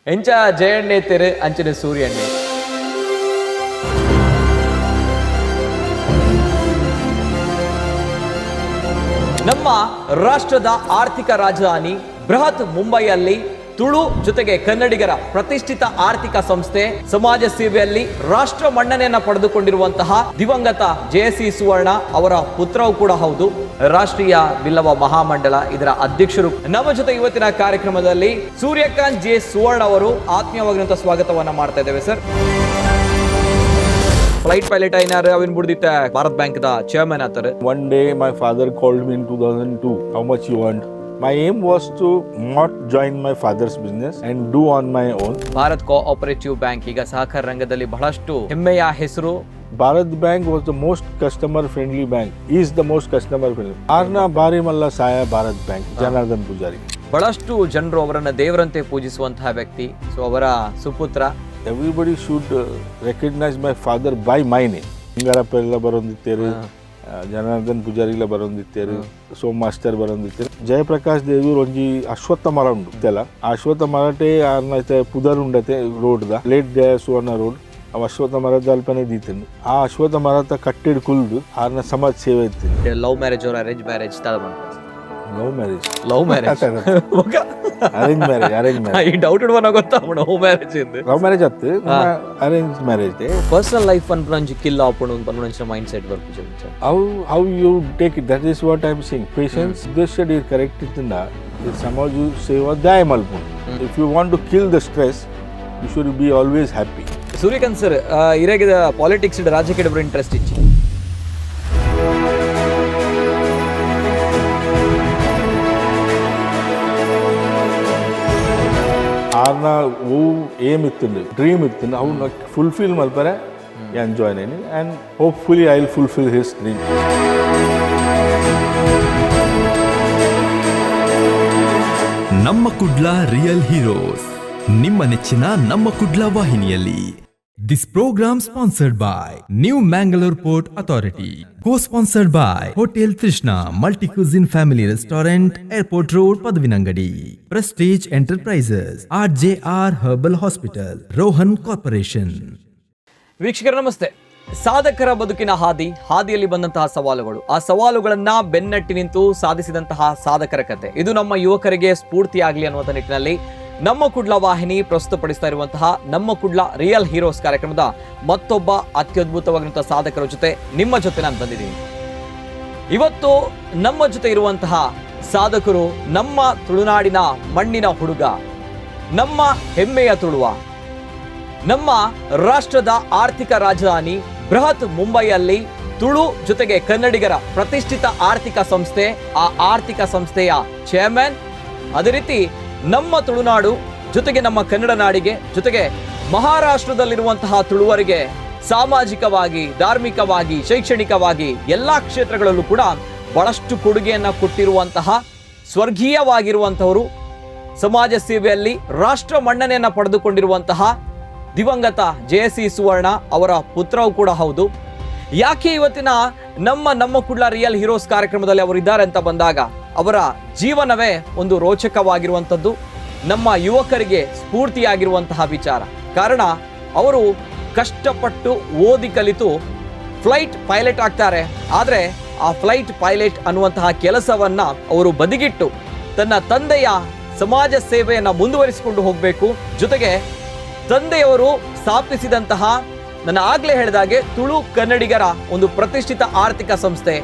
ಎಂಚ ಜಯಣ್ಣೆ ತೆರೆ ಅಂಚನೆ ಸೂರ್ಯಣ್ಣೆ. ನಮ್ಮ ರಾಷ್ಟ್ರದ ಆರ್ಥಿಕ ರಾಜಧಾನಿ ಬೃಹತ್ ಮುಂಬೈಯಲ್ಲಿ ತುಳು ಜೊತೆಗೆ ಕನ್ನಡಿಗರ ಪ್ರತಿಷ್ಠಿತ ಆರ್ಥಿಕ ಸಂಸ್ಥೆ, ಸಮಾಜ ಸೇವೆಯಲ್ಲಿ ರಾಷ್ಟ್ರ ಮನ್ನಣೆಯನ್ನ ಪಡೆದುಕೊಂಡಿರುವಂತಹ ದಿವಂಗತ ಜೆಸಿ ಸುವರ್ಣ ಅವರ ಪುತ್ರವೂ ಕೂಡ ಹೌದು. ರಾಷ್ಟ್ರೀಯ ಬಿಲ್ಲವ ಮಹಾಮಂಡಲ ಇದರ ಅಧ್ಯಕ್ಷರು. ನಮ್ಮ ಜೊತೆ ಇವತ್ತಿನ ಕಾರ್ಯಕ್ರಮದಲ್ಲಿ ಸೂರ್ಯಕಾಂತ್ ಜೆ ಸುವರ್ಣ ಅವರು. ಆತ್ಮೀಯವಾಗಿರುವಂತಹ ಸ್ವಾಗತವನ್ನ ಮಾಡ್ತಾ ಇದ್ದೇವೆ sir. Flight pilot ಐನಾರ್ Avin ಬುಡ್ದಿತ್ತ Bharat bank the chairman ಆತಾರೆ. One day, my father called me in 2002. How much you want? My aim was to not join my father's business and do on my own. Bharat cooperative bank ಈಗ ಸಹಕಾರ ರಂಗದಲ್ಲಿ ಬಹಳಷ್ಟು ಹೆಮ್ಮೆಯ ಹೆಸರು. Bharat Bank was the most customer friendly bank, is the most customer friendly. ಆರ್ನ ಬಾರಿ ಮಲ್ಲ ಸಾಯ ಭಾರತ್ ಬ್ಯಾಂಕ್, ಜನಾರ್ದನ್ ಪೂಜಾರಿ. ಬಹಳಷ್ಟು ಜನರು ಅವರನ್ನ ದೇವರಂತೆ ಪೂಜಿಸುವಂತಹ ವ್ಯಕ್ತಿ. ಸೊ ಅವರ ಸುಪುತ್ರ. Everybody should recognize my father by my name. Bangarappa ಎಲ್ಲ ಬರೊಂದಿತ್ತೇರು, ಜನಾರ್ದನ್ ಪೂಜಾರಿಲ ಬರೊಂದಿತ್ತೇರು, ಸೋಮ್ ಮಾಸ್ಟರ್ ಬರೊಂದಿತ್ತೇರು. ಜಯಪ್ರಕಾಶ್ ದೇವರು ಒಂಜಿ ಅಶ್ವತ್ಥ ಮರ ಉಂಡು ಇತ್ತೆಲ್ಲ. ಆ ಅಶ್ವತ್ಥ ಮರಟೆ ಆರ್ನ ಇತ್ತೆ ಪುದರ್ ಉಂಡತೆ ರೋಡ್ದ, ಲೇಟ್ ಜಯ ಸುವರ್ಣ ರೋಡ್. ಆ ಅಶ್ವತ್ಥ ಮರದ ಅಲ್ಪನೆ ದೀತನು. ಆ ಅಶ್ವತ್ಥ ಮರತ ಕಟ್ಟಿಡ್ ಕುಲ್ದು ಆರ್ನ ಸಮಾಜ ಸೇವೆ ಇತ್ತು. Love marriage or arrange marriage? Love marriage. Love marriage? Arrange marriage, arrange marriage. ಈ ಡೌಟ್ ಇಡುವ ಗೊತ್ತಾ ಲವ್ ಮ್ಯಾರೇಜ್ ಇಂದು. ಲವ್ ಮ್ಯಾರೇಜ್ ಅತ್ತು, arrange marriage. Personal life ಪನ್ಪುನಂಚಿ kill ಆಪುಂಡು ಪನ್ಪುನಂಚಿನ ಮೈಂಡ್ ಸೆಟ್ ಬರ್ಪುಜಿ? How you take it, that is what I'm saying. Patience, ಉದ್ದೇಶ is correct ಇತ್ತಿಂದ ಸಮಾಜ ಸೇವಾ ದಾಯ ಮಲ್ಪುಂಡು. If you want to kill the stress, you should be always happy. Suryakant sir, ಇರೆಗಿದ politics ರಾಜಕೀಯ interest ಇಚ್ಚಿ? ಆರ್ನ ಓ aim ಇತ್ತುಂಡು, dream ಇತ್ತುಂಡು, ಅವು fulfil ಮಲ್ಪರೆ ಯಾನ್ join Aini, and hopefully I will fulfill his dream. ನಮ್ಮ ಕುಡ್ಲ ರಿಯಲ್ ಹೀರೋಸ್, ನಿಮ್ಮ ನೆಚ್ಚಿನ ನಮ್ಮ ಕುಡ್ಲ ವಾಹಿನಿಯಲ್ಲಿ. This program sponsored by New Mangalore Port Authority, co sponsored by Hotel Trishna Multi Cuisine Family Restaurant, Airport Road, Padavinangadi, Prestige Enterprises, RJR Herbal Hospital, Rohan Corporation. ವೀಕ್ಷಕರ ನಮಸ್ತೆ. ಸಾಧಕರ ಬದುಕಿನ ಹಾದಿ, ಹಾದಿಯಲ್ಲಿ ಬಂದಂತಹ ಸವಾಲುಗಳು, ಆ ಸವಾಲುಗಳನ್ನ ಬೆನ್ನಟ್ಟಿ ನಿಂತು ಸಾಧಿಸಿದಂತಹ ಸಾಧಕರ ಕತೆ ಇದು. ನಮ್ಮ ಯುವಕರಿಗೆ ಸ್ಫೂರ್ತಿಯಾಗಲಿ ಅನ್ನುವಂಥ ನಿಟ್ಟಿನಲ್ಲಿ ನಮ್ಮ ಕುಡ್ಲ ವಾಹಿನಿ ಪ್ರಸ್ತುತಪಡಿಸ್ತಾ ಇರುವಂತಹ ನಮ್ಮ ಕುಡ್ಲ ರಿಯಲ್ ಹೀರೋಸ್ ಕಾರ್ಯಕ್ರಮದ ಮತ್ತೊಬ್ಬ ಅತ್ಯದ್ಭುತವಾಗಿರುವಂತಹ ಸಾಧಕರ ಜೊತೆ ನಿಮ್ಮ ಜೊತೆ ನಾನು ಬಂದಿದ್ದೀನಿ. ಇವತ್ತು ನಮ್ಮ ಜೊತೆ ಇರುವಂತಹ ಸಾಧಕರು ನಮ್ಮ ತುಳುನಾಡಿನ ಮಣ್ಣಿನ ಹುಡುಗ, ನಮ್ಮ ಹೆಮ್ಮೆಯ ತುಳುವ. ನಮ್ಮ ರಾಷ್ಟ್ರದ ಆರ್ಥಿಕ ರಾಜಧಾನಿ ಬೃಹತ್ ಮುಂಬೈಯಲ್ಲಿ ತುಳು ಜೊತೆಗೆ ಕನ್ನಡಿಗರ ಪ್ರತಿಷ್ಠಿತ ಆರ್ಥಿಕ ಸಂಸ್ಥೆ, ಆ ಆರ್ಥಿಕ ಸಂಸ್ಥೆಯ ಚೇರ್ಮನ್. ಅದೇ ರೀತಿ ನಮ್ಮ ತುಳುನಾಡು ಜೊತೆಗೆ ನಮ್ಮ ಕನ್ನಡ ನಾಡಿಗೆ ಜೊತೆಗೆ ಮಹಾರಾಷ್ಟ್ರದಲ್ಲಿರುವಂತಹ ತುಳುವರಿಗೆ ಸಾಮಾಜಿಕವಾಗಿ, ಧಾರ್ಮಿಕವಾಗಿ, ಶೈಕ್ಷಣಿಕವಾಗಿ ಎಲ್ಲ ಕ್ಷೇತ್ರಗಳಲ್ಲೂ ಕೂಡ ಬಹಳಷ್ಟು ಕೊಡುಗೆಯನ್ನ ಕೊಟ್ಟಿರುವಂತಹ ಸ್ವರ್ಗೀಯವಾಗಿರುವಂತಹವರು, ಸಮಾಜ ಸೇವೆಯಲ್ಲಿ ರಾಷ್ಟ್ರ ಮನ್ನಣೆಯನ್ನ ಪಡೆದುಕೊಂಡಿರುವಂತಹ ದಿವಂಗತ ಜೆ ಸಿ ಸುವರ್ಣ ಅವರ ಪುತ್ರವೂ ಕೂಡ ಹೌದು. ಯಾಕೆ ಇವತ್ತಿನ ನಮ್ಮ ನಮ್ಮ ಕುಡ್ಲ ರಿಯಲ್ ಹೀರೋಸ್ ಕಾರ್ಯಕ್ರಮದಲ್ಲಿ ಅವರು ಇದ್ದಾರೆ ಅಂತ ಬಂದಾಗ, ಅವರ ಜೀವನವೇ ಒಂದು ರೋಚಕವಾಗಿರುವಂಥದ್ದು, ನಮ್ಮ ಯುವಕರಿಗೆ ಸ್ಫೂರ್ತಿಯಾಗಿರುವಂತಹ ವಿಚಾರ. ಕಾರಣ, ಅವರು ಕಷ್ಟಪಟ್ಟು ಓದಿ ಕಲಿತು ಫ್ಲೈಟ್ ಪೈಲಟ್ ಆಗ್ತಾರೆ. ಆದರೆ ಆ ಫ್ಲೈಟ್ ಪೈಲಟ್ ಅನ್ನುವಂತಹ ಕೆಲಸವನ್ನ ಅವರು ಬದಿಗಿಟ್ಟು ತನ್ನ ತಂದೆಯ ಸಮಾಜ ಸೇವೆಯನ್ನ ಮುಂದುವರಿಸಿಕೊಂಡು ಹೋಗಬೇಕು, ಜೊತೆಗೆ ತಂದೆಯವರು ಸ್ಥಾಪಿಸಿದಂತಹ, ನಾನು ಆಗ್ಲೇ ಹೇಳಿದಾಗೆ, ತುಳು ಕನ್ನಡಿಗರ ಒಂದು ಪ್ರತಿಷ್ಠಿತ ಆರ್ಥಿಕ ಸಂಸ್ಥೆ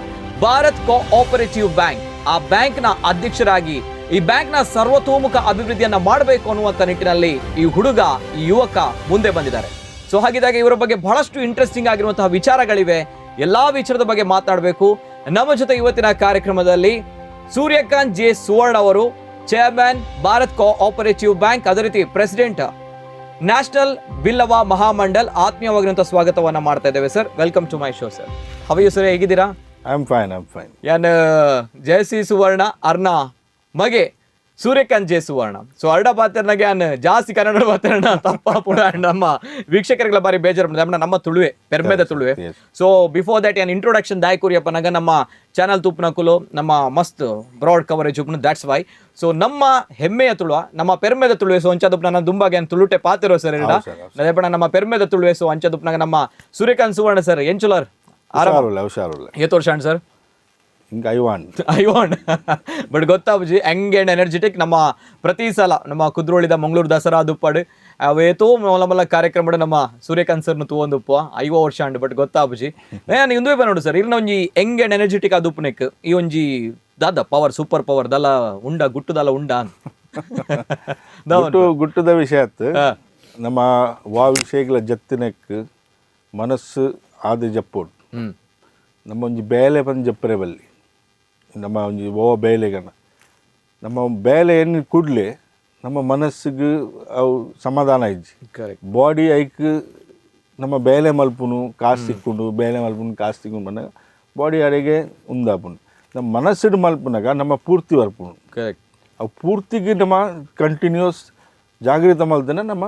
ಭಾರತ್ ಕೋಆಪರೇಟಿವ್ ಬ್ಯಾಂಕ್, ಆ ಬ್ಯಾಂಕ್ನ ಅಧ್ಯಕ್ಷರಾಗಿ ಈ ಬ್ಯಾಂಕ್ನ ಸರ್ವತೋಮುಖ ಅಭಿವೃದ್ಧಿಯನ್ನ ಮಾಡಬೇಕು ಅನ್ನುವಂಥ ನಿಟ್ಟಿನಲ್ಲಿ ಈ ಹುಡುಗ, ಈ ಯುವಕ ಮುಂದೆ ಬಂದಿದ್ದಾರೆ. ಸೊ ಹಾಗಿದ್ದಾಗ ಇವರ ಬಗ್ಗೆ ಬಹಳಷ್ಟು ಇಂಟ್ರೆಸ್ಟಿಂಗ್ ಆಗಿರುವಂತಹ ವಿಚಾರಗಳಿವೆ. ಎಲ್ಲಾ ವಿಚಾರದ ಬಗ್ಗೆ ಮಾತಾಡಬೇಕು. ನಮ್ಮ ಜೊತೆ ಇವತ್ತಿನ ಕಾರ್ಯಕ್ರಮದಲ್ಲಿ ಸೂರ್ಯಕಾಂತ್ ಜೆ ಸುವರ್ಣ ಅವರು, chairman, Bharat cooperative bank, ಅದೇ ರೀತಿ ಪ್ರೆಸಿಡೆಂಟ್, ನ್ಯಾಷನಲ್ ಬಿಲ್ಲವ ಮಹಾಮಂಡಲ್. ಆತ್ಮೀಯವಾಗಿರುವಂತಹ ಸ್ವಾಗತವನ್ನ ಮಾಡ್ತಾ ಇದ್ದೇವೆ sir. Welcome to my show, sir. How you, sir? ಹೇಗಿದ್ದೀರಾ? I am fine, I am fine. ಯಾನ್ ಜಯಸಿ ಸುವರ್ಣ ಅರ್ನ ಮಗೆ. Suryakant J Suvarna. So ಅರ್ಡ ಪಾತ್ರನಾಗೆ ಅನ್ ಜಾಸ್ತಿ ಕನ್ನಡ ಪಾತ್ರನ ತಪ್ಪ ಪುಡ ನಮ್ಮ ವೀಕ್ಷಕರಿಗೆಲ್ಲ ಬಾರಿ ಬೇಜಾರು ನಮ್ಮ ನಮ್ಮ ತುಳುವೆ, ಪೆರ್ಮೆದ ತುಳುವೆ. So before that ಏನ್ ಇಂಟ್ರೊಡಕ್ಷನ್ ದಾಯ್ ಕುರಿಯಪ್ಪನಾಗ ನಮ್ಮ ಚಾನಲ್ ತೂಪ್ನಕುಲು ನಮ್ಮ ಮಸ್ತ್ ಬ್ರಾಡ್ ಕವರೇಜ್ ಉಪ್ಪುನು, that's why. So ನಮ್ಮ ಹೆಮ್ಮೆಯ ತುಳುವ, ನಮ್ಮ ಪೆರ್ಮೆದ ತುಳುವೆ. ಸೊ ಅಂಚದುಪ್ನ ದುಂಬಾಗೆ ತುಳುಟೆ ಪಾತಿರೋ ಸರ್. ಅದೇ ನಮ್ಮ ಪೆರ್ಮೆದ ತುಳುವೆ. ಸೊ ಅಂಚದುಪ್ನಾಗ ನಮ್ಮ ಸೂರ್ಯಕಾಂತ್ ಸುವರ್ಣ ಸರ್, ಎಂಚುಲರ್? ಹುಷಾರುಲ್ಲ, ಹುಷಾರುಲ್ಲ. ಏತ್ ವರ್ಷ ಸರ್? ಹಿಂಗೆ ಐವಾನ್. ಐವಾನ್. ಬಟ್ ಗೊತ್ತಾಬುಜಿ, Young and energetic. ನಮ್ಮ ಪ್ರತಿ ಸಲ ನಮ್ಮ ಕುದ್ರೋಳಿದ ಮಂಗಳೂರು ದಸರಾ ದುಪ್ಪಾಡು ಅವೇತೋ ಮಲ್ಲ ಮಲ್ಲ ಕಾರ್ಯಕ್ರಮ ನಮ್ಮ ಸೂರ್ಯಕಾಂತ್ ಸರ್ನ ತೂವೊಂದುಪ್ಪ. 50 ವರ್ಷ ಅಂಡ್, ಬಟ್ ಗೊತ್ತಾಬುಜಿ. ನಾನು ಇಂದುವೆ ನೋಡು ಸರ್, ಇರ್ನ ಒಂಜಿ Young and energetic ಆದುಪ್ಪನೆಕ್ ಈ ಒಂಜಿ ದಾದ power, super power ದಲ ಉಂಡ, ಗುಟ್ಟುದಲ ಉಂಡ? ಗುಟ್ಟು ಗುಟ್ಟದ ವಿಷಯ ಆತು. ನಮ್ಮ ವಾ ವಿಷಯಗಳ ಜತ್ತಿನೆಕ್ ಮನಸ್ಸು ಆದ ಜಪ್ಪೋಡು. ನಮ್ಮ ಒಂಜಿ ಬೇಲೆ ಬಂದು ಜಪ್ಪರೆ ಬಲ್ಲಿ, ನಮ್ಮ ಒಂಜಿ ಓ ಬೇಲೆಗನ ನಮ್ಮ ಬೇಲೆ ಏನು ಕೂಡಲೇ ನಮ್ಮ ಮನಸ್ಸಿಗೆ ಅವು ಸಮಾಧಾನ ಇಜ್ಜಿ. ಬಾಡಿ ಐಕ್ ನಮ್ಮ ಬೇಲೆ ಮಲ್ಪುನು ಕಾಸು ತಿಕ್ಕೊಂಡು, ಬೇಲೆ ಮಲ್ಪುನು ಕಾಸು ತಿಕ್ಕೊಂಡು ಬಂದಾಗ ಬಾಡಿ ಅಡೆಗೆ ಉಂದಾಪುನು. ನಮ್ಮ ಮನಸ್ಸಿಡು ಮಲ್ಪುನಾಗ ನಮ್ಮ ಪೂರ್ತಿ ಬರ್ಪುನು. ಅವು ಪೂರ್ತಿಗೆ ನಮ್ಮ ಕಂಟಿನ್ಯೂಸ್ ಜಾಗೃತ ಮಲ್ದನ ನಮ್ಮ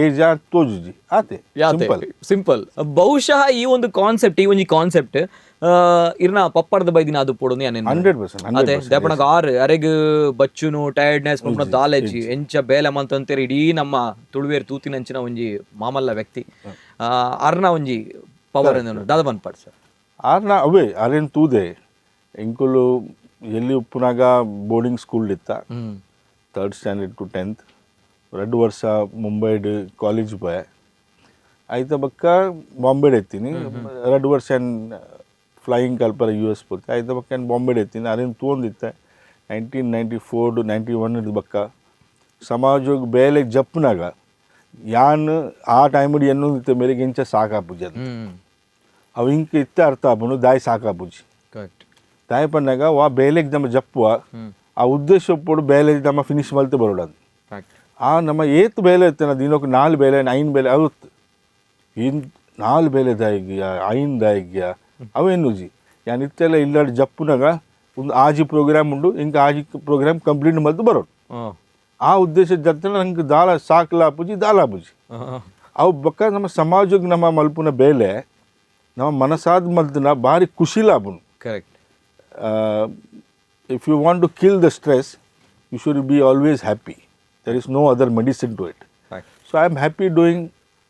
ಏಜ್ ತೋಜುಜಿ ಆತೆ. ಸಿಂಪಲ್. ಸಿಂಪಲ್. ಬಹುಶಃ ಈ ಒಂದು ಕಾನ್ಸೆಪ್ಟ್, ಈ ಒಂಜಿ ಕಾನ್ಸೆಪ್ಟ್ ಇರ್ನ ಪಪ್ಪರ್ದ ಬೈದಿನ ಅದು ಪೋಡು. 100%. ಅದೇ ದೇಪಣಗ ಆರು ಅರೆಗ್ ಬಚ್ಚುನು ಟೈರ್ಡ್ನೆಸ್ ಪಂಪುನ ದಾಲೇಜಿ ಎಂಚ ಬೇಲೆ ಮಂತಂತೇರಿ. ಇಡೀ ನಮ್ಮ ತುಳುವೇರ್ ತೂತಿನಂಚಿನ ಒಂಜಿ ಮಾಮಲ್ಲ ವ್ಯಕ್ತಿ. ಅರ್ನ ಒಂಜಿ ಪವರ್ ದಾದ ಪನ್ಪಾಡ್ ಸರ್? ಆರ್ನ ಅವೇ ಅರೇನು ತೂದೆ ಎಂಕುಲು ಎಲ್ಲಿ ಉಪ್ಪುನಾಗ ಬೋರ್ಡಿಂಗ್ ಸ್ಕೂಲ್ ಇತ್ತ, third standard to 10th. 2 ವರ್ಷ ಮುಂಬೈಡ್ ಕಾಲೇಜ್ ಪೋಯೆ. ಆಯ್ತ ಬಕ್ಕ ಬಾಂಬೆಡ್ ಎತ್ತೀನಿ. 2 ವರ್ಷ ಫ್ಲೈಯಿಂಗ್ ಕಲ್ಪರ ಯು ಎಸ್ ಪೋತೆ. ಆಯ್ತ ಬಕ್ಕ ಬಾಂಬೆಡ್ ಎತ್ತೀನಿ. ಅರೇನು ತೂವೊಂದಿತ್ತೆ 1994 91 ಬಕ್ಕ ಸಮಾಜಕ್ಕೆ ಬೇಲೆ ಜಪ್ನಾಗ ಯಾನ್ ಆ ಟೈಮಿಡ್ ಎನ್ನೊಂದಿತ್ತೆ ಮೇರೆಗೆ ಇಂಚ ಸಾಕಾಪುಜಿ ಅದು. ಅವು ಇಂಕ್ ಇತ್ತೆ ಅರ್ಥ ಆಪುಂಡು ದಾಯಿ ಸಾಕಾಪುಜಿ. ದಾಯಿ ಪನ್ನಾಗ ವಾ ಬೇಲೆಗೆ ನಮ್ಮ ಜಪ್ಪುವ ಆ ಉದ್ದೇಶ ಒಪ್ಪೋಡು ಬೇಲೆ ನಮ್ಮ ಫಿನಿಶ್ ಮಲ್ತೆ ಬರೋಡು ಅದು. ಆ ನಮ್ಮ ಏತ್ ಬೇಲೆ ಇತ್ತನ ದಿನಕ್ಕೆ ನಾಲ್ ಬೇಲೆ, ಐನ್ ಬೇಲೆ ಅವು ಇನ್ ನಾಲ್ ಬೇಲೆ ದಾಯಿಗ್ಯ, ಐನ್ ದಾಯಿಗ್ಯ ಅವೇನುಜಿ. ಯಾನ್ ಇತ್ತೆಲ್ಲ ಇಲ್ಲಾಡ್ ಜಪ್ಪುನಾಗ ಒಂದು ಆಜಿ ಪ್ರೋಗ್ರಾಮ್ ಉಂಡು, ಇಂಕ ಆಜಿ ಪ್ರೋಗ್ರಾಮ್ ಕಂಪ್ಲೀಟ್ ಮಲ್ತು ಬರೋಡು. ಆ ಉದ್ದೇಶ ಜತ್ತನ ನಂಗೆ ದಾಲ ಸಾಕ್ಲ ಆಪುಜಿ, ದಾಲ ಆಪುಜಿ. ಅವು ಬಕ್ಕ ನಮ್ಮ ಸಮಾಜಕ್ಕೆ ನಮ್ಮ ಮಲ್ಪುನ ಬೇಲೆ ನಮ್ಮ ಮನಸಾದ ಮಲ್ತನ ಭಾರಿ ಖುಷಿಲ ಆಪುಂಡು. If you want to kill the stress, you should be always happy. There is no other medicine to it. So I am happy doing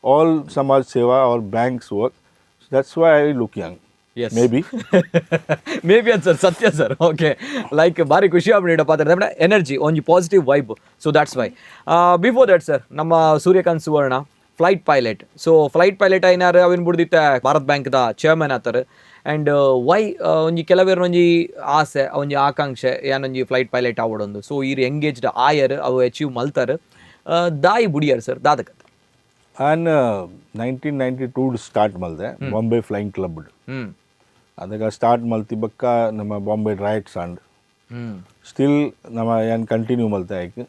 all Samaj Seva or bank's work. So that's why I look young. Maybe. May be ಅದು sir, ಸತ್ಯ sir. Okay, like ಭಾರಿ ಖುಷಿ ಆಗ್ಬಿಡಪ್ಪ ಅಂತ, energy ಒಂಜಿ positive vibe. So that's why. Before that sir, ನಮ್ಮ Suryakant Suvarna flight pilot. So flight pilot ಐನಾರು ಅವಿನ ಬುಡ್ದಿತ್ತ ಭಾರತ್ ಬ್ಯಾಂಕ್ದ ಚೇರ್ಮನ್ ಆತಾರೆ. ಆ್ಯಂಡ್ ವೈ ಒಂಜಿ ಕೆಲವೇರ್ ಒಂಜಿ ಆಸೆ, ಒಂಜಿ ಆಕಾಂಕ್ಷೆ ಯಾನೊಂಜಿ ಫ್ಲೈಟ್ ಪೈಲಟ್ ಆವಡೊಂದು. ಸೊ ಈರ್ ಎಂಗೇಜ್ಡ್ ಆಯರ್, ಅವು ಅಚೀವ್ ಮಲ್ತಾರ್, ದಾಯಿ ಬುಡಿಯರ್ ಸರ್, ದಾದಕತ್? And 1992 start ಮಲ್ದೆ ಬಾಂಬೆ flying club. ಅದಕ್ಕೆ ಸ್ಟಾರ್ಟ್ ಮಲ್ತಿ ಬಕ್ಕ ನಮ್ಮ ಬಾಂಬೆ rights and still ನಮ್ಮ ಏನ್ ಕಂಟಿನ್ಯೂ ಮಲ್ತೆ ಆಯ್ತು.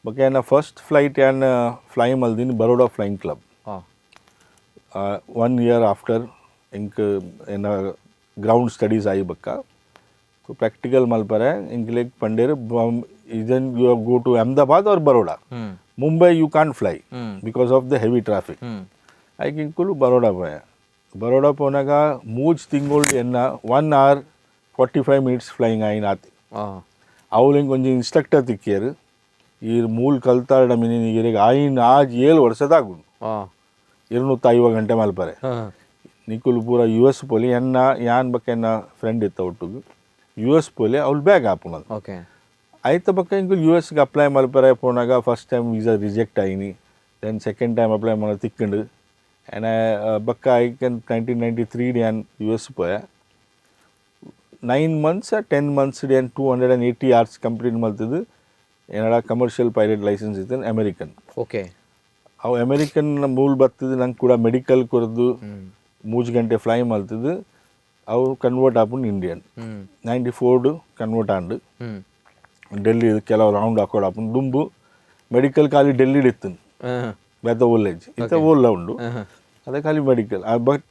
ಬಕ್ಕ ಏನ ಫಸ್ಟ್ ಫ್ಲೈಟ್ ಏನ್ ಫ್ಲೈ ಮಲ್ದಿನಿ Baroda flying club. One year after ಇಂಕ್ ಏನ ಗ್ರೌಂಡ್ ಸ್ಟಡೀಸ್ ಆಯಿ ಬಕ್ಕ ಪ್ರಾಕ್ಟಿಕಲ್ ಮಲ್ಪರೆ ಇಂಕ್ಲೆಗ್ ಪಂಡೇರು, ಇದನ್ you go to Ahmedabad R Baroda, Mumbai you can't fly because of the heavy traffic. ಐಕ್ ಇಂಕುಲು ಬರೋಡಾ ಪೋಯ. ಬರೋಡಾ ಪೋನಾಗ ಮೂಜ್ ತಿಂಗಳು ಎನ್ನ 1 hour 45 minutes flying ಆಯಿನ ಆತಿ. ಅವ್ಲು ಹಿಂಗೆ ಒಂಜಿ ಇನ್ಸ್ಟ್ರಕ್ಟರ್ ತಿಕ್ಕಿಯರು. ಈ ಮೂಲ್ ಕಲ್ತಾರಡ ಮಿನಿ ಇರೆಗ್ ಆಯಿನ ಆಜ್ 7 ವರ್ಷದಾಗುಂಡು. 250 ಗಂಟೆ ಮಲ್ಪರೆ ನಿಕುಲು ಪೂರ ಯು ಎಸ್ ಪೋಲಿ. ಎನ್ನ ಯಾನ್ ಬಕ್ಕ ಎನ್ನ ಫ್ರೆಂಡ್ ಇತ್ತ ಒಟ್ಟುಗು ಯು ಎಸ್ ಪೋಲಿ, ಅವ್ಳು ಬ್ಯಾಗ್ ಆಪುನದು. ಆಯ್ತ ಬಕ್ಕ ಇಂಕುಲು you ಎಸ್ಗೆ ಅಪ್ಲೈ ಮಲ್ಪರೆ ಪೋನಾಗ first time visa reject ಆಯಿನಿ. Then second time apply ಮಾಡ ತಿಕ್ಕಂಡು. ಆ್ಯಂಡ್ ಬಕ್ಕ ಐಕ್ 1993 ಯಾನ್ ಯು ಎಸ್ ಪೋಯ. 9 ಮಂತ್ಸ್, 10 ಮಂತ್ಸ್ ಏನ್ 280 hours complete ಮಲ್ತದ್ದು ಏನಡ commercial pilot licence ಇತ್ತು ಅಮೆರಿಕನ್. ಅವು ಅಮೆರಿಕನ್ ಮೂಲ ಬರ್ತದೆ. ನಂಗೆ ಕೂಡ ಮೆಡಿಕಲ್ ಕೊರದು ಮೂಜ್ ಗಂಟೆ ಫ್ಲೈ ಮಲ್ತದ್ದು. ಅವು ಕನ್ವರ್ಟ್ ಆಪುಂಡು ಇಂಡಿಯನ್. 94 ಕನ್ವರ್ಟ್ ಆಂಡು. ಡೆಲ್ಲಿ ಕೆಲವು ರೌಂಡ್ ಹಾಕೋಡು ಆಪುಂಡು. ದುಂಬು ಮೆಡಿಕಲ್ ಖಾಲಿ ಡೆಲ್ಲಿಡ್ ಇತ್ತು, ಬೇತ ಓಲೇಜ್ ಇತ್ತ ಓಲ್ಲ ಉಂಡು. ಅದೇ ಖಾಲಿ medical. But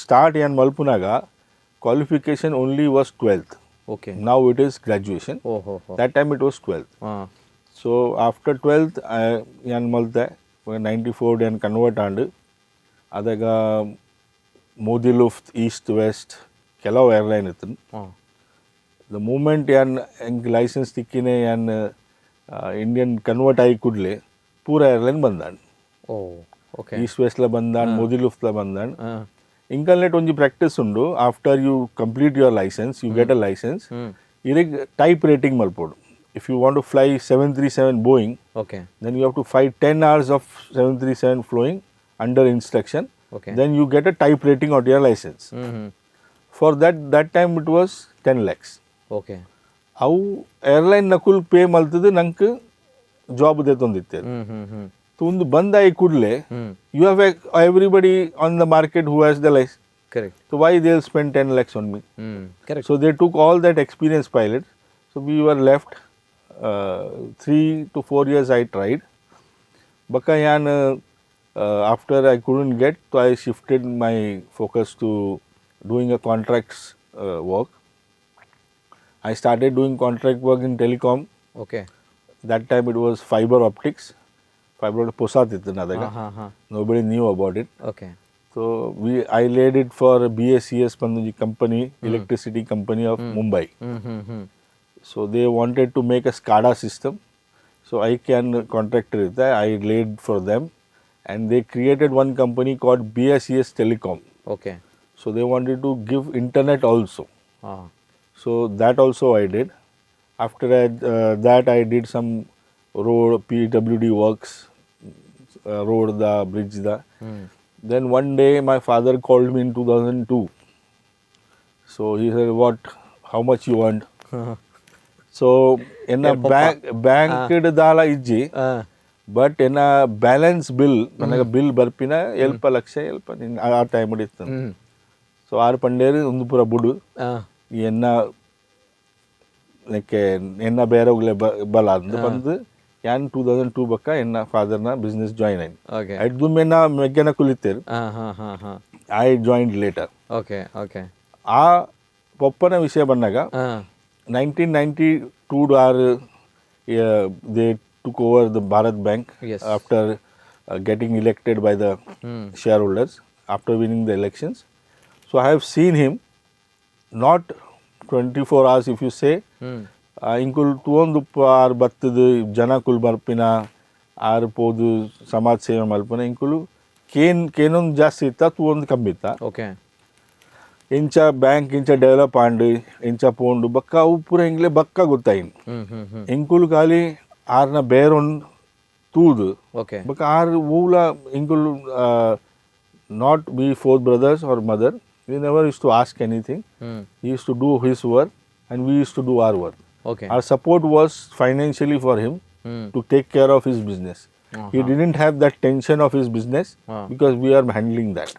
start ಏನು ಮಲ್ಪುನಾಗ qualification only was 12th. Now it is graduation. ಓಹೋ. That time it was 12th. So after 12th ಯಾನ್ ಮಲ್ತೆ. 94 ಯಾನ್ convert and. ಅದಾಗ ಮೋದಿ ಲುಫ್ತ್, East West ಕೆಲವು airline ಇತ್ತು. The moment ಯಾನ್ ಎಂಕ್ ಲೈಸೆನ್ಸ್ ತಿಕ್ಕಿನೇ, ಯಾನ್ ಇಂಡಿಯನ್ ಕನ್ವರ್ಟ್ ಆಗಿ ಕೂಡಲೇ ಪೂರ ಏರ್ಲೈನ್ ಬಂದಾಂಡ್. ಓ ಓಕೆ ಈಸ್ಟ್ ವೆಸ್ಟ್ಲ ಬಂದಾಂಡ್, ಮೋದಿ ಲುಫ್ತ್ಲ ಬಂದಾಂಡ್. ಇಂಕಲ್ನೆಟ್ ಒಂಜಿ ಪ್ರಾಕ್ಟೀಸ್ ಉಂಡು. After you complete your license, you get a license, ಇರೆಗ್ type rating ಮಲ್ಪೊಡು. If you want to fly 737 Boeing, then you have to fly 10 hours of 737 flying under instruction. Then you get a type rating on your license. Hmm hmm For that, that time it was 10 lakhs. ಅವು airline Nakul pay ಮಲ್ತದ ನಂಗೆ job ದೇತೊಂದಿತ್ತೇವೆ. ಹ್ಮ್ hmm ಹ್ಮ್ ಒಂದು ಬಂದಾಯಿ ಕೂಡಲೇ you have everybody on the market who has the license. So why they will spend 10 lakhs on me? Correct So they took all that experienced pilots. So we were left 3 to 4 years I tried. ಬೊಕ್ಕ ಯಾನ್ after I couldn't get, so I shifted my focus to doing a contracts work. I started doing contract work in telecom. That time it was fiber optics. Fiber optics ಪೊಸಾತ್ ಇತ್ತು ಅದಾಗ. ಹಾ ಹಾ Nobody knew about it. So I laid it for BSES ಪಂದೊಂಜಿ company, electricity company of Mumbai. Hmm hmm hmm So they wanted to make a SCADA system. So I can contractor it. I laid for them, and they created one company called BSES Telecom. So they wanted to give internet also. So that also I did. After that I did some road PWD works, road the bridge the. Then one day my father called me in 2002. So he said, "What? How much you want?" So ಎನ್ನ bank bank ದಾಲ ಇಜ್ಜಿ, but ಎನ್ನ balance bill, ನನಗೆ bill ಬರ್ಪಿನ ಎಲ್ಪ ಲಕ್ಷ ಎಲ್ಪ ನಿನ್ನ ಆ time ಇತ್ತು. So ಆರು ಪಂಡೇರು ಒಂದು ಪೂರ ಬುಡು, ಈ ಎನ್ನ ನೆಕ್ಕೆ ಎನ್ನ ಬೇರೆ ಬಲ ಅಂದ್ ಬಂದು ಯಾನ್ 2002 ಬಕ್ಕ ಎನ್ನ ಫಾದರ್ನ ಬಿಸ್ನೆಸ್ ಜಾಯಿನ್ ಆಯ್ತು. ಐಟ್ ದುಮ್ಮೆನ ಮೆಗ್ಗೆನ ಕುಲಿತೇರು. ಹಾ ಹಾ ಹಾ ಹಾ I joined later. Okay okay ಆ ಪೊಪ್ಪನ ವಿಷಯ ಬಂದಾಗ, 1992 R they took over the Bharat Bank after getting elected by the shareholders after winning the elections. So I have seen him not 24 hours if you say. ಇಂಕುಲ್ ತೂವೊಂದು R ಬತ್ತದ ಜನಕುಲ್ ಬರ್ಪಿನ, R ಪೋದು ಸಮಾಜ ಸೇವೆ ಮಲ್ಪಿನ. ಇಂಕುಲು ಕೇನ್ ಕೇನೊಂದು ಜಾಸ್ತಿ ಇತ್ತ, ತೂವೊಂದು ಕಮ್ಮಿ ಇತ್ತ. ಇಂಚ ಬ್ಯಾಂಕ್ ಇಂಚ ಡೆವಲಪ್ ಆಂಡ್, ಇಂಚ ಪೋಂಡು ಬಕ್ಕ ಅವು ಪೂರ ಇಂಗ್ಲೆ ಬಕ್ಕ ಗೊತ್ತಾಯಿನ್. ಹ್ಮ್ ಹ್ಮ್ ಹ್ಮ್ ಇಂಕುಲು ಖಾಲಿ ಆರ್ನ ಬೇರೊನ್ ತೂದು ಬೊಕ್ಕ ಆರ್ ಓವ್ಲ ಇಂಕುಲು, not we four brothers or mother, we never used to ask anything. He used to do his work and we used to do our work. Our support was financially for him to take care of his business. He didn't have that tension of his business because we are handling that.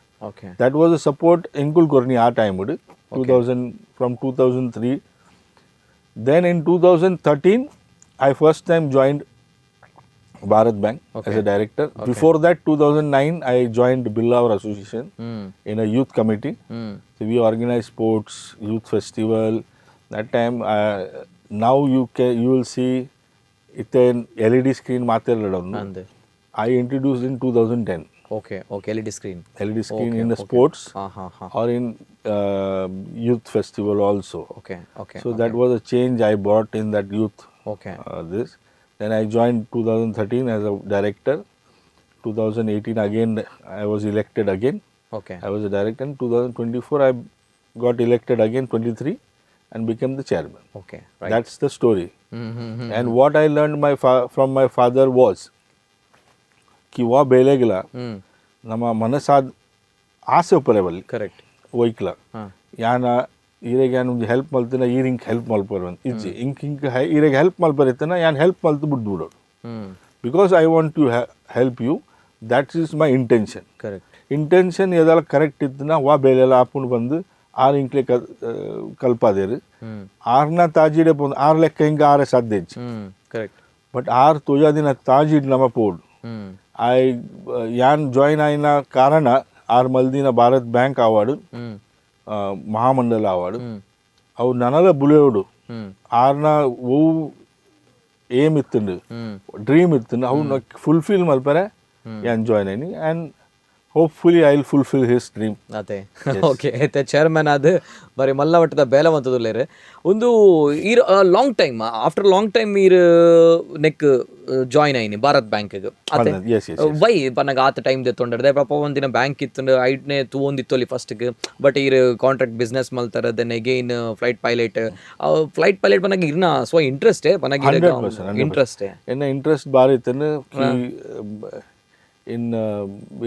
That was a support ಎಂಕುಲ್ ಕೊರ್ನಿ ಆ time 2000, from 2003. Then in 2013, I first time joined Bharat Bank as a director. Before that, 2009, I joined Billavar Association in a youth committee. So we organize sports, youth festival. That time, now you will see it an LED screen ಮಾತೆಲ್ಲ. ಅಂದೆ. I introduced in 2010 okay okay LED screen. LED screen in the sports ha ha ha or in youth festival also. Okay okay So that was a change I brought in that youth. Okay This. Then I joined 2013 as a director. 2018 again I was elected again. Okay I was a director. In 2024 I got elected again, 23, and became the chairman. Okay right That's the story. Hmm hmm hmm And what I learned from my father was ಕಿ ವಾ ಬೇಲೆಗಿಲ್ಲ ನಮ್ಮ ಮನಸ್ಸಾದ ಆಸೆ ಉಪ್ಪರೆ ಬಲ್ಲಿ ಒಯ್ಕ್ಲ. ಯಾನ ಈರೆಗ್ ಯಾನ್ ಒಂಜಿ help ಮಲ್ತಿನ, ಈರ್ ಇಂಕ್ ಹೆಲ್ಪ್ ಮಲ್ಪರು ಅಂತ ಇಜ್ಜಿ. ಇಂಕ್ ಇಂಕ್ ಈರೆಗ್ ಹೆಲ್ಪ್ ಮಲ್ಪರೆ ಇತ್ತನ, ಯಾನ್ ಹೆಲ್ಪ್ ಮಲ್ತು ಬಿಟ್ಟು ಬಿಡೋಡು because I want to help you. That is my intention. Intention ಎದೆಲ್ಲ correct ಇತ್ತನ, ವಾ ಬೇಲೆಲ್ಲ ಆಪುಂಡು ಬಂದು ಆರ್ ಇಂಕ್ಲೆ ಕಲ್ಪಾದೇರು. ಆರ್ನ ತಾಜಿಡೆ ಪೋಂದು ಆರ್ ಲೆಕ್ಕ ಹಿಂಗೆ ಆರೆ ಸಾಧ್ಯ ಇಜ್ಜಿ. ಕರೆಕ್ಟ್ ಬಟ್ ಆರ್ ತೋಜಾದಿನ ತಾಜಿಡ್ ನಮ ಪೋಡು. I ಯಾನ್ ಜಾಯಿನ್ ಆಯಿನ ಕಾರಣ ಆರ್ ಮಲ್ದಿನ ಭಾರತ್ ಬ್ಯಾಂಕ್ ಅವಾರ್ಡ್, ಮಹಾಮಂಡಲ ಅವಾರ್ಡ್. ಅವು ನನಲ ಬುಲೆಯೋಡು. ಹ್ಮ್ ಆರ್ನ ಒವು ಏಮ್ ಇತ್ತುಂಡು, ಹ್ಮ್ ಡ್ರೀಮ್ ಇತ್ತುಂಡು, ಅವು ಫುಲ್ಫಿಲ್ ಮಲ್ಪರೆ ಯಾನ್ ಜಾಯ್ನ್ ಆಯ್ನಿ, and hopefully I will fulfil his dream. ಅದೇ, ಓಕೆ. ಇತ್ತೆ ಚೇರ್ಮನ್ ಆದ್ ಬರಿ ಮಲ್ಲ ಮಟ್ಟದ ಬೇಲೆ ಮಂತುದುಲ್ಲೆರ್. ಒಂದು ಈರ್ long time, after long time ಈರ್ ನೆಕ್ ಜಾಯ್ನ್ ಆಯ್ನಿ ಭಾರತ್ ಬ್ಯಾಂಕ್. ಅತೆ? ಎಸ್. ವೈ ಪನ್ನಗ ಆತ ಟೈಮ್ ದೆತ್ತೊಂಡರ್? ಪಾಪ ಒಂದಿನ ಬ್ಯಾಂಕ್ ಇತ್ತುಂಡು, ಐಟ್ನೆ ತೂವೊಂದಿತ್ತೊಲಿ ಫಸ್ಟ್ಗೆ, ಬಟ್ ಈರ್ ಕಾಂಟ್ರಾಕ್ಟ್ ಬಿಸ್ನೆಸ್ ಮಲ್ತಾರ, then again flight pilot. Flight pilot ಪನ್ನಗ ಇರ್ನ ಸ್ವ ಇಂಟ್ರೆಸ್ಟ್ ಪನ್ನಗ? 100%. ಇಂಟ್ರೆಸ್ಟ್. ಎನ್ನ ಇಂಟ್ರೆಸ್ಟ್ ಬಾರಿ ಇತ್ತಂದ್ರೆ ಇನ್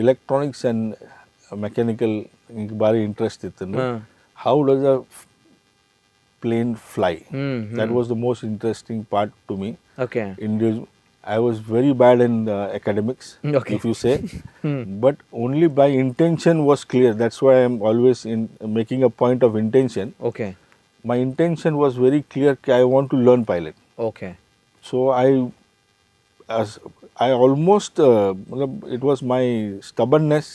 electronics and mechanical ಬಾರಿ ಇಂಟ್ರೆಸ್ಟ್ ಇತ್ತು. How does a plane fly? Hmm That was the most interesting part to me. Okay I was very bad in academics, if you say, but only by intention was clear. That's why I'm always in making a point of intention. Okay My intention was very clear. I want to learn pilot. Okay So as I almost, matlab, it was my stubbornness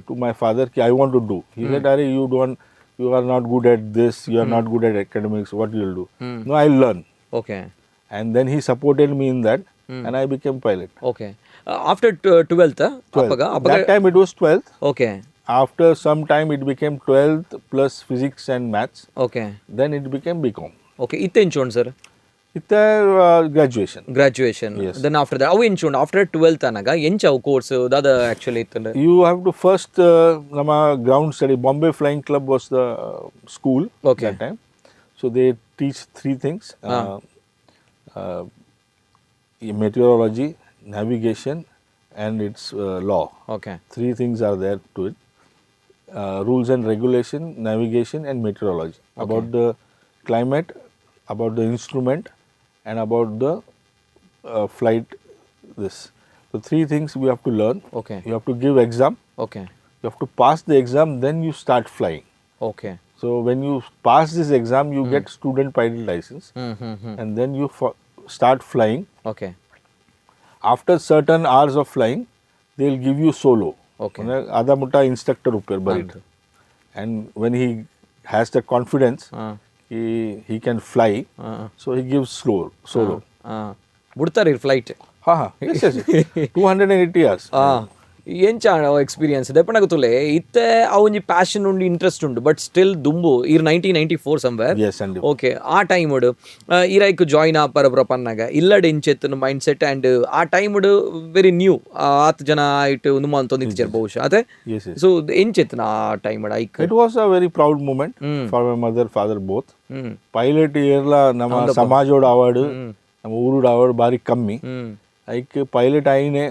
to my father ki I want to do. He said, "Arey, you don't, you are not good at this, you are not good at academics, what you will do?" No, I'll learn. Okay And then he supported me in that, and I became pilot. Okay, after 12th ಅಪ್ಪಗ ಅಪ್ಪಗ? That time it was 12th. Okay After some time it became 12th plus physics and maths. Okay Then it became BCom. Okay, ಇತ್ತೆ ಎಂಚ sir? ಇತ್ತೆ graduation. Graduation. Then after that ಅವು ಎಂಚ ಉಂಡು? After 12th ಅನಾಗ ಎಂಚ ಅವು course ದಾದ actually ಇತ್ತು? You have to first ನಮ್ಮ ground study. Bombay Flying Club was the school that time. So they teach three things: meteorology, navigation, and its law. Okay Three things are there to it: rules and regulation, navigation, and meteorology. About the climate, about the instrument, and about the flight. This. So three things we have to learn. Okay You have to give exam. Okay You have to pass the exam, then you start flying. Okay So when you pass this exam, you get student pilot license, hmm hmm hmm and then you start flying. Okay After certain hours of flying, they will give you solo. Okay. ಅದ ಮುಟ್ಟ instructor ಉಪ್ಪೇರ್ ಬರೀಟ್, and when he has the confidence he can fly, so he gives slow solo. ಬುಡ್ತಾರೆ flight? Ha ha yes, 280 hours. ಎಂಚ experience ದೆಪ್ಪಣಗ ತುಲೆ? ಇತ್ತೆ ಆ ಒಂಜಿ passion ಉಂಡು, interest ಉಂಡು, but still ದುಂಬು ಈರ್ 1994 somewhere? S and okay, ಆ ಟೈಮ್ ಈರೈಕ್ ಜಾಯಿನ್ ಆಪರ ಪುರ ಪನ್ನಾಗ ಇಲ್ಲಡ್ ಇಂಚೆತ್ತನ mind set? And ಆ time very new, ಆತ್ ಜನ ಇಟ್ಟು ಉಂದು ಮಂತೊಂದಿತ್ತೆರ್ ಬಹುಶಃ, ಅದೇ? ಎಸ್. ಸೊ ಎಂಚೆತ್ತನ ಆ time hike? It was a very proud moment for my mother, father both. Hmm pilot ಏರ್ಲ ನಮ್ಮ ಸಮಾಜೋಡ ಅವಾರ್ಡ್, ನಮ್ಮ ಊರುಡ ಅವಾರ್ಡ್ ಬಾರಿ ಕಮ್ಮಿ. ಹ್ಮ್ ಐಕ್ ಪೈಲಟ್ ಆಯಿನೇ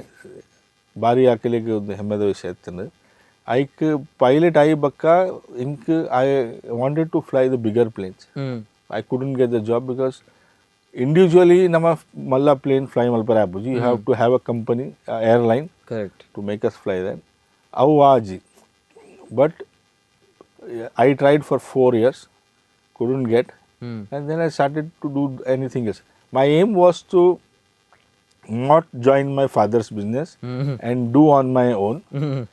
ಬಾರಿ ಆಕಲಿಕ್ಕೆ ಒಂದು ಹೆಮ್ಮೆದ ವಿಷಯ ಇತ್ತು. ಐಕ್ ಪೈಲಟ್ ಆಯಿ ಬಕ್ಕ ink I wanted to fly the bigger planes. Hmm I couldn't get the job because individually ನಮ್ಮ ಮಲ್ಲ ಪ್ಲೇನ್ ಫ್ಲೈ ಮಲ್ಪರೆ ಆಪುಜಿ. You have to have a company, airline correct to make us fly that. ಅವು ಆಜಿ. But I tried for 4 years, couldn't get, hmm and then I started to do anything else. My aim was to not join my father's business and do on my own. Hmm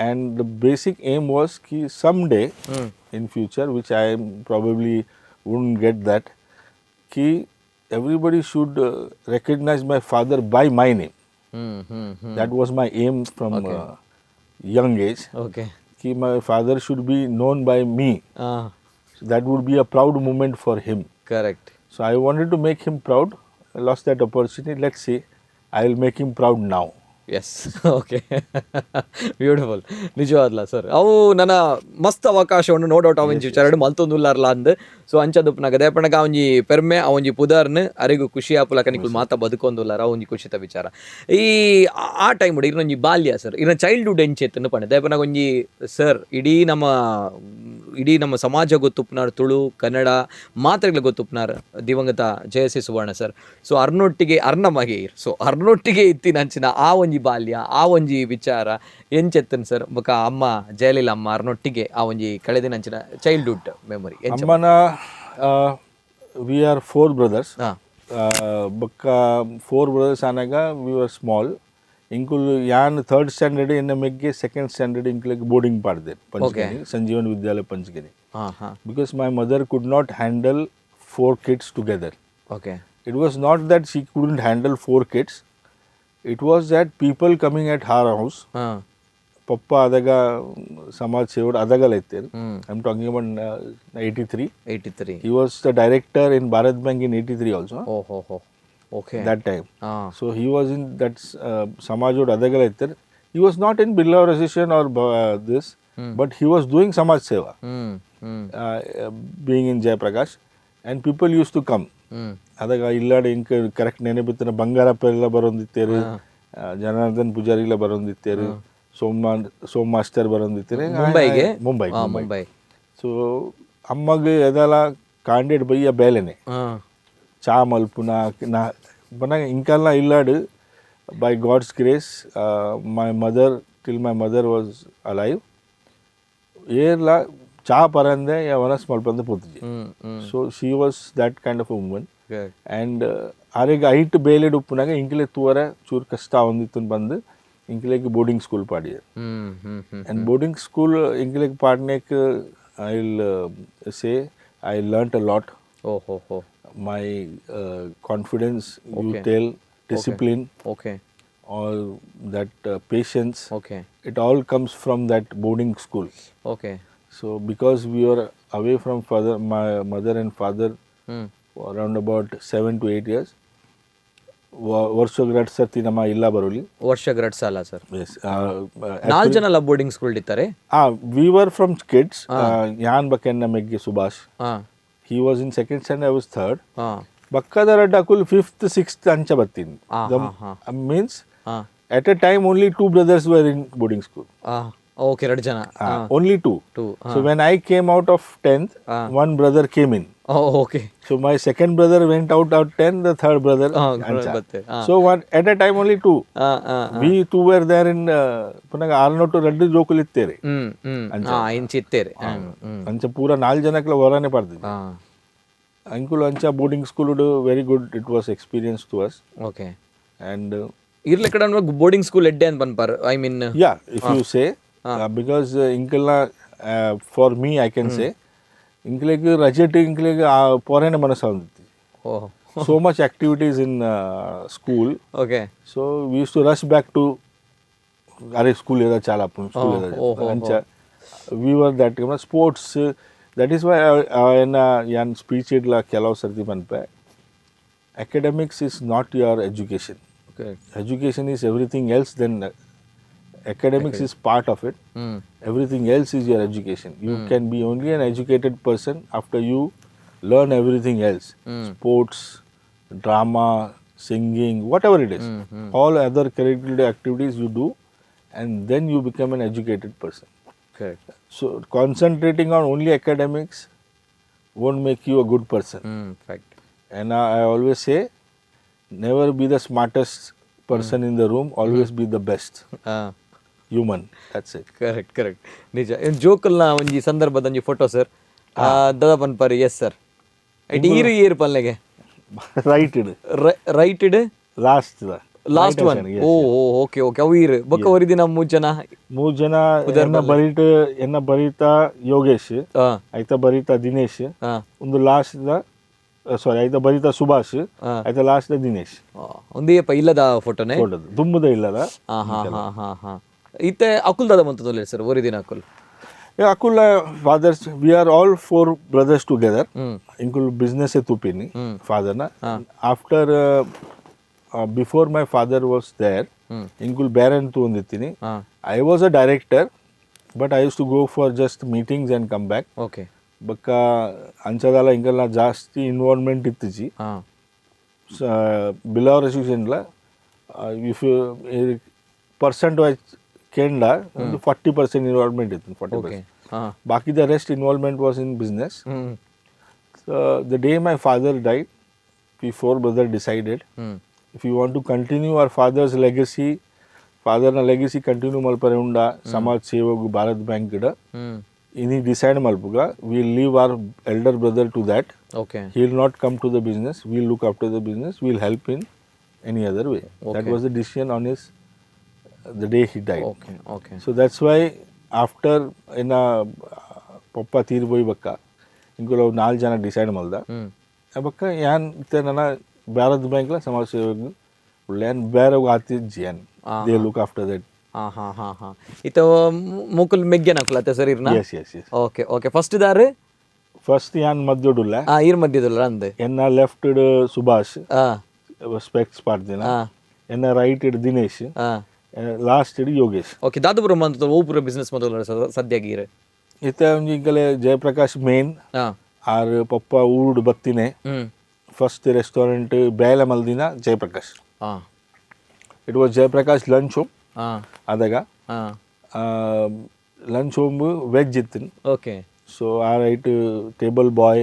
And the basic aim was ki someday hmm in future, which I probably wouldn't get that, ki everybody should recognize my father by my name. Hmm hmm hmm That was my aim from young age. Okay Ki my father should be known by me. Ha So that would be a proud moment for him. Correct So I wanted to make him proud. I lost that opportunity. Let's see. I will make him proud now. S, okay, beautiful. ನಿಜವಾದ್ಲ sir, ಅವು ನನ್ನ ಮಸ್ತ್ ಅವಕಾಶವನ್ನು, no doubt. ಅವಂಜಿ ವಿಚಾರ ಮಲ್ತೊಂದುಲ್ಲಾರ್ಲ ಅಂದ್. ಸೊ ಅಂಚದುಪ್ಪನಾಗ ದೇಪಣಗ ಅವಂಜಿ ಪೆರ್ಮೆ, ಅವಂಜಿ ಪುದರ್ನ್ ಅರಿಗು ಖುಷಿ ಆಪುಲಕ ನಿಕುಲು ಮಾತ ಬದುಕೊಂದುಲ್ಲಾರ, ಅವಂಜಿ ಖುಷಿತ ವಿಚಾರ. ಈ ಆ ಟೈಮ್ ಇರ್ನೊಂಜಿ ಬಾಲ್ಯ ಸರ್, ಇರ್ನ ಚೈಲ್ಡ್ಹುಡ್ ಎಂಚೆತ್ತನ್ನು ಪಂಡೆ. ದೇಪನಾಗ ಒಂಜಿ ಸರ್ ಇಡೀ ನಮ್ಮ ಸಮಾಜ ಗೊತ್ತುಪ್ಪನಾರ್, ತುಳು ಕನ್ನಡ ಮಾತ್ರೆಗಳು ಗೊತ್ತುಪ್ಪನಾರ್ ದಿವಂಗತ ಜಯಸಿ ಸುವರ್ಣ ಸರ್. ಸೊ ಅರ್ನೊಟ್ಟಿಗೆ, ಅರ್ನ ಮಗೆ, ಸೊ ಅರ್ನೊಟ್ಟಿಗೆ ಇತ್ತಿನ ಅಂಚಿನ ಆ ಒಂಜಿ ಬಾಲ್ಯ, ಆ ಒಂಜಿ ವಿಚಾರ ಎಂಚೆತ್ತನ್ ಸರ್? ಬೊಕ ಅಮ್ಮ ಜಯಲೀಲ ಅಮ್ಮ ಅರ್ನೊಟ್ಟಿಗೆ ಆ ಒಂಜಿ ಕಳೆದಿನ ಅಂಚಿನ ಚೈಲ್ಡ್ಹುಡ್ ಮೆಮೊರಿ? ಅಮ್ಮನ, we are four brothers. ಹಾ ಬೊಕ್ಕ ಫೋರ್ ಬ್ರದರ್ಸ್ ಆನಾಗ we are small. ಇಂಕುಲು ಯಾನ್ ಥರ್ಡ್ ಸ್ಟ್ಯಾಂಡರ್ಡ್, ಎನ್ನ ಮೆಗ್ಗೆ ಸೆಕೆಂಡ್ ಸ್ಟ್ಯಾಂಡರ್ಡ್, ಇಂಕ್ಲೆಗ್ ಬೋರ್ಡಿಂಗ್ ಪಾಡ್ದೆ ಪಂಚಗನಿ, ಸಂಜೀವನ್ ವಿದ್ಯಾಲಯ ಪಂಚಗನಿ, ಹಾ ಹಾ because my mother could not handle four kids together. Okay. It was not that she couldn't handle four kids, it was that people coming at her house. ಹಾ. ಪಪ್ಪ ಆದಾಗ ಸಮಾಜ ಸೇವಡ್ ಅದಾಗಲ ಇತ್ತೇರು. ಹ್ಮ್. I am talking about 83. 83. He was the director in Bharat Bank in 83 also. ಓ ಹೋ ಹೋ, okay. That time. Ha. So he was in that ಸಮಾಜೋಡ್ ಅದಾಗಲ ಇತ್ತೇರು. He was not in Billava Association or this, but he was doing ಸಮಾಜ ಸೇವಾ, ಹ್ಮ್ ಹ್ಮ್ being in Jayaprakash, and people used to come. ಹ್ಮ್. ಅದಾಗ ಇಲ್ಲಾಡ ಇಂಕ correct ನೆನಪಿತ್ತಿನ Bangarappa ಎಲ್ಲ ಬರೋಂದಿತ್ತೇರು, ಜನಾರ್ದನ್ ಪೂಜಾರಿಲ್ಲ ಬರೋಂದಿತ್ತೇರು, ಸೋಮ Som master ಬರೋಂದಿತ್ತೇರು. ಮುಂಬೈಗೆ? ಮುಂಬೈ. ಹಾ. ಮುಂಬೈ. ಮುಂಬೈ. ಸೊ ಅಮ್ಮಗ್ ಎದಲ ಕಾಂಡೇಡ್ ಬಯ್ಯ ಬೇಲೆನೆ. ಹಾ. ಚಾ ಮಲ್ಪುನ ನಾ ಬನ ಇಂಕಲ್ಲ ಇಲ್ಲಾಡು. By God's grace, my mother, till my mother was alive, ಏರ್ಲ ಚಾ ಪರಂದೆ ಯಾ ವನಸ್ ಮಲ್ಪಂದೆ ಪೋತುಜಿ. ಹ್ಮ್ ಹ್ಮ್ So she was that kind of woman. Good. And ಆರೆಗ್ height ಬೇಲೆಡ್ ಉಪ್ಪುನಾಗ ಇಂಕ್ಲೆ ತೂವರೆ ಚೂರು ಕಷ್ಟ ಆವೊಂದಿತ್ತು ಬಂದು ಇಂಕ್ಲೆಗ್ ಬೋರ್ಡಿಂಗ್ ಸ್ಕೂಲ್ ಪಾಡಿಯೆರ್. Hmm hmm hmm and boarding school ಇಂಕ್ಲೆಗ್ ಪಾಡ್ನೆಕ್, I will say I learnt a lot. ಓ ಹೋ ಹೋ. My confidence, you tell, discipline, okay. All that patience, okay. It all comes from that boarding school. Okay. So because we are away from father, my mother and father, hmm. Around about 7 to 8 years, ವರ್ಷಕ್ಕೆ ಎರಡು ಸರ್ತಿ ನಮ್ಮ ಇಲ್ಲ ಬರೋಲಿ. ವರ್ಷಕ್ಕೆ ಎರಡು ಸಲ sir? S. ನಾಲ್ಕು ಜನ ಅಲ್ಲ ಬೋರ್ಡಿಂಗ್ ಸ್ಕೂಲ್ ಇತ್ತಾರೆ? We were from kids, ಯಾನ್ ಬಕೆನ್ನ ಮೆಗ್ಗೆ ಸುಭಾಷ್. ಹಾ. He was in second standard, I was third. ಹಾ. ಬಕ್ಕದ ರಡ್ಡ ಅಕುಲ್ ಫಿಫ್ತ್ ಸಿಕ್ಸ್ತ್ ಅಂಚ ಬತ್ತೀನಿ. ಆ, ಹಾ, ಮೀನ್ಸ್ ಹಾ. At a time only two brothers were in boarding school. ಹಾ, ಓಕೆ, ಎರಡು ಜನ. Only two. Two. So when I came out of 10th, one brother came in. Okay. So my second brother went out out 10, the third brother ಅಂಚ. ಬತ್ತೆ. So one at a time only two. Ha ha We two were there in ಪುನಃ ಆರ್ನೋಟು ರಡ್ಡು ಜೋಕುಲು ಇತ್ತೇರಿ. ಹ್ಮ್ ಹ್ಮ್ ಹಾ, ಇಂಚ ಇತ್ತೇರಿ. ಹ್ಮ್ ಹ್ಮ್ ಅಂಚ ಪೂರ ನಾಲ್ ಜನಕ್ಲ ಹೊರನೆ ಪಾಡ್ದಿದ್ದು. ಹಾ. ಅಂಕುಲು ಅಂಚ boarding school very good, it was experience to us. Okay. And ಇರ್ಲಿ ಕಡೆ ಬೋರ್ಡಿಂಗ್ ಸ್ಕೂಲ್ ಎಡ್ಡೆ ಅಂತ ಪನ್ಪಾರ್, I mean. Yeah, if you say, because ಇಂಕಲ್ನ, for me I can say, ಇಂಕ್ಲೆಗ್ ರಜೆಟ್ ಇಂಕ್ಲೆಗ್ ಪೊರೆನ ಮನಸ್ಸು. ಓ. So much activities in school. Okay. So we used to rush back to, ಅರೆ school ಏದ ಚಾಲ school ಏದ ಅಂಚ we were that sports. That is why ಎನ್ನ ಯಾನ್ speech ಇಡ್ಲ ಕೆಲವು ಸರ್ತಿ ಪನ್ಪೆ, academics is not your education. Okay. Education is everything else. Then academics is part of it. Hmm. Everything else is your education. You can be only an educated person after you learn everything else: sports, drama, singing, whatever it is, all other curricular activities you do, and then you become an educated person. Correct. So concentrating on only academics won't make you a good person. Hmm fact. And I always say, never be the smartest person in the room, always be the best ha. Human. That's it. Correct correct, ನಿಜ. ಜೋಕಲ್ನ ಒಂಜಿ ಸಂದರ್ಭದ ಒಂಜಿ photo sir, ದದ ಪನ್ಪಾರಿ? Yes sir, it ಈರು ಈರು ಪಲ್ಲೆಗೆ? Right it. Right ಇಡ್? Last the. Last one. ಓ ಓ, ಓಕೆ ಓಕೆ, ಅವು ಈರು ಬೊಕ್ಕ ಒರಿದಿನ ಮೂರು ಜನ. ಮೂರು ಜನ, ಎನ್ನ ಬರೀಟ ಎನ್ನ ಬರೀತಾ ಯೋಗೇಶ್, ಹಾ. ಆಯ್ತಾ ಬರೀತಾ ದಿನೇಶ್, ಹಾ. ಒಂದು ಲಾಸ್ಟ್ the, ಸಾರಿ, ಆಯ್ತಾ ಬರೀತಾ ಸುಭಾಷ್, ಹಾ. ಆಯ್ತಾ ಲಾಸ್ಟ್ the Dinesh. ಒಂದೇ ಇಲ್ಲದ ಫೋಟೋನೇ? ಫೋಟೋದು ದುಂಬುದ ಇಲ್ಲದ. ಹಾ ಹಾ ಹಾ ಹಾ ಹಾ, ಇತ್ತೆ ಅಕುಲ್ ದಾದ ಮಂತದಲ್ಲ ಸರ್, ಒರಿದಿನ ಅಕುಲ್? ಅಕುಲ್ fathers, we are all four brothers together. Hmm. ಇಂಕುಲ್ business ತೂಪಿನಿ ಫಾದರ್ನ. After, before my father was there, ಇಂಕುಲ್ ಬೇರೆ ತೂಂದಿತ್ತೀನಿ. ಹಾ. I was a director, but I used to go for just meetings and come back. Okay. ಬೊಕ್ಕ ಅಂಚದಲ್ಲ ಇಂಕಲ್ನ ಜಾಸ್ತಿ involvement ಇತ್ತಿಜಿ. ಹಾ. ಬಿಲ್ಲವರ್ ಅಸೋಸಿಯೇಷನ್ಲ if percent wise ಕೇಂಡ ಒಂದು 40% ಇನ್ವಾಲ್ವ್ಮೆಂಟ್ ಇತ್ತು, forty okay. Percent. ಹಾ. ಬಾಕಿ the rest involvement was in business. Hmm. The day my father died, we four brother decided, hmm. If you want to continue our father's legacy, ಫಾದರ್ನ legacy continue ಮಲ್ಪರೆ ಉಂಡ ಸಮಾಜ ಸೇವಗ್ Bharat bank ಗಿಡ, ಹ್ಮ್. ಇನಿ decide ಮಲ್ಪುಗ, will leave our elder brother to that. Okay. He will not come to the business, we'll look after the business, we'll help in any other way. That was the decision on his The day he died. Okay okay So that's why after ಎನ್ನ papa ತೀರ್ ಪೋಯಿ ಬಕ್ಕ ಇಂಕುಲು ನಾಲ್ ಜನ decide ಮಲ್ದ. ಬೊಕ್ಕ ಯಾನ್ ಇತ್ತೆ ನನ ಭಾರತ್ ಬ್ಯಾಂಕ್ಲ ಸಮಾಜ ಸೇವೆಗ್ ಉಲ್ಲೆ. ಯಾನ್ ಬೇರೆ ಆತಿಜ್ಜಿ ಯಾನ್, they look after that. ಹಾ ಹಾ ಹಾ ಹಾ ಇತ್ತ ಮುಕುಲ್ ಮೆಗ್ಗೆನಕುಲ ಅತ್ತೆ ಸರ್ ಇರ್ನ? S S S. Okay okay, first ದಾರು? First ಯಾನ್ ಮಧ್ಯೊಡುಲ್ಲ. ಇರ್ ಮಧ್ಯದಲ್ಲ ಅಂದ್. ಎನ್ನ ಲೆಫ್ಟ್ ಸುಭಾಷ್, ಸ್ಪೆಕ್ಸ್ ಪಾಡ್ದಿನ. ಎನ್ನ ರೈಟ್ ಇಡ್ ದಿನೇಶ್, ಲಾಸ್ಟ್ ಇಡ್ ಯೋಗೇಶ್. ಓಕೆ, ದಾದಪುರ ಮಂತ ಓಪುರ ಬಿಸ್ನೆಸ್ ಮೊದಲ ಸದ್ಯಗೀರ್? ಇತ್ತೆ ಒಂಜಿ ಇಂಕಲೆ ಜಯಪ್ರಕಾಶ್ ಮೇನ್. ಆರ್ ಪಪ್ಪ ಊರುಡು ಬತ್ತಿನೆ ಫಸ್ಟ್ ರೆಸ್ಟೋರೆಂಟ್ ಬೇಲೆ ಮಲ್ದಿನ Jayaprakash. It was Jayaprakash Lunch Home. ಅದಾಗ lunch home veg ಇತ್ತು. ಸೊ ಆ right table boy,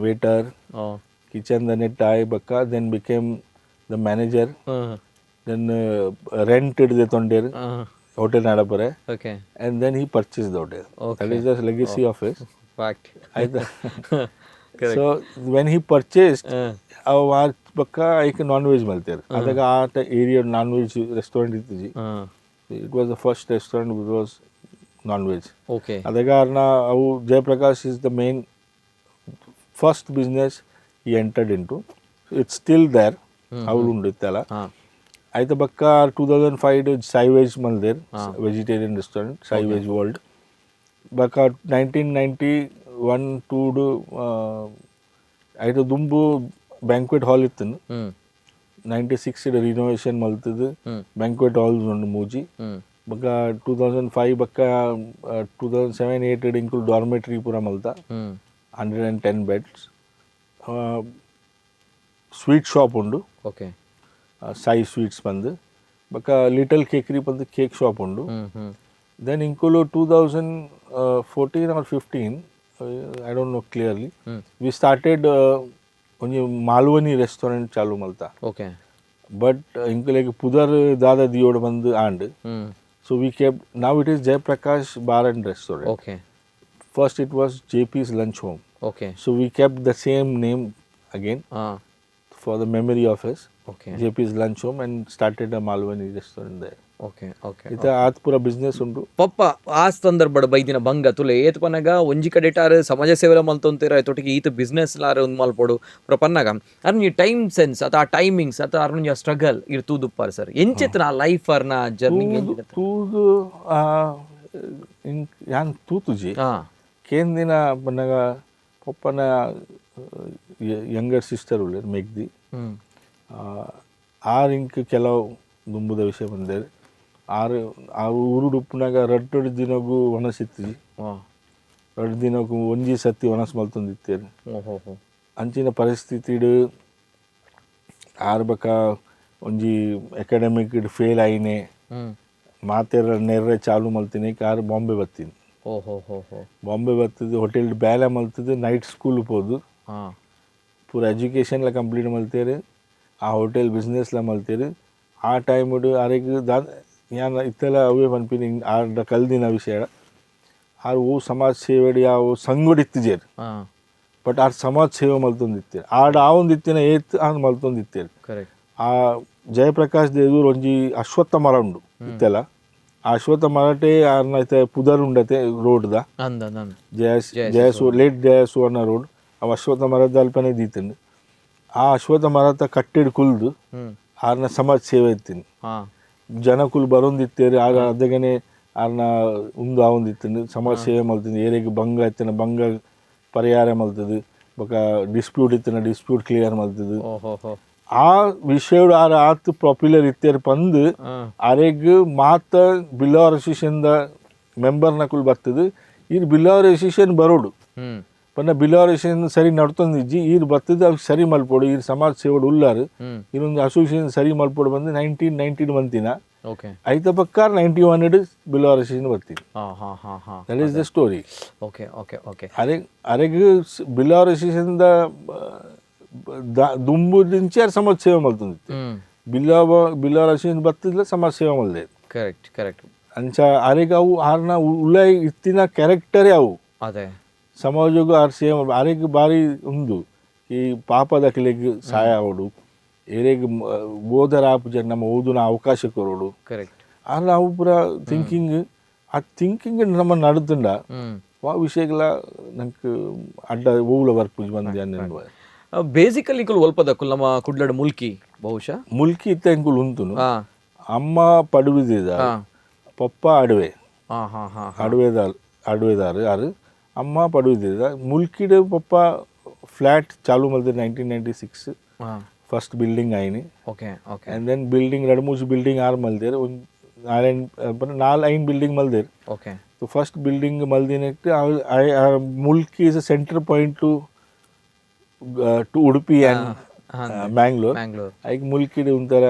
water, kitchen the net ಆಯ್ ಬಕ್ಕ then became the manager, then rent ಹಿಡ್ದೆ ತೊಂಡೇರು ಹೋಟೆಲ್ ನಡಪರೆ. And then he purchase the hotel. That is the legacy of his. Fact. ಆಯ್ತಾ? So when he purchased, ಅವು ಆ ಬಕ್ಕ ಐಕ್ non veg ಮಲ್ತೇರು. ಅದಾಗ ಆ area non veg restaurant ಇತ್ತಿಜಿ. It was the first restaurant it was non veg. ಅದಾಗ ಅರ್ನ ಅವು Jayaprakash is the main first business he entered into. It's still there. ಅವ್ರು ಉಂಡು ಇತ್ತಲ್ಲ. ಆಯ್ತು, ಬಕ್ಕ 2005 ಸಾಯಿ ವೆಜ್ ಮಲ್ದೇರ್, vegetarian restaurant Sai veg world. ಬಕ್ಕ 1991 ಟೂಡು ಆಯ್ತು ದುಂಬು ಬ್ಯಾಂಕ್ವೆಟ್ ಹಾಲ್ ಇತ್ತು. 96 ರಿನೋವೇಷನ್ ಮಲ್ತದ್ದು ಬ್ಯಾಂಕ್ವೆಟ್ ಹಾಲ್ ಉಂಡು ಮೂಜಿ. ಬೊಕ್ಕ 2005 ಬಕ್ಕ 2007-8 ಇಂಕುಲು ಡಾರ್ಮೆಟ್ರಿ ಪೂರ ಮಲ್ತ, 110 beds. Sweet shop ಉಂಡು. ಸಾಯಿ ಸ್ವೀಟ್ಸ್ ಬಂದು. ಬೊಕ್ಕ ಲಿಟಲ್ ಕೇಕ್ರಿ ಬಂದು ಕೇಕ್ ಶಾಪ್ ಉಂಡು. ಹ್ಮ್ ಹ್ಮ್ then ಇಂಕುಲು 2014 or 15, I don't know clearly, we started ಒಂಜಿ ಮಾಲ್ವನಿ ರೆಸ್ಟೋರೆಂಟ್ ಚಾಲು ಮಲ್ತ. ಬಟ್ ಇಂಕುಲೆಗ್ ಪುದರ್ ದಾದ ದಿಯೋಡು ಬಂದು and so we kept, now it is Jayaprakash Bar and Restaurant. First it was JP's Lunch Home. So we kept the same name again for the memory of his. JP's Lunch Home, and started a Malwani restaurant there. Okay okay ಇತ್ತ ಆತ್ ಪೂರ business ಉಂಟು. Papa ಆ ಸಂದರ್ಭಡ್ ಬೈದಿನ ಬಂಗ ತುಲೆ ಏತ್ ಪನ್ನಗ ಒಂಜಿ ಕಡೆಟಾರ್ ಸಮಾಜ ಸೇವೆ ಮಲ್ತೊಂತೀರ, ತೊಟ್ಟಿಗೆ ಈತ ಬಿಸ್ನೆಸ್ ಲಾರ ಒಂದು ಮಲ್ಪೊಡು ಪುರ ಪನ್ನಗ ಅರ್ನ ಟೈಮ್ ಸೆನ್ಸ್ ಅಥವಾ ಆ ಟೈಮಿಂಗ್ಸ್ ಅಥವಾ ಅರ್ನ ಸ್ಟ್ರಗಲ್ ಇರ್ ತೂದುಪ್ಪಾರ್ ಸರ್, ಎಂಚೆತ್ತನ ಆ ಲೈಫ್ ಅರ್ನ ಜರ್ನಿ? ತೂದು ಯಾನ್ ತೂತುಜಿ. ಕೇಂದಿನ ಪನ್ನಗ ಪಪ್ಪನ ಯಂಗರ್ ಸಿಸ್ಟರ್ ಉಲ್ಲೆರ್ ಮೆಗ್ದಿ. ಆರ್ ಇಂಕ್ ಕೆಲವು ದುಂಬುದ ವಿಷಯ ಬಂದೇರು. ಆರು ಆ ಊರುಡು ಉಪ್ಪುನಾಗ ರಡ್ಡ್ ದಿನಗೂ ಒಣಸಿತ್ತಿಜಿ. ರಡ್ಡ್ ದಿನಕ್ಕೂ ಒಂಜಿ ಸತಿ ಒಣಸ್ ಮಲ್ತೊಂದಿತ್ತೇರು. ಓಹೋ ಹೋ ಅಂಚಿನ ಪರಿಸ್ಥಿತಿಡ್ ಆರ್ ಬಕ ಒಂಜಿ ಅಕಾಡೆಮಿಕ್ ಫೇಲ್ ಆಯಿನೆ ಮಾತೆರ ನೆರ್ರೆ ಚಾಲು ಮಲ್ತಿನಿ ಆರ್ ಬಾಂಬೆ ಬತ್ತೀನಿ. ಓಹೋ ಹೋ ಹೋ ಬಾಂಬೆ ಬತ್ತದು ಹೋಟೆಲ್ ಬೇಲೆ ಮಲ್ತದು ನೈಟ್ ಸ್ಕೂಲ್ ಪೋದು ಪೂರ ಎಜುಕೇಷನ್ಲ ಕಂಪ್ಲೀಟ್ ಮಲ್ತೇರು, ಆ ಹೋಟೆಲ್ ಬಿಸ್ನೆಸ್ಲ ಮಲ್ತೇರು. ಆ ಟೈಮ್ಡ್ ಅರೆಗ್ ದಾ ಯಾನ್ ಇತ್ತೆಲ ಅವೇ ಪನ್ಪಿನಿ, ಆರ್ಡ ಕಲ್ದಿನ ವಿಷಯ. ಆರ್ ಓ ಸಮಾಜ ಸೇವೆಡ್ ಯಾವ ಸಂಘಡ್ ಇತ್ತಿಜೆರ್. ಬಟ್ ಆರ್ ಸಮಾಜ ಸೇವೆ ಮಲ್ತೊಂದಿತ್ತೆರ್. ಆಡ ಆವೊಂದಿತ್ತಿನ ಏತ್ ಆನ್ ಮಲ್ತೊಂದಿತ್ತೆರ್. ಆ ಜಯಪ್ರಕಾಶ್ ದೇವೂರ್ ಒಂಜಿ ಅಶ್ವತ್ಥ ಮರ ಉಂಡು ಇತ್ತೆಲ. ಆ ಅಶ್ವತ್ಥ ಮರಟೇ ಆರ್ನ ಇತ್ತೆ ಪುದರ್ ಉಂಡತೆ ರೋಡ್ದ. ಅಂದ ಅಂದ. ಜಯ ಜಯ ಲೇಟ್ ಜಯ ಸುವರ್ಣ ರೋಡ್. ಅವು ಅಶ್ವತ್ಥ ಮರದ ಅಲ್ಪನೆ ದೀತಂಡು. ಆ ಅಶ್ವತ್ಥ ಮರತ ಕಟ್ಟಿಡ್ ಕುಲ್ದು ಆರ್ನ ಸಮಾಜ ಸೇವೆ ಇತ್ತಿನಿ. ಜನಕುಲು ಬರೊಂದಿತ್ತೇರು. ಆಗ ಅದಗನೆ ಆರ್ನ ಉಂದು ಆವೊಂದಿತ್ತಂಡು. ಸಮಾಜ ಸೇವೆ ಮಲ್ತಿಂದು, ಏರೆಗ್ ಬಂಗ ಇತ್ತಿನ ಬಂಗ ಪರಿಹಾರ ಮಲ್ತದು, ಬೊಕ ಡಿಸ್ಪ್ಯೂಟ್ ಇತ್ತಿನ ಡಿಸ್ಪ್ಯೂಟ್ ಕ್ಲಿಯರ್ ಮಲ್ತದು. ಓಹೋ ಹೋ ಆ ವಿಷಯಡ್ ಆರ್ ಆತ್ ಪಾಪ್ಯುಲರ್ ಇತ್ತೇರು ಪಂದ್ ಅರೆಗ್ ಮಾತ ಬಿಲ್ಲವರ್ ಅಸೋಸಿಯೇಷನ್ ದ ಮೆಂಬರ್ ನಕುಲು ಬರ್ತದೆ. ಈರ್ ಬಿಲ್ಲವರ್ ಅಸೋಸಿಯೇಷನ್ ಬರೋಡು ಪಂಡ ಬಿಲ್ಲವರ್ ಅಸೋಸಿಯೇಷನ್ ಸರಿ ನಡ್ತೊಂದಿಜ್ಜಿ, ಈರ್ ಬರ್ತದೆ ಅವ್ ಸರಿ ಮಲ್ಪೊಡು, ಈರ್ ಸಮಾಜ ಸೇವೆಡ್ ಉಲ್ಲಾರು, ಈರೊಂದು ಅಸೋಸಿಯೇಷನ್ ಸರಿ ಮಲ್ಪೊಡು ಬಂದು 1990 ಬಂತಿನ. ಐತ ಪಕ್ಕ 91 ಬಿಲ್ಲವರ್ ಅಸೋಸಿಯೇಷನ್ ಬರ್ತೀನಿ. ಹಾ ಹಾ ಹಾ ಹಾ That is the story. Okay okay okay ಅರೆ ಅರೆಗ್ ಬಿಲ್ಲವರ್ ಅಸೋಸಿಯೇಷನ್ the ದುಂಬು ದಿಂಚಿ ಆರ್ ಸಮಾಜ ಸೇವೆ ಮಲ್ತೊಂದಿತ್ತು. ಬಿಲ್ಲವರ್ ಅಸೋಸಿಯೇಷನ್ ಬತ್ತಿದ್ಲ ಸಮಾಜ ಸೇವೆ ಮಲ್ದೆ. ಕರೆಕ್ಟ್ ಕರೆಕ್ಟ್ ಅಂಚ ಅರೆಗ್ ಅವು ಆರ್ನ ಉಲಾಯಿ ಇತ್ತಿನ ಕ್ಯಾರೆಕ್ಟರೇ ಅವು. ಸಮಾಜಗೂ ಆರ್ ಸೇವೆ ಅರೆಗ್ ಬಾರಿ ಉಂದು ಈ ಪಾಪದಕ್ಲೆಗ್ ಸಹಾಯ ಆವೊಡು, ಏರೆಗ್ ಓದರ ಆಪುಜ ನಮ್ಮ ಓದುನ ಅವಕಾಶ ಕೊರೊಡು. ಆಂಡ ಅವು ಪೂರ ಥಿಂಕಿಂಗ್, ಆ ಥಿಂಕಿಂಗ್ ನಮ್ಮ ನಡುತ್ತುಂಡ ವಾ ವಿಷಯಗಳ ನಂಗೆ ಅಡ್ಡ ಓವುಲ ಬರ್ಪುಜಿ ಬಂದು ಅನ್ನೆನ್ನುವ. ಬೇಸಿಕಲಿ ಇಕುಲು ಒಲ್ಪದಕ್ಕುಲ್ ನಮ್ಮ ಕುಡ್ಲಡ್ ಮುಲ್ಕಿ ಬಹುಶಃ. ಮುಲ್ಕಿ ಇತ್ತ ಎಂಕುಲು ಉಂತುನು. ಅಮ್ಮ ಪಡುಬಿದ್ದ, ಪಪ್ಪ ಅಡುವೆ. ಹಾ ಹಾ ಹಾ ಅಡುವೆದಾರ್, ಅಡುವೆದಾರ್ ಆರು. ಅಮ್ಮ ಪಡುಬಿದ್ದ ಮುಲ್ಕಿಡ್. ಪಪ್ಪ ಫ್ಲ್ಯಾಟ್ ಚಾಲು ಮಲ್ದೆ 1996. ಫಸ್ಟ್ ಬಿಲ್ಡಿಂಗ್ ಆಯ್ನಿ. Okay okay and then building ರಡ್ಡ್ ಮೂಜಿ ಬಿಲ್ಡಿಂಗ್ ಆರ್ ಮಲ್ದೆರ್. ಒಂಜಿ ನಾಲೆನ್ ನಾಲ್ ಐನ್ ಬಿಲ್ಡಿಂಗ್ ಮಲ್ದೆರ್. So first building ಮಲ್ದಿನೆಕ್ಟ್ Mulki is a center point to Udupi and Mangalore. Mangalore. ಐಕ್ ಮುಲ್ಕಿಡ್ ಒಂಥರ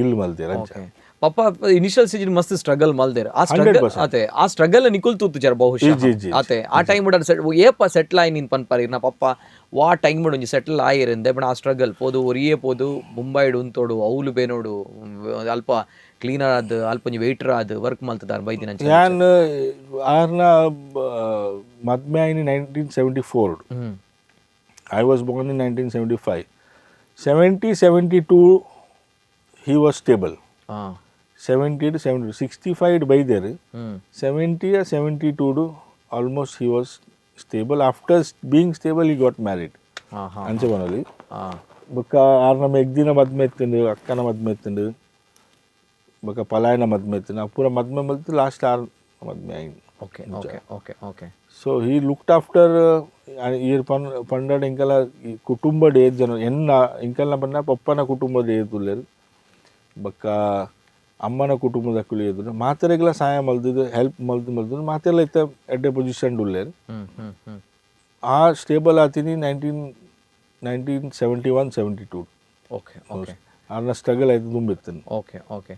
ಇಲ್ಲು ಮಲ್ದೆರ್ ಅಂಚ. ಓಕೆ, ಪಪ್ಪ ಇನಿಷಿಯಲ್ ಸ್ಟೇಜ್ ಮಸ್ತ್ ಸ್ಟ್ರಗಲ್ ಮಲ್ದೇರ್. ಆ ಸ್ಟ್ರಗಲ್ ಅತೆ, ಆ ಸ್ಟ್ರಗಲ್ ನಿಕುಲ್ ತೂತುಜಾರ್ ಬಹುಶಃ. ಇಜ್ಜಿ, ಇಜ್ಜಿ. ಅತೆ, ಆ ಟೈಮ್ ಏಪ ಸೆಟ್ಲ್ ಆಯಿ ನೀನ್ ಪನ್ಪಾರ್ ಇರ್ನ ಪಪ್ಪ ವಾ ಟೈಮ್ ಒಂಜಿ ಸೆಟ್ಲ್ ಆಯಿರಂದೆ? ಬಟ್ ಆ ಸ್ಟ್ರಗಲ್ ಪೋದು ಒರಿಯೇ ಪೋದು ಮುಂಬೈಡ್ ಉಂತೋಡು, ಅವ್ಲು ಬೇನೋಡು, ಅಲ್ಪ ಕ್ಲೀನರ್ ಆದ್, ಅಲ್ಪ ಒಂಜಿ ವೇಟರ್ ಆದ್ ವರ್ಕ್ ಮಲ್ತದಾರ್ ಬೈದಿನ. ಯಾನ್ ಆರ್ನ ಮದ್ಮೆ ಆಯಿನಿ 1974. I was born in 1975. 70, 72 he was stable. 70 to 72, 65 ಬೈದೇರು. 70 72 almost he was stable. After being stable, he got married. ಹಾ ಹಾ ಅಂಚೆ ಬನಲಿ. ಬೊಕ್ಕ ಆರ್ನ ಮೆಗ್ದಿನ ಮದ್ಮೆ ಎತ್ತುಂಡು, ಅಕ್ಕನ ಮದ್ಮೆ ಎತ್ತುಂಡು, ಬೊಕ್ಕ ಪಲಾಯನ ಮದ್ಮೆ ಎತ್ತುಂಡು. ಪೂರ ಮದ್ಮೆ ಮಲ್ತು ಲಾಸ್ಟ್ ಆರ್ ಮದ್ಮೆ ಆಯ್ತು. Okay okay okay okay so he looked after. ಈರ್ ಪನ್ ಪಂಡಡ್ ಎಂಕಲ ಈ ಕುಟುಂಬಡ್ ಏತ್ ಜನ ಎನ್ನ ಎಂಕಲ್ನ ಪಂಡ ಪಪ್ಪನ ಕುಟುಂಬದ ಏತುಲ್ಲೆರ್, ಬೊಕ್ಕ ಅಮ್ಮನ ಕುಟುಂಬದಕುಲು ಏತುಲ್ಲೆರ್, ಮಾತೆರೆಗ್ಲ ಸಹಾಯ ಮಲ್ತುದು, ಹೆಲ್ಪ್ ಮಲ್ತು ಮಲ್ತುದು ಮಾತೆರ್ಲ ಇತ್ತೆ ಎಡ್ಡೆ ಪೊಸಿಷನ್ ಉಲ್ಲೆರ್. ಹ್ಮ್ ಹ್ಮ್ ಹ್ಮ್ ಆ ಸ್ಟೇಬಲ್ ಆತಿನಿ 1971, 72. ಓಕೆ ಓಕೆ ಆರ್ನ ಸ್ಟ್ರಗಲ್ ಆಯ್ತು ದುಂಬಿತ್ತನು. Okay okay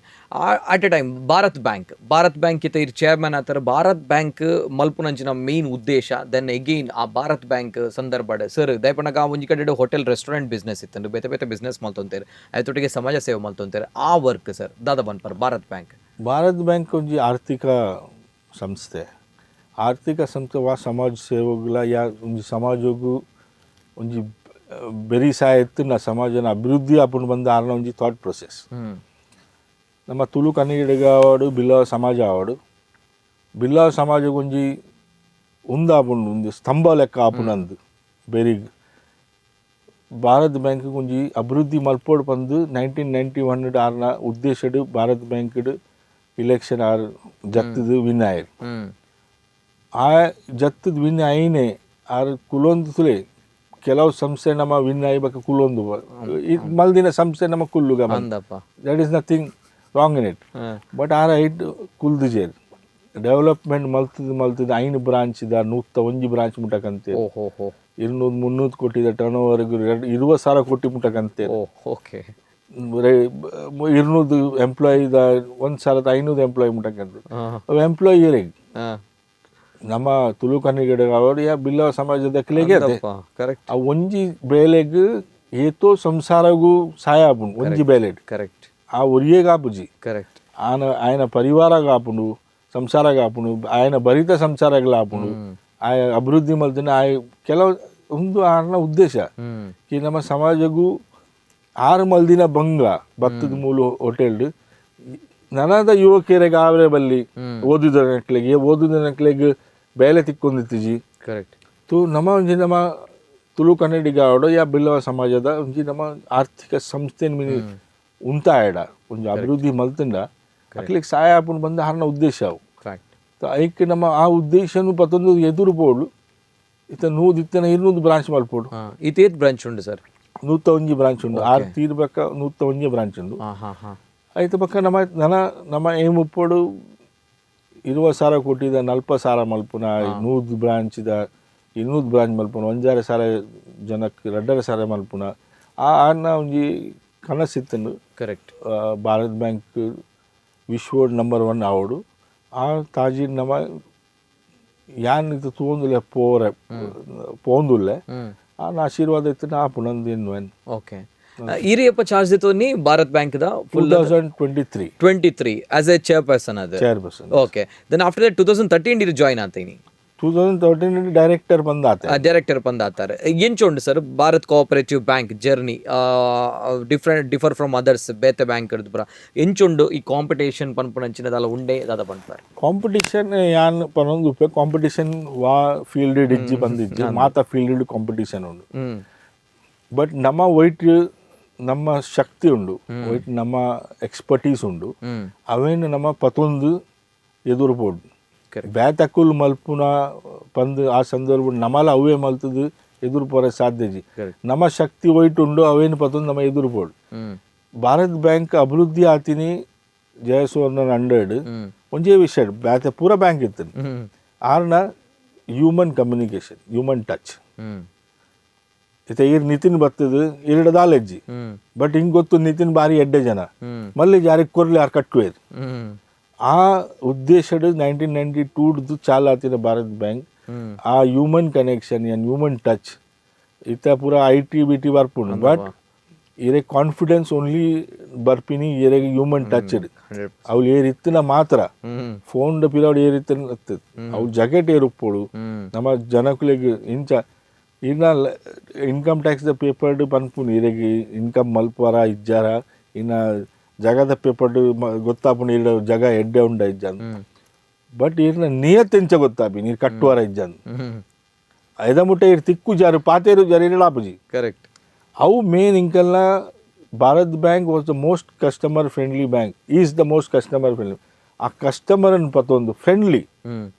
at a time Bharat bank, Bharat bank ಇತ್ತ ಇರ್ ಚೇರ್ಮನ್ ಆತರ. ಭಾರತ್ ಬ್ಯಾಂಕ್ ಮಲ್ಪುನಂಚಿನ ಮೇನ್ ಉದ್ದೇಶ, then again ಆ ಭಾರತ್ ಬ್ಯಾಂಕ್ ಸಂದರ್ಭಡ್ ಸರ್ ದಯಪನಗ ಆ ಒಂಜಿ ಕಡೆ hotel restaurant business ಇತ್ತಂಡು, ಬೇತೆ ಬೇತೆ ಬಿಸ್ನೆಸ್ ಮಲ್ತೊಂತೇರು, ಐತೊಟ್ಟಿಗೆ ಸಮಾಜ ಸೇವೆ ಮಲ್ತೊಂತೇರು. ಆ ವರ್ಕ್ ಸರ್ ದಾದ ಬನ್ಪರ್ ಭಾರತ್ ಬ್ಯಾಂಕ್? ಭಾರತ್ ಬ್ಯಾಂಕ್ ಒಂಜಿ ಆರ್ಥಿಕ ಸಂಸ್ಥೆ. ಆರ್ಥಿಕ ಸಂಸ್ಥೆ ವಾ ಸಮಾಜ ಸೇವೆಗಳ ಯಾ ಒಂಜಿ ಸಮಾಜಗು ಒಂಜಿ ಬೆರಿ ಸಹಾಯ ಇತ್ತು, ಸಮಾಜನ ಅಭಿವೃದ್ಧಿ ಆಪುಂಡು ಬಂದು ಆರ್ನ ಒಂಜಿ ಥಾಟ್ ಪ್ರೊಸೆಸ್. ನಮ್ಮ ತುಳು ಕನ್ನಡಿಗ ಆವಡು, ಬಿಲ್ಲವ ಸಮಾಜ ಆವಡು, ಬಿಲ್ಲವ ಸಮಾಜಕ್ಕೆ ಒಂಜಿ ಉಂದಾಪುಂಡು, ಒಂಜಿ ಸ್ತಂಭ ಲೆಕ್ಕ ಆಪುಂಡು. ಬೆರಿ ಭಾರತ್ ಬ್ಯಾಂಕ್ ಒಂಜಿ ಅಭಿವೃದ್ಧಿ ಮಲ್ಪೋಡು ಪಂದು 1991 ಆರ್ನ ಉದ್ದೇಶಡ್ ಭಾರತ್ ಬ್ಯಾಂಕ್ಡ್ ಇಲೆಕ್ಷನ್ ಆರ್ ಜತ್ತದು ವಿನ್ ಆಯೆರ್. ಆ ಜತ್ತದ ವಿನ್ ಆಯಿನೇ ಆರ್ ಕುಲೊಂದು ತುಲೆ ಕೆಲವು ಸಂಸ್ಥೆ ನಮ್ಮ ವಿನ್ ಆಯಿ ಬೊಕ್ಕ ಕುಲೊಂದು ಈ ಮಲ್ದಿನ ಸಂಸ್ಥೆ ನಮ್ಮ ಕುಲ್ಲುಗ. Andappa. That is nothing wrong in it. But R height ಕುಲ್ದುಜೇರ್ development ಮಲ್ತದ ಮಲ್ತದ ಐನ್ ಬ್ರಾಂಚ್ದ 101 ಬ್ರಾಂಚ್ ಮುಟಕಂತೆ. ಓ ಹೋ ಹೋ 200-300 ಕೋಟಿದ ಟರ್ನ್ ಓವರ್ 20,000 ಕೋಟಿ ಮುಟಕಂತೆ. ಓ ಓಕೆ 200 ಎಂಪ್ಲಾಯಿದ 1500 ಎಂಪ್ಲಾಯಿ ಮುಟಕಂತೆ. ಎಂಪ್ಲಾಯಿಯರಿಗೆ ನಮ್ಮ ತುಳು ಕನ್ನಡಿಗರು ಅವರು ಯಾ ಬಿಲ್ಲವ ಸಮಾಜದ ಕ್ಲೇಗೆ ಅದೇ. ಕರೆಕ್ಟ್ ಆ ಒಂಜಿ ಬೇಲೆಗ್ ಏತೋ ಸಂಸಾರಗೂ ಸಹಾಯ ಆಪುಂಡು ಒಂಜಿ ಬೇಲೆಡ್. ಆ ಒರಿಯೇಗ್ ಆಪುಜಿ. ಆನ ఆయన ಪರಿವಾರಗ್ ಆಪುಂಡು, ಸಂಸಾರಗ್ ಆಪುಂಡು, ఆయన ಭರಿತ ಸಂಸಾರಗಳ ಆಪುಂಡು. ಆಯ ಅಭಿವೃದ್ಧಿ ಮಲ್ತಿನ ಆಯ ಕೆಲವು ಒಂದು ಆರ್ನ ಉದ್ದೇಶ ಕಿ ನಮ್ಮ ಸಮಾಜಗೂ ಆರು ಮಲ್ದಿನ ಬಂಗ ಭತ್ತದ ಮೂಲು ಹೋಟೆಲ್ ನನದ ಯುವಕರಿಗೆ ಆವರೆ ಬಲ್ಲಿ, ಓದಿದ ನಕ್ಲೆಗೆ, ಓದಿದ ನಕ್ಲೆಗ್ ಬೇಲೆ ತಿಕ್ಕೊಂದಿತ್ತಿಜಿ. ತು ನಮ್ಮ ಒಂಜಿ ನಮ್ಮ ತುಳು ಕನ್ನಡಿಗ ಆವಡು ಯಾ ಬಿಲ್ಲವ ಸಮಾಜದ ಒಂಜಿ ನಮ್ಮ ಆರ್ಥಿಕ ಸಂಸ್ಥೆ ಮಿನಿ ಉಂತಾಯಡ ಒಂಜಿ ಅಭಿವೃದ್ಧಿ ಮಲ್ತಂಡ ಅಕ್ಲೆಗ್ ಸಹಾಯ ಆಪುಂಡು ಬಂದು ಆರ್ನ ಉದ್ದೇಶ ಅವು. ಐಕ್ ನಮ್ಮ ಆ ಉದ್ದೇಶನು ಪತ್ತೊಂದು ಎದುರು ಪೋಡು ಇತ್ತ 100 ಇತ್ತನ 200 ಬ್ರಾಂಚ್ ಮಲ್ಪೋಡು. ಇತೇತ್ ಬ್ರಾಂಚ್ ಉಂಡು ಸರ್? 101 ಬ್ರಾಂಚ್ ಉಂಡು. ಆರು ತೀರ್ ಬಕ್ಕ 101 ಬ್ರಾಂಚ್ ಉಂಡು. ಹಾ ಹಾ ಹಾ ಐತ ಬಕ್ಕ ನಮ್ಮ ನನ ನಮ್ಮ ಏಮ್ ಉಪ್ಪೋಡು 20,000 ಕೋಟಿದ 40,000 ಮಲ್ಪುನ, 100 ಬ್ರಾಂಚ್ದ 200 ಬ್ರಾಂಚ್ ಮಲ್ಪುನ, 1.5 ಸಾವಿರ ಜನಕ್ಕೆ 2.5 ಸಾವಿರ ಮಲ್ಪುನ ಆ ಆರ್ನ ಒಂಜಿ ಕನಸಿತ್ತಂಡು. ಭಾರತ್ ಬ್ಯಾಂಕ್ ವಿಶ್ವಡ್ ನಂಬರ್ 1 ಆವಡು. ಆ ತಾಜಿ ನಮ್ಮ ಯಾನ್ ಇತ್ತ ತೂವೊಂದುಲ್ಲೆ, ಪೋರೆ ಪೋಂದುಲ್ಲೆ. ಆನ ಆಶೀರ್ವಾದ ಇತ್ತು ಆಪುಂಡು ಎನ್ನುವೆನ್. ಓಕೆ, ಈರಿಯಪ್ಪ ಚಾರ್ಜ್ ದೆತೊನಿ Bharat bank the? Full 2023. 23 as a chairperson ಅದು? Chairperson. Okay, then after that 2013 ಇದು ಜಾಯ್ನ್ ಆತೀನಿ? 2013 director ಬಂದಾತೆ. Director ಬಂದಾತಾರೆ. ಎಂಚ ಉಂಡು sir Bharat cooperative bank journey, different differ from others ಬೇತೆ ಬ್ಯಾಂಕ್ ಪುರ ಎಂಚುಂಡು? ಈ ಕಾಂಪಿಟೇಷನ್ ಪನ್ಪುನಂಚಿನ ದಾಲ ಉಂಡೆ, ದಾದ ಪನ್ಪಾರೆ? ಕಾಂಪಿಟಿಷನ್ ಯಾನ್ ಪನೊಂದು ಉಪ್ಪೆ, ಕಾಂಪಿಟಿಷನ್ ವಾ ಫೀಲ್ಡ್ ಇಜ್ಜಿ ಬಂದಿಜ್ಜಿ, ಮಾತ ಫೀಲ್ಡ್ ಕಾಂಪಿಟಿಷನ್ ಉಂಡು. ಬಟ್ ನಮ್ಮ ವೈಟ್ ನಮ್ಮ ಶಕ್ತಿ ಉಂಡು, ವೈಟ್ ನಮ್ಮ ಎಕ್ಸ್ಪರ್ಟೀಸ್ ಉಂಡು, ಅವೇನು ನಮ್ಮ ಪತೊಂದು ಎದುರು ಪೋಡು. ಬೇತಕ್ಕುಲ್ ಮಲ್ಪುನ ಪಂದ್ ಆ ಸಂದರ್ಭ ನಮಲ ಅವೇ ಮಲ್ತದು ಎದುರು ಪೋರೆ ಸಾಧ್ಯ ಇಜ್ಜಿ. ನಮ್ಮ ಶಕ್ತಿ ವೈಟ್ ಉಂಡು, ಅವೇನು ಪತೊಂದು ನಮ್ಮ ಎದುರು ಪೋಡು. ಭಾರತ್ ಬ್ಯಾಂಕ್ ಅಭಿವೃದ್ಧಿ ಆತಿನಿ ಜಯಸುವರ್ಣ ಹಂಡ್ರೆಡ್ ಒಂಜೇ ವಿಷಯ, ಬ್ಯಾತೆ ಪೂರ ಬ್ಯಾಂಕ್ ಇತ್ತು ಆರ್ನ human communication, human touch. ಇತ್ತೆ ಈರ್ ನಿತಿನ್ ಬರ್ತದ, ಈರ್ಡ ದಾಲೆಜ್ಜಿ, ಬಟ್ ಹಿಂಗೆ ಗೊತ್ತು ನಿತಿನ್ ಬಾರಿ ಎಡ್ಡೆ ಜನ, ಮಲ್ಲಿ ಜಾರಿಗೆ ಕೊರ್ಲಿ, ಆರ್ ಕಟ್ಟುವೇರು. ಆ ಉದ್ದೇಶಡ್ 1992ಡ್ದು ಚಾಲಾತಿನ ಭಾರತ್ ಬ್ಯಾಂಕ್ ಆ human connection and human touch. ಇತ್ತ ಪೂರ IT BT ಬರ್ಪುಂಡು, but ಇರೆ ಕಾನ್ಫಿಡೆನ್ಸ್ ಓನ್ಲಿ ಬರ್ಪಿನಿ ಇರೆಗ್ ಹ್ಯೂಮನ್ ಟಚ್. ಅವ್ಲು ಏರ್ ಇತ್ತಿನ ಮಾತ್ರ, ಫೋನ್ ಪಿರವಡ್ ಏರ್ ಇತ್ತಿನ ಅವು ಜಕೆಟ್ ಏರ್ ಉಪ್ಪೊಡು. ನಮ್ಮ ಜನಕುಲೆಗ್ ಇಂಚ ಇನ್ನ income tax the paper ಪನ್ಪುನಿ, ಇರೆಗ್ ಇನ್ಕಮ್ ಮಲ್ಪುವರ ಇಜ್ಜಾರ, ಇನ್ನ ಜಗದ ಪೇಪರ್ ಗೊತ್ತಾಪುಂಡು, ಇರ ಜಗ ಎಡ್ಡೆ ಉಂಡ ಇಜ್ಜಂದ್. ಬಟ್ ಇರ್ನ ನಿಯತ್ ಎಂಚ ಗೊತ್ತಾಪಿ, ನೀರು ಕಟ್ಟುವರ ಇಜ್ಜಂದ್. ಐದ ಮುಟ್ಟ ಇರ್ ತಿಕ್ಕು ಜಾರು, ಪಾತೇರು ಜಾರು, ಇರಲಾಪುಜಿ. ಅವು main ಇಂಕಲ್ನ. Bharat Bank was the most customer friendly bank, is the most customer friendly. ಆ ಕಸ್ಟಮರ್ ಪತ್ತೊಂದು ಫ್ರೆಂಡ್ಲಿ,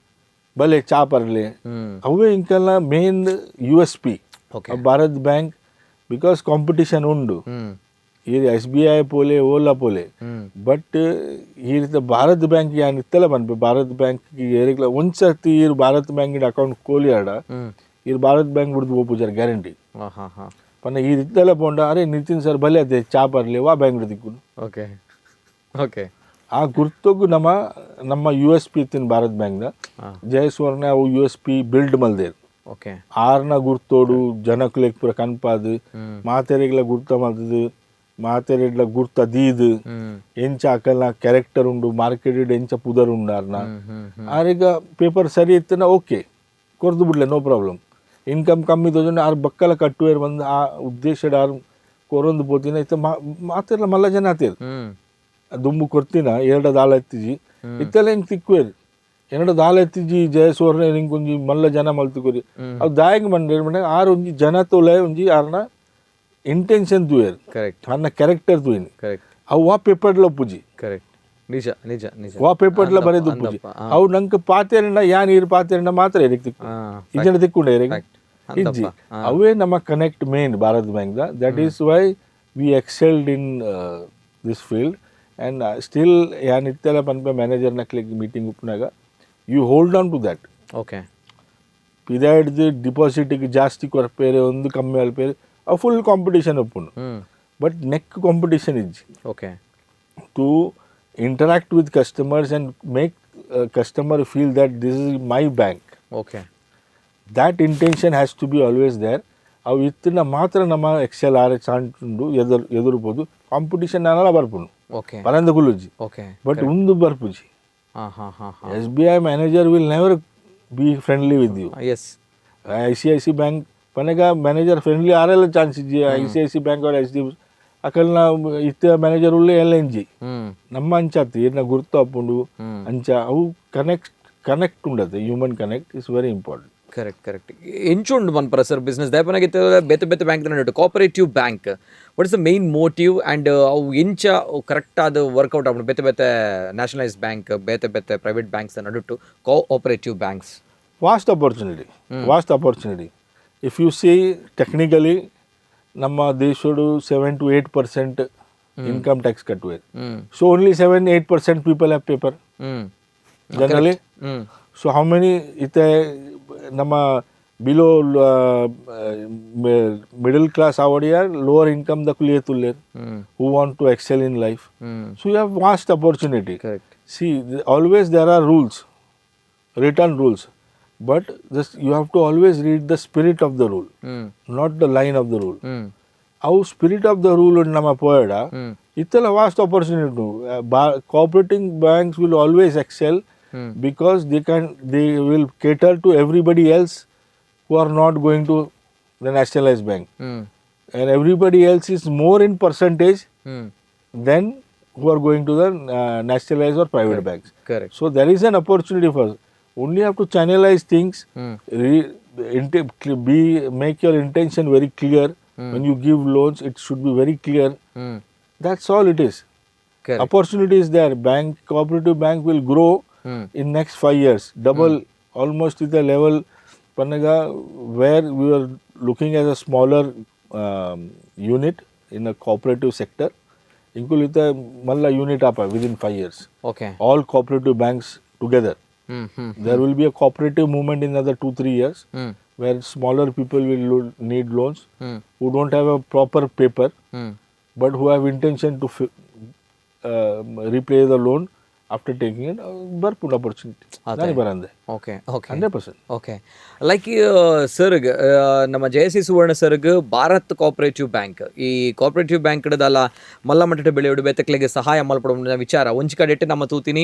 ಬಲೆ ಚಾ ಪರ್ಲೆ, ಅವೇ ಇಂಕಲ್ನ main USP. Bharat bank because competition ಉಂಡು, ಈ ಎಸ್ಬಿಐ ಪೋಲೆ, ಓಲಾ ಪೋಲೆ, ಬಟ್ ಈ ರೀತಿ ಭಾರತ್ ಬ್ಯಾಂಕ್ ಯಾನ್ ಇತ್ತಲ್ಲ ಪನ್ಪೆ. ಭಾರತ್ ಬ್ಯಾಂಕ್ ಏರಿಗ್ಲ ಒಂದ್ಸರ್ತಿ ಈ ಭಾರತ್ ಬ್ಯಾಂಕ್ ಅಕೌಂಟ್ ಕೋಲಿ ಆಡ, ಈ ಭಾರತ್ ಬ್ಯಾಂಕ್ ಬಿಡ್ದು ಪೋಪುಜಾರ್, ಗ್ಯಾರಂಟಿ. ಹಾ ಹಾ ಹಾ ಪಂಡ ಈ ಇತ್ತೆಲ್ಲ ಪೋಂಡ, ಅರೆ ನಿತಿನ್ ಸರ್ ಬಲೆ ಅದೇ ಚಾ ಪರ್ಲೆ, ವಾ ಬ್ಯಾಂಕ್ ದಿಕ್ಕು. ಓಕೆ ಓಕೆ ಆ ಗುರ್ತಗು ನಮ್ಮ ನಮ್ಮ ಯುಎಸ್ಪಿ ಇತ್ತಿನ ಭಾರತ್ ಬ್ಯಾಂಕ್ನ. ಜಯಸುವರ್ಣ ಅವು ಯುಎಸ್ಪಿ ಬಿಲ್ಡ್ ಮಲ್ದೇರ್. ಆರ್ನ ಗುರ್ತೋಡು ಜನಕುಲೆಗ್ ಪೂರ ಕನ್ಪಾದು, ಮಾತೆರೆಗ್ಲ ಗುರ್ತ ಮಲ್ತದು, ಮಾತೆರೆಗ್ಲ ಗುರ್ತ ದೀದ್, ಎಂಚ ಅಕಲ್ನ ಕ್ಯಾರೆಕ್ಟರ್ ಉಂಡು, ಮಾರ್ಕೆಟ್ ಎಂಚ ಪುದರ್ ಉಂಡು ಆರ್ನ. ಹ್ಮ್ ಆರಿಗ ಪೇಪರ್ ಸರಿ ಇತ್ತಿನ ಓಕೆ ಕೊರ್ದು ಬಿಡ್ಲೆ, no problem. Income ಕಮ್ಮಿ ತೋಜುಂಡು, ಆರ್ ಬಕ್ಕಲ ಕಟ್ಟುವೇರ್ ಬಂದು ಆ ಉದ್ದೇಶಡ್ ಆರ್ ಕೊರೊಂದು ಪೋತಿನ. ಇತ್ತ ಮಾತೆರ್ಲ ಮಲ್ಲ ಜನ ಆತೇರ್. ದುಂಬು ಕೊರ್ತಿನ ಎರಡ ದಾಲ ಎತ್ತಿಜಿ, ಇತ್ತೆಲ್ಲ ಹಿಂಗೆ ತಿಕ್ಕುವೇರು. ಎರಡು ದಾಲ ಎತ್ತಿಜಿ ಜಯಸುವರ್ಣ, ಹಿಂಗೆ ಒಂಜಿ ಮಲ್ಲ ಜನ ಮಲ್ತುಕೊರಿ. ಅವು ದಾಯಗ್ ಬಂದ್ರೆ ಮನೆ ಆರ್ ಒಂಜಿ ಜನ ತೋಲೆ, ಒಂಜಿ ಆರ್ನ ಇಂಟೆನ್ಷನ್ ತೂಯೆರ್, ಆರ್ನ ಕ್ಯಾರೆಕ್ಟರ್ ತೂಯಿನಿ. ಅವು ವಾ ಪೇಪರ್ಲ ಉಪ್ಪುಜಿ. ಕರೆಕ್ಟ್, ನಿಜ ನಿಜ ನಿಜ. ವಾ ಪೇಪರ್ಲ ಬರೆದು ಉಪ್ಪುಜಿ. ಅವು ನಂಗೆ ಪಾತೇರಂಡ ಯಾನ್ ಈರ್ ಪಾತೇರಂಡ ಮಾತ್ರ ಎರೆಗ್ ತಿಕ್ಕು, ಇಜ್ಜಂಡ ತಿಕ್ಕುಂಡ ಎರೆಗ್? ಇಜ್ಜಿ. ಅವೇ ನಮ್ಮ connect main Bharat bank. That is why we excelled in this field. And still ಯಾನ್ ಇತ್ತೆಲ್ಲ ಪನ್ಪೆ ಮ್ಯಾನೇಜರ್ನ ಕ್ಲಿಕ್ ಮೀಟಿಂಗ್ ಉಪ್ಪುನಾಗ, you hold on to that. ಪಿದಾಯ್ಡ್ದು ಡಿಪಾಸಿಟಿಗೆ ಜಾಸ್ತಿ ಕೊರ್ಪೇರೆ, ಒಂದು ಕಮ್ಮಿ ಅಲ್ಪೇರೆ, ಅವು ಫುಲ್ ಕಾಂಪಿಟೇಷನ್ ಉಪ್ಪುಂಡು. But neck competition ಇಜ್ಜಿ. To interact with customers and make customer feel that this is my bank. That intention has to be always there. ಅವು ಇತ್ತಿನ ಮಾತ್ರ ನಮ್ಮ ಎಕ್ಸೆಲ್ ಆರ್ ಉಂಡು, ಎದುರು ಎದುರ್ಬೋದು. ಕಾಂಪಿಟಿಷನ್ ನಾನಲ್ಲ ಬರ್ಪುಂಡು, ಪರಂದ ಕುಲ್ಲುಜಿ. ಬಟ್ ಉಂದು ಬರ್ಪುಜಿ. ಹಾ ಹಾ ಹಾ ಹಾ SBI manager will never be friendly with you. ICICI bank ಪನಗ manager friendly ಆರೆಲ್ಲ chance ಇಜ್ಜಿ. ICICI bank ಅವ್ರ ಎಚ್ ಡಿ ಅಕಲ್ನ ಇತ್ತ ಮ್ಯಾನೇಜರ್ ಉಳ್ಳೆ L N G. ನಮ್ಮ ಅಂಚಾತಿ ಇರ್ನ ಗುರ್ತು ಆಪುಂಡು. ಅಂಚ ಅವು ಕನೆಕ್ಟ್ ಕನೆಕ್ಟ್ ಉಂಡತೆ, human connect is very important. Correct correct. ಎಂಚುಂಡು ಮನ್ಪರ sir business ದಾಯಪನಾಗಿತ್ತು ಬೇತೆ ಬೇತೆ bank cooperative bank, what is the main motive and ಅವು ಎಂಚ ಕರೆಕ್ಟ್ ಆದ ವರ್ಕೌಟ್ ಆಪುಂಡು ಬೇತೆ ಬೇತೆ ನ್ಯಾಷನಲೈಸ್ ಬ್ಯಾಂಕ್, ಬೇತೆ ಬೇತೆ ಪ್ರೈವೇಟ್ ಬ್ಯಾಂಕ್ಸ್ ನಡುಟ್ಟು cooperative banks? Vast opportunity, vast opportunity. If you see technically, ನಮ್ಮ ದೇಶಡು 7 to 8% income tax ಕಟ್ಟುವೆ. So only 7-8% people have paper generally. So how many ಇತ್ತೆ ನಮ್ಮ below middle class ಆವಡಿಯಾರ್, lower income ದಕುಲು ಏತುಲ್ಲೇರ್ who want to excel in life? So you have vast opportunity. See, always there are rules, written rules, but this you have to always read the spirit of the rule, not the line of the rule. ಅವು spirit of the rule ನಮ್ಮ ಪೋಯಡ ಇತ್ತೆಲ್ಲ vast opportunity. Cooperating banks will always excel. Because they will cater to everybody else who are not going to the nationalised bank, and everybody else is more in percentage than who are going to the nationalized or private banks. Correct. So there is an opportunity for us. Only have to channelize things, be make your intention very clear. When you give loans, it should be very clear. That's all it is. Correct. Opportunity is there. Bank, cooperative bank will grow in next 5 years, double, almost to the level Panaga where we were looking as a smaller unit in a cooperative sector. Including the Malla unit up within 5 years. Okay. All cooperative banks together. Hmm hmm There will be a cooperative movement in another 2-3 years hmm where smaller people will need loans hmm who don't have a proper paper hmm but who have intention to repay the loan after taking it. ಬರ್ಪುಂಡು opportunity. ದಾನಿ ಬರಂದೆ. Okay okay 100%. Okay, like sir, ನಮ್ಮ ಜಯಸಿ ಸುವರ್ಣ ಸರ್ಗ್ Bharat cooperative bank, ಈ cooperative bank ಹಿಡ್ದಲ್ಲ ಮಲ್ಲ ಮಟ್ಟದ ಬೆಳೆಯೋಡು ಬೆತ್ತಕ್ಲೆಗೆ ಸಹಾಯ ಮಲ್ಪಡ ವಿಚಾರ ಒಂಜಿ ಕಡೆಟ್ ನಮ್ಮ ತೂತಿನಿ.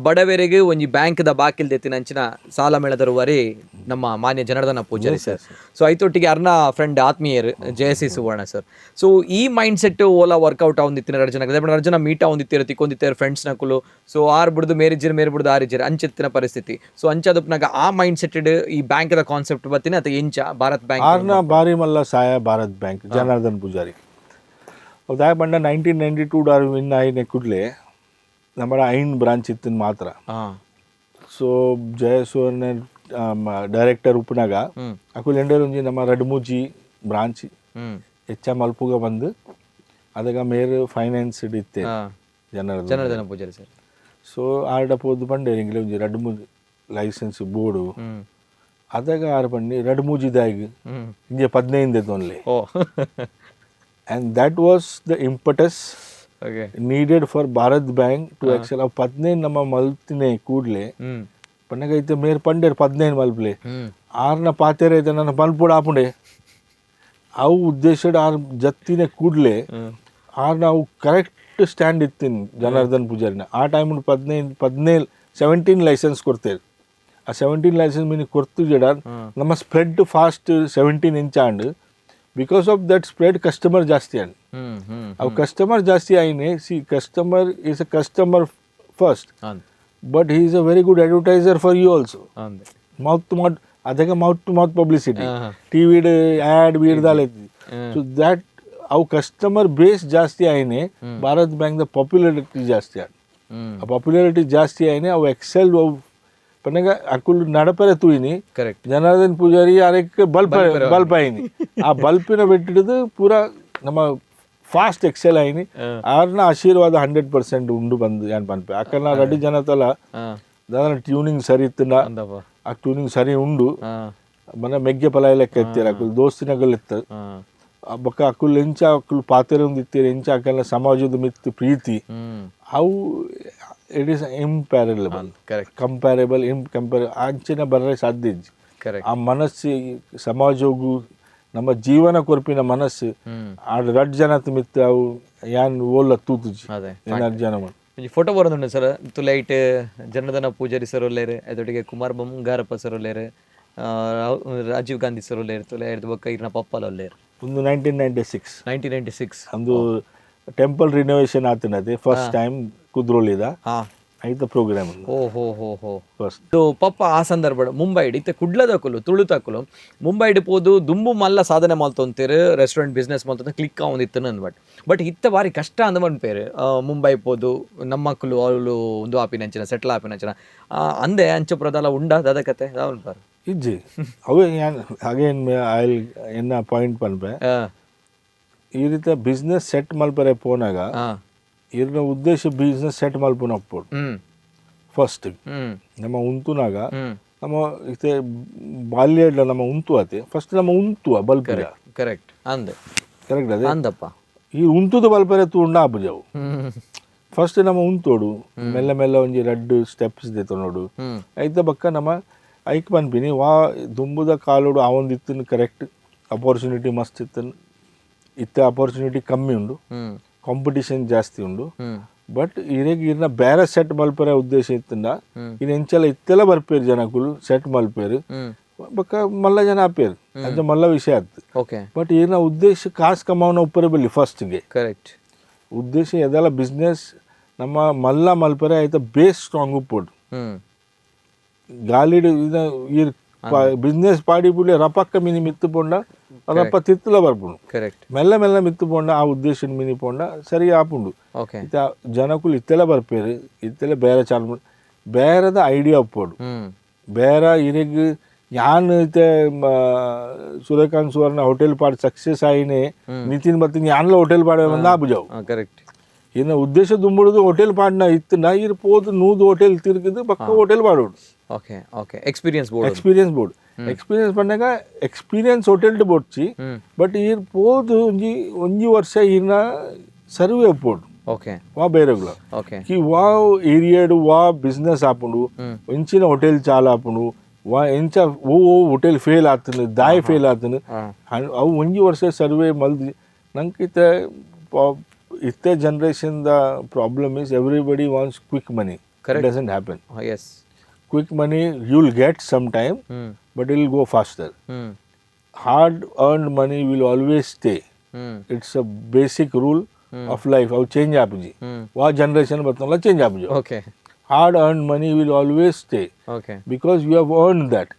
ಬಡವರಿಗೆ ಒಂಜಿ ಬ್ಯಾಂಕ್ದ ಬಾಕಿಲ್ ದೆತ್ತಿನ ಅಂಚಿನ ಸಾಲ ಮೇಳದರುವರಿ ನಮ್ಮ ಮಾನ್ಯ ಜನಾರ್ದನ ಪೂಜಾರಿ ಸರ್. ಸೊ ಐತೊಟ್ಟಿಗೆ ಅರ್ನ ಫ್ರೆಂಡ್ ಆತ್ಮೀಯರು ಜಯಸಿ ಸುವರ್ಣ ಸರ್. ಸೊ ಈ ಮೈಂಡ್ ಸೆಟ್ ಓಲಾ ವರ್ಕೌಟ್ ಆವೊಂದಿತ್ತಿನ ಎರಡು ಜನ, ಎರಡು ಜನ ಮೀಟ್ ಆವೊಂದಿತ್ತೀರ, ತಿಕ್ಕೊಂದಿತ್ತಾರೆ ಫ್ರೆಂಡ್ಸ್ ನಕುಲು. ಸೊ ಆರ್ ಬಿಡ್ದು ಮೇರಿಜ್ಜರು, ಮೇರು ಬಿಡ್ದು ಆರಿಜ್ಜರು ಅಂಚೆತ್ತಿನ ಪರಿಸ್ಥಿತಿ. ಸೊ ಅಂಚದಪ್ಪನಾಗ ಆ ಮೈಂಡ್ ಸೆಟ್ ಈ ಬ್ಯಾಂಕ್ದ ಕಾನ್ಸೆಪ್ಟ್ ಬತ್ತಿನ ಅಥವಾ ಎಂಚ ಭಾರತ್ ಬ್ಯಾಂಕ್? ಆರ್ನ ಬಾರಿ ಮಲ್ಲ ಸಾಯ ಭಾರತ್ ಬ್ಯಾಂಕ್ ಜನಾರ್ದನ್ ಪೂಜಾರಿ. ದಾಯ ಪಂಡ 1992 ಡಾರ್ ವಿನ್ ಆಯಿನ ಕೂಡಲೇ ನಮ್ಮ ಐನ್ ಬ್ರಾಂಚ್ ಇತ್ತಿನ ಮಾತ್ರ. ಸೊ ಜಯ ಸುವರ್ಣ ಡೈರೆಕ್ಟರ್ ಉಪ್ಪುನಾಗ ಅಕುಲ್ ಎಂಡರ್ ಒಂಜಿ ನಮ್ಮ ರಡ್ಮೂಜಿ ಬ್ರಾಂಚ್ ಹೆಚ್ಚ ಮಲ್ಪುಗ ಬಂದು ಅದಗ ಮೇರ್ ಫೈನಾನ್ಸ್ ಇತ್ತೆ ಜನಾರ್ದನ್. ಜನಾರ್ದನ ಪೂಜಾರಿ ಸರ್. ಸೊ ಆರ್ಡ ಪೋದು ಪಂಡೆ ಎಂಗ್ಲೆ ಒಂಜಿ ರಡ್ಮೂಜಿ ಲೈಸೆನ್ಸ್ ಬೋರ್ಡು. ಅದಗ ಆರು ಪಂಡಿ ರಡ್ಮೂಜಿ ದಾಗ್ ಇಂಜೆ 15 only. O. And that was the impetus okay needed for Bharat Bank to excel. ಅವು 15 ನಮ್ಮ ಮಲ್ತಿನೇ ಕೂಡಲೇ ಪನ್ನಗ ಇತ್ತೆ ಮೇರ್ ಪಂಡೇರ್ 15 ಮಲ್ಪ್ಲೆ ಆರ್ನ ಪಾತೆರೆ ಐತೆ ನನ್ನ ಮಲ್ಪುಡ ಆಪುಂಡೆ. ಅವು ಉದ್ದೇಶಡ್ ಆರ್ ಜತ್ತಿನೇ ಕೂಡಲೇ ಆರ್ ನಾವು ಕರೆಕ್ಟ್ ಸ್ಟ್ಯಾಂಡ್ ಇತ್ತೀನಿ ಜನಾರ್ದನ್ ಪೂಜಾರಿನ. ಆ ಟೈಮ್ 15 17 17 ಲೈಸೆನ್ಸ್ ಕೊಡ್ತೇವೆ. ಆ 17 ಲೈಸೆನ್ಸ್ ಮೀನಿ ಕೊರ್ತು ಜಡ ನಮ್ಮ spread fast 17 inch and because of that spread customer ಜಾಸ್ತಿ ಆಂಡ್ ಹ್ಮ್ ಹ್ಮ್ ಅವು ಕಸ್ಟಮರ್ ಜಾಸ್ತಿ ಆಯ್ನೆ. See, customer is a customer first, but he is a very good advertiser for you also. ಅಂದೆ. Mouth to mouth, ಅದಕ್ಕೆ mouth to mouth publicity, ಟಿವಿಡ್ add ವೀಡ್ದಾಲೆ. So that ಅವು customer base ಜಾಸ್ತಿ ಆಯ್ನೆ Bharat bank the popularity ಜಾಸ್ತಿ ಆಂಡ್ ಆ popularity ಜಾಸ್ತಿ ಆಯ್ನೆ ಅವು Excel ಅವು ಪನ್ನಗ ಅಕುಲ್ ನಡಪರೆ ತೂಯಿನಿ. ಕರೆಕ್ಟ್. ಜನಾರ್ದನ್ ಪೂಜಾರಿ ಅದಕ್ಕೆ ಬಲ್ಪ್ ಬಲ್ಪ್ ಆಯ್ನಿ. ಆ ಬಲ್ಪಿನ ಬಿಟ್ಟಿಡಿದು ಪೂರಾ ನಮ್ಮ ಫಾಸ್ಟ್ ಎಕ್ಸೆಲ್ ಆಯ್ನಿ. ಆರ್ನ ಆಶೀರ್ವಾದ 100% ಉಂಡು ಬಂದು ಏನ್ ಪನ್ಪೆ ಅಕ್ಕನ ರಡ್ಡು ಜನತಲ ದಾದನ ಟ್ಯೂನಿಂಗ್ ಸರಿ ಇತ್ತುಂಡ. ಅಂದಪ್ಪ. ಆ ಟ್ಯೂನಿಂಗ್ ಸರಿ ಉಂಡು. ಮನ ಮೆಗ್ಗೆ ಪಲಾಯ ಲೆಕ್ಕ ಎತ್ತೀರ ಅಕುಲ್ ದೋಸ್ತಿನಗಲ್ ಎತ್ತ ಬೊಕ್ಕ ಅಕುಲ್ ಎಂಚ ಅಕುಲ್ ಪಾತೆರೊಂದು ಇತ್ತೀರ, ಎಂಚ ಅಕಲ್ನ ಸಮಾಜದ ಮಿತ್ತು ಪ್ರೀತಿ ಅವು it is ಇಂಪ್ಯಾರಲಬಲ್. Correct. Comparable in compare ಅಂಚಿನ ಬರ್ರೆ ಸಾಧ್ಯ ಇಜ್ಜಿ. ಕರೆಕ್ಟ್. ಆ ಮನಸ್ಸು ಸಮಾಜಗೂ ನಮ್ಮ ಜೀವನ ಕೊರ್ಪಿನ ಮನಸ್ಸು ಆ ರಡ್ ಜನತ ಮಿತ್ತು ಅವು ಯಾನ್ ಓಲ್ಲ ತೂತುಜಿ ಅದೇ. ಏನಾರು ಜನ ಒಂಜಿ ಫೋಟೋ ಬರೋದುಂಡು ಸರ್ ತುಲೈಟ್. ಜನಾರ್ದನ ಪೂಜಾರಿ ಸರ್ ಉಲ್ಲೇರು, ಅದೊಟ್ಟಿಗೆ ಕುಮಾರ್ ಬಂಗಾರಪ್ಪ ಸರ್ ಉಲ್ಲೇರು, ರಾಜೀವ್ ಗಾಂಧಿ ಸರ್ ಉಲ್ಲೇರು ತುಲೆ ಬೊಕ್ಕ ಇರ್ನ ಪಪ್ಪಲ ಉಲ್ಲೇರು. ಒಂದು 1996. 1996. ಒಂದು ಟೆಂಪಲ್ ರಿನೋವೇಷನ್ ಆತನದೆ ಫಸ್ಟ್ ಟೈಮ್ ಕುದ್ರೋಳಿದ ಐತ ಪ್ರೋಗ್ರಾಮ್. ಓ ಹೋ ಹೋ ಹೋ. ಫಸ್ಟ್. ಸೊ ಪಪ್ಪ ಆ ಸಂದರ್ಭ ಮುಂಬೈ ಇತ್ತೆ ಕುಡ್ಲದಕುಲು ತುಳುತಕುಲು ಮುಂಬೈಡ್ ಪೋದು ದುಂಬು ಮಲ್ಲ ಸಾಧನೆ ಮಲ್ತೊಂತೀರು, ರೆಸ್ಟೋರೆಂಟ್ ಬಿಸ್ನೆಸ್ ಮಲ್ತೊಂದು ಕ್ಲಿಕ್ ಆವೊಂದಿತ್ತು ನನ್. ಬಟ್ ಬಟ್ ಇತ್ತ ಬಾರಿ ಕಷ್ಟ ಅಂದ ಪನ್ಪೇರು. ಮುಂಬೈ ಪೋದು ನಮ್ಮಕ್ಕಲು ಅವಳು ಒಂದು ಆಪಿನಂಚಿನ ಸೆಟ್ಲ್ ಆಪಿನಂಚಿನ ಅಂದೆ ಅಂಚ ಪ್ರದಾಲ ಉಂಡ ದಾದ ಕತೆ ದಾದ? ಇಜ್ಜಿ. ಅವೇ ಅಗೇನ್ I ಎನ್ನ ಪಾಯಿಂಟ್ ಪನ್ಪೆ. ಈ ರೀತಿ ಬಿಸ್ನೆಸ್ ಸೆಟ್ ಮಲ್ಪರೆ ಪೋನಾಗ ಇರ್ನ ಉದ್ದೇಶ ಬಿಸ್ನೆಸ್ ಸೆಟ್ ಮಲ್ಪುನ ಅಪ್ಪೋಡು ಫಸ್ಟ್ ನಮ್ಮ ಉಂತುನಾಗ ನಮ್ಮ ಇತ್ತೆ ಬಾಲ್ಯ ನಮ್ಮ ಉಂತು ಆತೆ ಫಸ್ಟ್ ನಮ್ಮ ಉಂತುವ ಬಲ್ಪುಜ. ಕರೆಕ್ಟ್ ಅಂದೆ. ಕರೆಕ್ಟ್ ಅದೇ. ಅಂದಪ್ಪ. ಈ ಉಂತುದು ಬಲ್ಪರೆ ತೂಂಡ ಆಪುಜವು. ಫಸ್ಟ್ ನಮ್ಮ ಉಂತೋಡು ಮೆಲ್ಲ ಮೆಲ್ಲ ಒಂಜಿ ರಡ್ಡು ಸ್ಟೆಪ್ಸ್ ದೆತ್ತೊನೋಡು. ಐತ ಬಕ್ಕ ನಮ್ಮ ಐಕ್ ಪನ್ಪಿನಿ ವಾ ದುಂಬುದ ಕಾಲೋಡು ಆವೊಂದಿತ್ತಿನ ಕರೆಕ್ಟ್ ಅಪಾರ್ಚುನಿಟಿ ಮಸ್ತ್ ಇತ್ತನ್. ಇತ್ತೆ ಅಪಾರ್ಚುನಿಟಿ ಕಮ್ಮಿ ಉಂಡು, ಕಾಂಪಿಟಿಷನ್ ಜಾಸ್ತಿ ಉಂಡು. But ಇರೆಗ್ ಇರ್ನ ಬೇರೆ ಸೆಟ್ ಮಲ್ಪರೆ ಉದ್ದೇಶ ಇತ್ತಂಡ ಇನ್ ಎಂಚಲ ಇತ್ತೆಲ್ಲ ಬರ್ಪೇರು ಜನಕುಲು ಸೆಟ್ ಮಲ್ಪೇರು. ಬೊಕ್ಕ ಮಲ್ಲ ಜನ ಆಪೇರು, ಅಂಚ ಮಲ್ಲ ವಿಷಯ ಆತು. ಬಟ್ ಈರ್ನ ಉದ್ದೇಶ ಕಾಸು ಕಮಾವನ ಉಪ್ಪರೆ ಬಲ್ಲಿ ಫಸ್ಟ್ಗೆ. ಉದ್ದೇಶ ಎದೆಲ್ಲ ಬಿಸ್ನೆಸ್ ನಮ್ಮ ಮಲ್ಲ ಮಲ್ಪರೆ ಆಯ್ತ ಬೇಸ್ ಸ್ಟ್ರಾಂಗ್ ಉಪ್ಪೊಡು. ಗಾಲಿಡ್ ಈರ್ ಬಿಸ್ನೆಸ್ ಪಾಡಿ ಪುಳ್ಳಿ ರಪಕ್ಕ ಮಿನಿ ಮಿತ್ತು ಪೋಂಡ ರಪ್ಪ ತಿತ್ತಲ ಬರ್ಪುಂಡು. ಮೆಲ್ಲ ಮೆಲ್ಲ ಮಿತ್ತು ಪೋಂಡ ಆ ಉದ್ದೇಶ ಮಿನಿ ಪೋಂಡ ಸರಿ ಆಪುಂಡು. ಇತ್ತ ಜನಕುಲು ಇತ್ತೆಲ್ಲ ಬರ್ಪೇರು, ಇತ್ತೆಲ್ಲ ಬೇರೆ ಚಾಲು ಬೇರೆದ ಐಡಿಯಾ ಉಪ್ಪೊಡು. ಬೇರೆ ಇರೆಗ್ ಯಾನ್ ಇತ್ತೆ ಸೂರ್ಯಕಾಂತ್ ಸುವರ್ಣ ಹೋಟೆಲ್ ಪಾಡ್ ಸಕ್ಸಸ್ ಆಯಿನೇ ನಿತಿನ್ ಬತ್ತಿನ ಯಾನ್ಲ ಹೋಟೆಲ್ ಪಾಡ ಬಂದ ಆಪುಜವು. ಇನ್ನು ಉದ್ದೇಶ ದುಂಬುಡುದು ಹೋಟೆಲ್ ಪಾಡ್ನ ಇತ್ತು ಇರ್ ಪೋದು ನೂದು ಹೋಟೆಲ್ ತಿರುಗಿದು ಪಕ್ಕ ಹೋಟೆಲ್ ಪಾಡೋಡು. Okay okay experience board. Experience board, experience ಪಂಡಾಗ experience hotel ಬೋಡ್ಚಿ. But ಈರ್ ಪೋದು ಒಂಜಿ ಒಂಜಿ ವರ್ಷ ಈರ್ನ ಸರ್ವೆ ಉಪ್ಪೊಡು. ವಾ ಬೇರೆಗುಲ ಕಿ ವಾ ಏರಿಯಾಡ್ ವಾ ಬಿಸ್ನೆಸ್ ಆಪುಂಡು, ಎಂಚಿನ ಹೋಟೆಲ್ ಚಾಲ ಆಪುಂಡು, ವಾ ಎಂಚ ಓ ಓ ಹೋಟೆಲ್ ಫೇಲ್ ಆತನು, ದಾಯ್ ಫೇಲ್ ಆತನು, ಅವು ಒಂಜಿ ವರ್ಷ ಸರ್ವೆ ಮಲ್ದಿ. ನಂಗೆ ಇತ್ತೆ ಇತ್ತೆ generation the problem is everybody wants quick money. Doesn't happen. Quick money you will get some time, but it will go faster. Hard earned money will always stay. It's a basic rule of life. ಅವು change ಆಪುಜಿ. ವಾ generation ಬರ್ತಲ್ಲ change ಆಪುಜಿ. Hard earned money will always stay because you have earned that.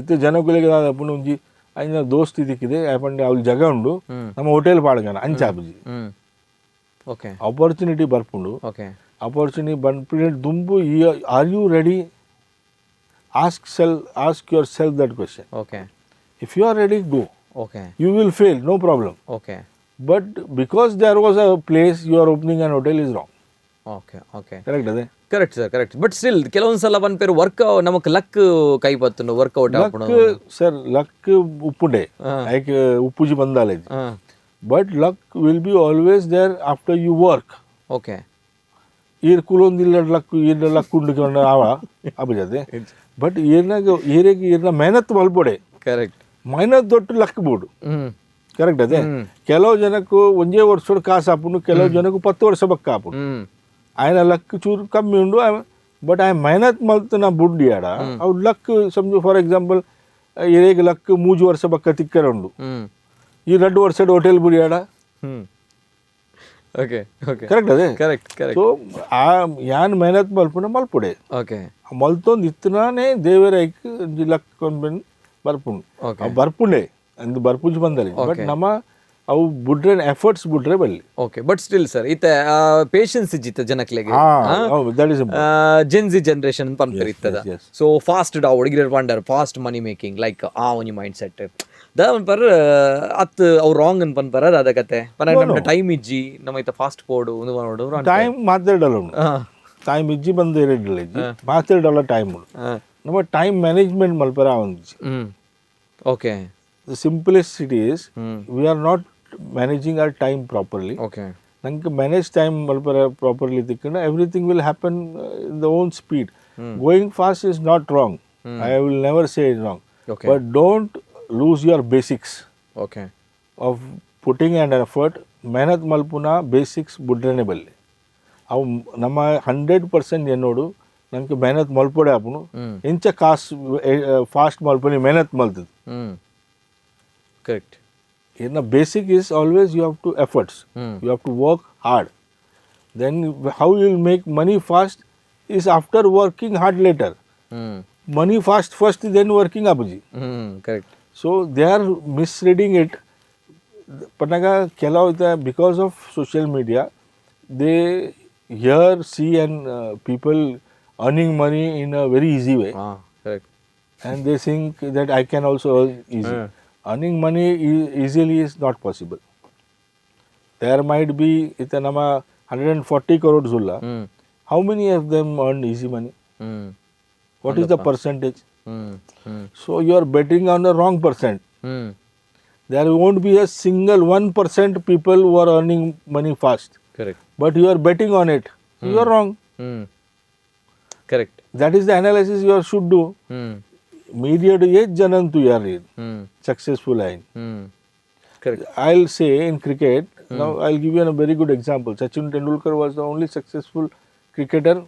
ಇತ್ತೆ ಜನಕುಲೆಗೆ ದಾದ ಪುಂಡು, ಒಂಜಿ ಐನ ದೋಸ್ತಿ ತಿಕ್ಕಿದೆ ಪಂಡೆ ಅವ್ಲು ಜಗ ಉಂಡು, ನಮ್ಮ ಹೋಟೆಲ್ ಪಾಡ್ಗನ ಅಂಚ ಆಪುಜಿ. ಆಪರ್ಚುನಿಟಿ ಬರ್ಪುಂಡು. ಆಪರ್ಚುನಿಟಿ ಬಂದ್ಪಿನ ದುಂಬು are you ready? Ask yourself that question. If you are ready, go. You will fail, no problem. But because there was a place, you are opening an hotel is wrong. Okay okay correct ಅದೇ. Correct sir, correct. But still ಕೆಲವೊಂದು ಸಲ ಪನ್ಪೇರು work ನಮಕ್ luck ಕೈ ಬತ್ತುಂಡು workout ಆಪುಂಡು. Luck sir, luck ಉಪ್ಪುಂಡೆ ಐಕ್ ಉಪ್ಪುಜಿ ಬಂದಾಲೆ, but luck will be always there after you work. ಈರ್ ಕುಲೊಂದಿಲ್ಲ ಲಕ್ ಈರ್ನ ಲಕ್ ಉಂಡು ಆವ ಅಬಜದೆ. ಬಟ್ ಈರ್ನಾಗ ಈರೆಗ್ ಈರ್ನ ಮೆಹನತ್ ಮಲ್ಪೊಡೆ. ಮೆಹನತ್ ದೊಡ್ಡ ಲಕ್ ಬೋಡು. ಕರೆಕ್ಟ್ ಅದೇ. ಕೆಲವು ಜನಕ್ಕೂ ಒಂಜೇ ವರ್ಷಡ್ ಕಾಸು ಆಪುಂಡು, ಕೆಲವು ಜನಕ್ಕೂ 10 ವರ್ಷ ಬಕ್ಕ ಆಪುಂಡು. ఆయన లక్ ಚೂರು ಕಮ್ಮಿ ಉಂಡು, ಬಟ್ ಆಯ್ ಮೆಹನತ್ ಮಲ್ತನ ಬುಡ್ಡಿಯಾಡ ಅವು ಲಕ್ ಸಮಜು. ಫಾರ್ ಎಕ್ಸಾಂಪಲ್, ಇರೇಗ್ ಲಕ್ 3 ವರ್ಷ ಬಕ್ಕ ತಿಕ್ಕರೆ ಉಂಡು, ಈ 2 ವರ್ಷದ ಹೋಟೆಲ್ ಬುಡಿಯಾಡ. Okay okay correct ಅದೇ. Correct correct so ಆ ಯಾನ್ ಮೆಹನತ್ ಮಲ್ಪುನ ಮಲ್ಪುಡೆ. ಮಲ್ತೊಂದು ಇತ್ತನಾನೇ ದೇವರ ಐಕ್ ಒಂಜಿ ಲಕ್ ಕೊಂಡ್ಬಂದು ಬರ್ಪುಂಡು. ಅವು ಬರ್ಪುಂಡೆ ಅಂದ್ ಬರ್ಪುಂಜಿ ಬಂದಲ್ಲಿ, ಬಟ್ ನಮ್ಮ ಅವು ಬುಡ್ರೆ ಎಫರ್ಟ್ಸ್ ಬುಡ್ರೆ ಬಲ್ಲಿ. Okay, but still sir, ಇತ್ತೆ ಪೇಷನ್ಸ್ ಇಜ್ಜಿತ್ತ ಜನಕ್ಲೆಗೆ. That is Gen Z generation ಪನ್ಪೆರ್ ಇತ್ತದ. ಸೊ ಫಾಸ್ಟ್ ಡಾವಡ್ ಗಿರರ್ wonder fast money making like ಆ ಒಂಜಿ ಮೈಂಡ್ ಸೆಟ್ the ಪರ್ ಅತ್ ಅವು ರಾಂಗ್ ಅನ್ ಪನ್ಪರ ಅದ ಕತೆ ಪನ ನಮ್ಮ ಟೈಮ್ ಇಜ್ಜಿ, ನಮ್ಮ ಇತ್ತ ಫಾಸ್ಟ್ ಪೋಡು ಒಂದು ಮಾಡೋಡು. ಟೈಮ್ ಮಾತಾಡಲ್ಲ ಉಂಡು, ಟೈಮ್ ಇಜ್ಜಿ ಬಂದು ಎರಡಿಲ್ಲ ಇಜ್ಜಿ ಮಾತಾಡಲ್ಲ ಟೈಮ್ ಉಂಡು. ನಮ್ಮ ಟೈಮ್ ಮ್ಯಾನೇಜ್ಮೆಂಟ್ ಮಲ್ಪರ ಒಂದಿಜ್ಜಿ. Okay The simplicity is we are not managing our time properly. ನಂಗೆ ಮ್ಯಾನೇಜ್ ಟೈಮ್ ಮಲ್ಪರ ಪ್ರಾಪರ್ಲಿ ತಿಕ್ಕಂಡ everything will happen in the own speed. Going fast is not wrong, I will never say it wrong, but don't lose your basics of putting an effort. ಮೆಹನತ್ ಮಲ್ಪುನ basics ಬುಡ್ರನೆ ಬಲ್ಲಿ. ಅವು ನಮ್ಮ 100% ಎನ್ನೋಡು ನಂಗೆ ಮೆಹನತ್ ಮಲ್ಪೊಡೆ ಆಪುನು. ಎಂಚ ಕಾಸು fast ಮಲ್ಪುನಿ ಮೆಹನತ್ ಮಲ್ತದು. Correct in the basic is always you have to efforts, you have to work hard. Then how you will make money fast is after working hard later. Money fast first, then working apuji. Correct So they are misreading it. ಪನ್ನಗ ಕೆಲವು because of social media they hear, see and people earning money in a very easy way, correct and they think that I can also earn easy. Earning money easily is not possible. There might be ಇತ್ತ ನಮ್ಮ 140 crores ಉಲ್ಲ. How many of them earn easy money? What is the percentage? Hmm hmm So you are betting on the wrong percent. Hmm There won't be a single 1% people who are earning money fast. Correct But you are betting on it. You are wrong. Hmm correct That is the analysis you are should do. Hmm Immediate age janantu you are hmm successful ಆಯ್ತು. ಹ್ಮ್ correct I'll say in cricket, Now I will give you a very good example. Sachin Tendulkar was the only successful cricketer,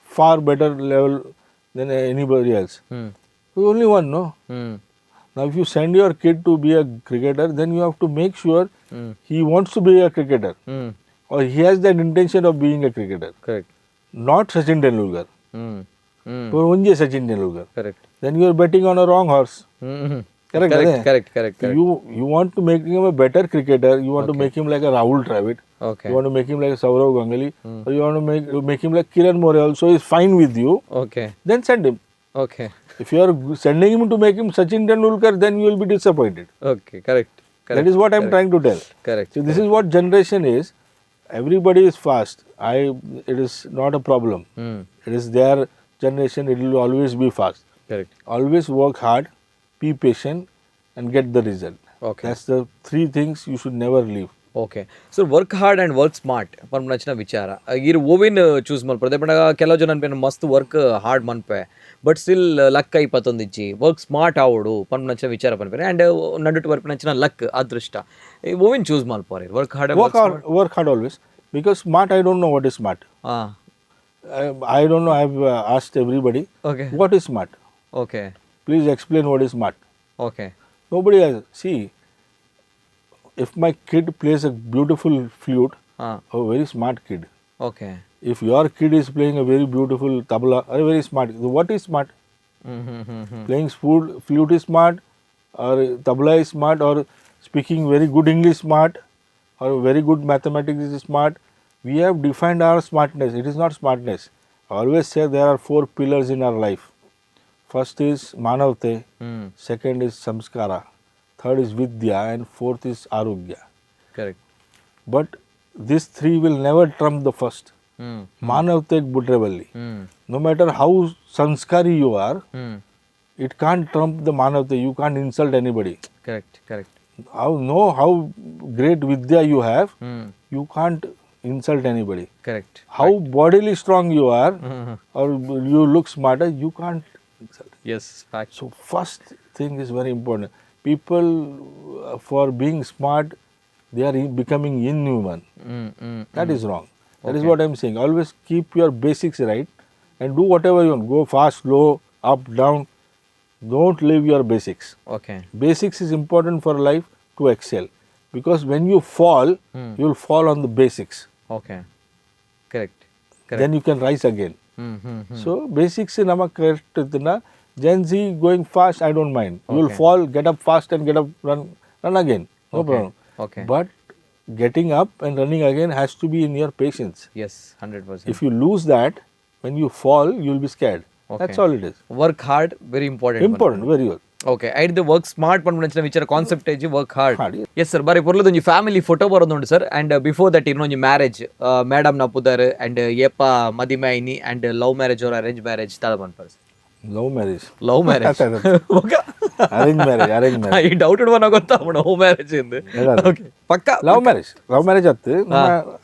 far better level than anybody else. Hmm only one, no? Hmm Now, if you send your kid to be a cricketer, then you have to make sure he wants to be a cricketer hmm or he has that intention of being a cricketer. Correct. Not Sachin Tendulkar. Hmm hmm ಒಂಜೇ Sachin Tendulkar. Correct. Then you are betting on a wrong horse. Hmm Correct, correct. ಅದೇ? Correct correct. You want to make him a better cricketer. You want to make him like a Rahul Dravid. Okay. You want to make him like a Saurav Ganguly. Or you want to make him like Kiran More also is fine with you. Okay. Then send him. Okay. If you are sending him to make him Sachin Tendulkar, then you will be disappointed. Okay, correct. That is what I am trying to tell. Correct. So this is what generation is. Everybody is fast. I it is not a problem. Hmm It is their generation. It will always be fast. Correct. Always work hard, be patient, and get the result. Okay. That's the three things you should never leave. Okay, so work hard and work smart ಪನ್ಪುನಂಚಿನ ವಿಚಾರ. ಈರ್ ಓವಿನ್ choose ಮಲ್ಪೊಡು? ಪಂಡ ಕೆಲವು ಜನ ಅನ್ಪೇನು ಮಸ್ತ್ work hard ಮನ್ಪೆ, but still luck I ಪತ್ತೊಂದಿಜ್ಜಿ, work smart ಆವೊಡು ಪನ್ಪುನಂಚಿನ ವಿಚಾರ ಪನ್ಪೇನೆ. And ನಡುಟು ಬರ್ಪಿನಂಚಿನ ಲಕ್, ಅದೃಷ್ಟ, ಓವಿನ್ choose ಮಲ್ಪೊರೆ, work hard? Work hard, work hard always. Because smart, I don't know what is smart. ಹಾಂ. I don't know. I've asked everybody. Okay. What is smart? Okay. Please explain what is smart. Okay. Nobody has. See, if my kid plays a beautiful flute, ಹಾಂ. A very smart kid. Okay. If your kid is playing a very beautiful tabla, a very smart. What is smart? Hmm hmm hmm hmm Playing flute is smart, or tabla is smart, or speaking very good English smart, or very good mathematics is smart. We have defined our smartness. It is not smartness. I always say there are four pillars in our life. First is manavte, hmm second is samskara, third is vidya, and fourth is arogya. Correct. But these three will never trump the first. Hmm ಮಾನವತೆಗೆ ಬಿಟ್ರೆ ಬಲ್ಲಿ. ಹ್ಮ್ No matter how sanskari you are, hmm it can't trump the manavte. You can't insult anybody. Correct correct. How know how great vidya you have, hmm you can't insult anybody. Correct. How bodily strong you are hmm or you look smarter, you can't insult. S, fact. So first thing is very important. People for being smart, they are becoming inhuman. Hmm hmm That is wrong. That is what I am saying. Always keep your basics right and do whatever you want. Go fast, slow, up, down. Don't leave your basics. Okay. Basics is important for life to excel, because when you fall, you will fall on the basics. Okay, correct correct. Then you can rise again. Hmm hmm hmm So basics ನಮ್ಮ correct ಇದ್ದನ್ನ. Gen Z going fast, I don't mind. You will fall, get up fast and get up, run, run again. No problem. Okay. But getting up and running again has to be in your patience. S, 100%. If you lose that, when you fall, you will be scared. That's all it is. Work hard very important. Important, very well. Okay, ಐಡ್ದು work smart ಪನ್ಪುನಂಚಿನ ವಿಚಾರ concept age work hard. Hard. Yes sir, ಬಾರಿ ಪೊರ್ಲದ ಒಂಜಿ family photo ಬರೋದುಂಡು sir. And before that ಇನ್ನೊಂಜಿ marriage, madam ನ ಪುದರ್ and ಏಪ ಮದಿಮೆ any and love marriage or arrange marriage ದಾದ ಪನ್ಪರ್ sir? Love marriage. Love marriage? Arrange marriage, arrange marriage. ಈ doubt ಇಡುವ ಗೊತ್ತಾಗೋಣ love marriage ಎಂದು. Okay, ಪಕ್ಕ. Love marriage, love marriage ಅತ್ತು,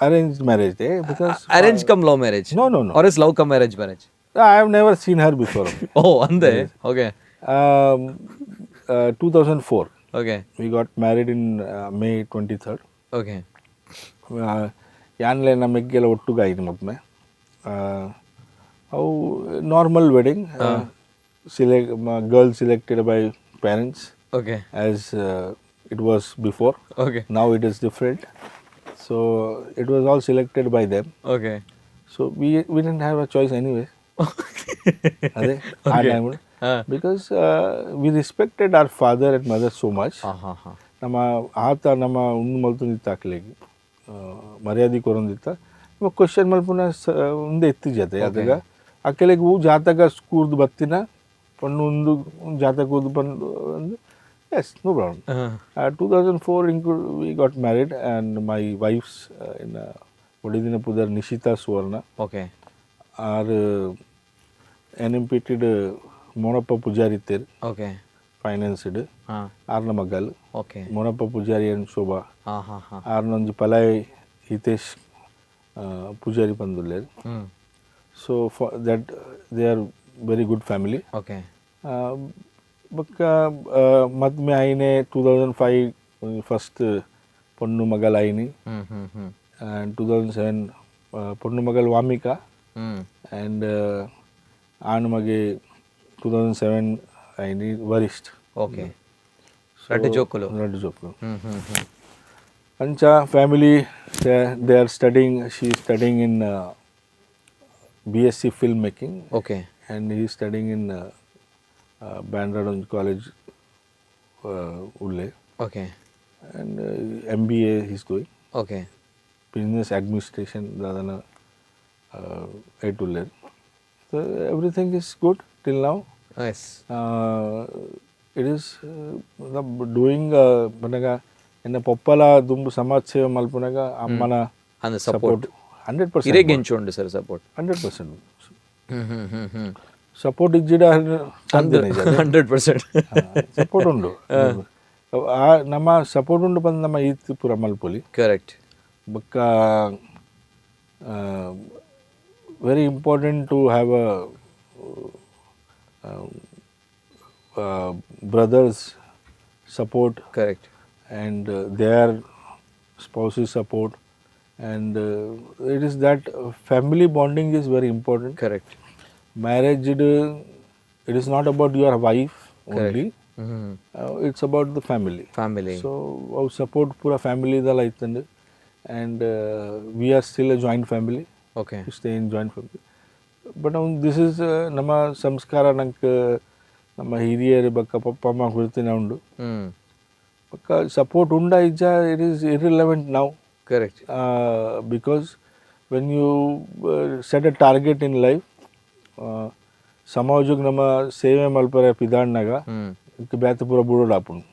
arrange marriage because arrange cum love marriage? No. Or is love cum arrange marriage? I have never seen her before. ಓ, ಅಂದೆ, okay. 2004. Okay. We got married in May 23rd. Okay. ಯಾನ್ಲೆ ನಮ್ಮ ಮೆಗ್ಗೆಲ್ಲ ಒಟ್ಟುಗಾಯಿನ ಮದ್ಮೆ. ಅವು normal wedding, girl selected by parents okay. As it was before. Okay. Now it is different. So it was all selected by them. Okay. So we didn't have a choice anyway. ಅದೇ ಆ time, because we respected our father and mother so much. ಹಾಂ ಹಾಂ ಹಾಂ ನಮ್ಮ ಆತ ನಮ್ಮ ಉಂದು ಮಲ್ತೊಂದಿತ್ತ, ಅಕ್ಲೆಗ್ ಮರ್ಯಾದೆ ಕೊರೊಂದಿತ್ತ. ನಮ್ಮ ಕ್ವಶನ್ ಮಲ್ಪುನ ಸ ಉಂದು ಎತ್ತಿಜತೆ ಅದಗ ಅಕ್ಲೆಗ್ ಹೂ ಜಾತಕ ಕೂರ್ದು ಬತ್ತಿನ ಪಣ್ಣು ಒಂದು ಜಾತಕ ಕೂರ್ದು Pandu. Yes, no problem. 2004 include we got married, and my wife's in ಒಡಿದಿನ ಪುದರ್ Nishitha Suvarna. Okay. R N M P ಟಿಡ್ ಮೋನಪ್ಪ ಪೂಜಾರಿ ಇತ್ತೇರ್ ಓಕೆ. ಫೈನಾನ್ಸ್ಡ್. ಹಾಂ. ಆರ್ನ ಮಗಲ್. ಓಕೆ. ಮೋನಪ್ಪ ಪೂಜಾರಿ ಆ್ಯಂಡ್ ಶೋಭಾ. ಹಾಂ ಹಾಂ ಹಾಂ ಆರ್ನೊಂಜಿ ಪಲಾಯ್ ಹಿತೇಶ್ ಪೂಜಾರಿ ಪಂದುಲ್ಲೆರ್. ಹ್ಮ್ So for that they are very good family. Okay. ಬೊಕ್ಕ ಮದ್ಮೆ ಆಯಿನೆ 2005 ಫಸ್ಟ್. ಪೊಣ್ಣು ಮಗಲಾಯಿನಿ. ಹ್ಮ್ ಹ್ಮ್ ಹ್ಮ್ ಆ್ಯಂಡ್ 2007 ಪೊಣ್ಣು ಮಗಲ್ ವಾಮಿಕಾ. ಆ್ಯಂಡ್ ಆಣ್ ಮಗೆ 2007 ಆಯ್ನಿ ವರಿಷ್ಠ. ಓಕೆ, ರಡ್ಡ್ ಜೋಕುಲು. ರಡ್ಡ್ ಜೋಕುಲು. ಹ್ಮ್ ಹ್ಮ್ ಹ್ಮ್ ಅಂಚ family, they are studying. She studying in BSc film making. And he studying in Bandra ಒಂಜಿ ಕಾಲೇಜ್ ಉಲ್ಲೆ. And MBA he's going. Business administration ದಾದನ eight ಉಲ್ಲೆರ್. So everything is good till now. It is doing ಪನ್ನಗ ಎನ್ನ ಪೊಪ್ಪಲ ದುಂಬು ಸಮಾಜ ಸೇವೆ ಮಲ್ಪುನಗ ಅಮ್ಮನ ಅಂದ್ ಸಪೋರ್ಟ್. ಸಪೋರ್ಟ್ 100%. ಇರೆಗ್ ಎಂಚ ಉಂಡು sir support? 100%. ಹ್ಮ್ ಹ್ಮ್ ಹ್ಮ್ ಹ್ಮ್ support ಇಜ್ಜಿಡ. 100%. Support ಉಂಡು. ಆ ನಮ್ಮ ಸಪೋರ್ಟ್ ಉಂಡು ಬಂದು ನಮ್ಮ ಈತ್ ಪೂರ ಮಲ್ಪೊಲಿ. ಬೊಕ್ಕ very important to have a brothers support and their spouses support, and it is that family bonding is very important. Marriage, it is not about your wife only, it's about the family. Family. So our support ಪೂರ family ದಲ್ಲ ಇತ್ತಂಡು, and we are still a joint family. We stay in joint family, but this is ನಮ್ಮ ಸಂಸ್ಕಾರ. ನಂಗೆ ನಮ್ಮ ಹಿರಿಯರು ಬಕ್ಕ papa ಅಮ್ಮ ಗುರುತಿನ ಉಂಡು. ಬಕ್ಕ ಸಪೋರ್ಟ್ ಉಂಡ ಇಜ್ಜ, it is irrelevant now. Because when you set a target in life, ಸಮಾಜಕ್ಕೆ ನಮ್ಮ ಸೇವೆ ಮಲ್ಪರೆ ಪಿದಾಡ್ನಾಗ ಬ್ಯಾತ ಪೂರ ಬುಡೋಡಾಪುಂಡು.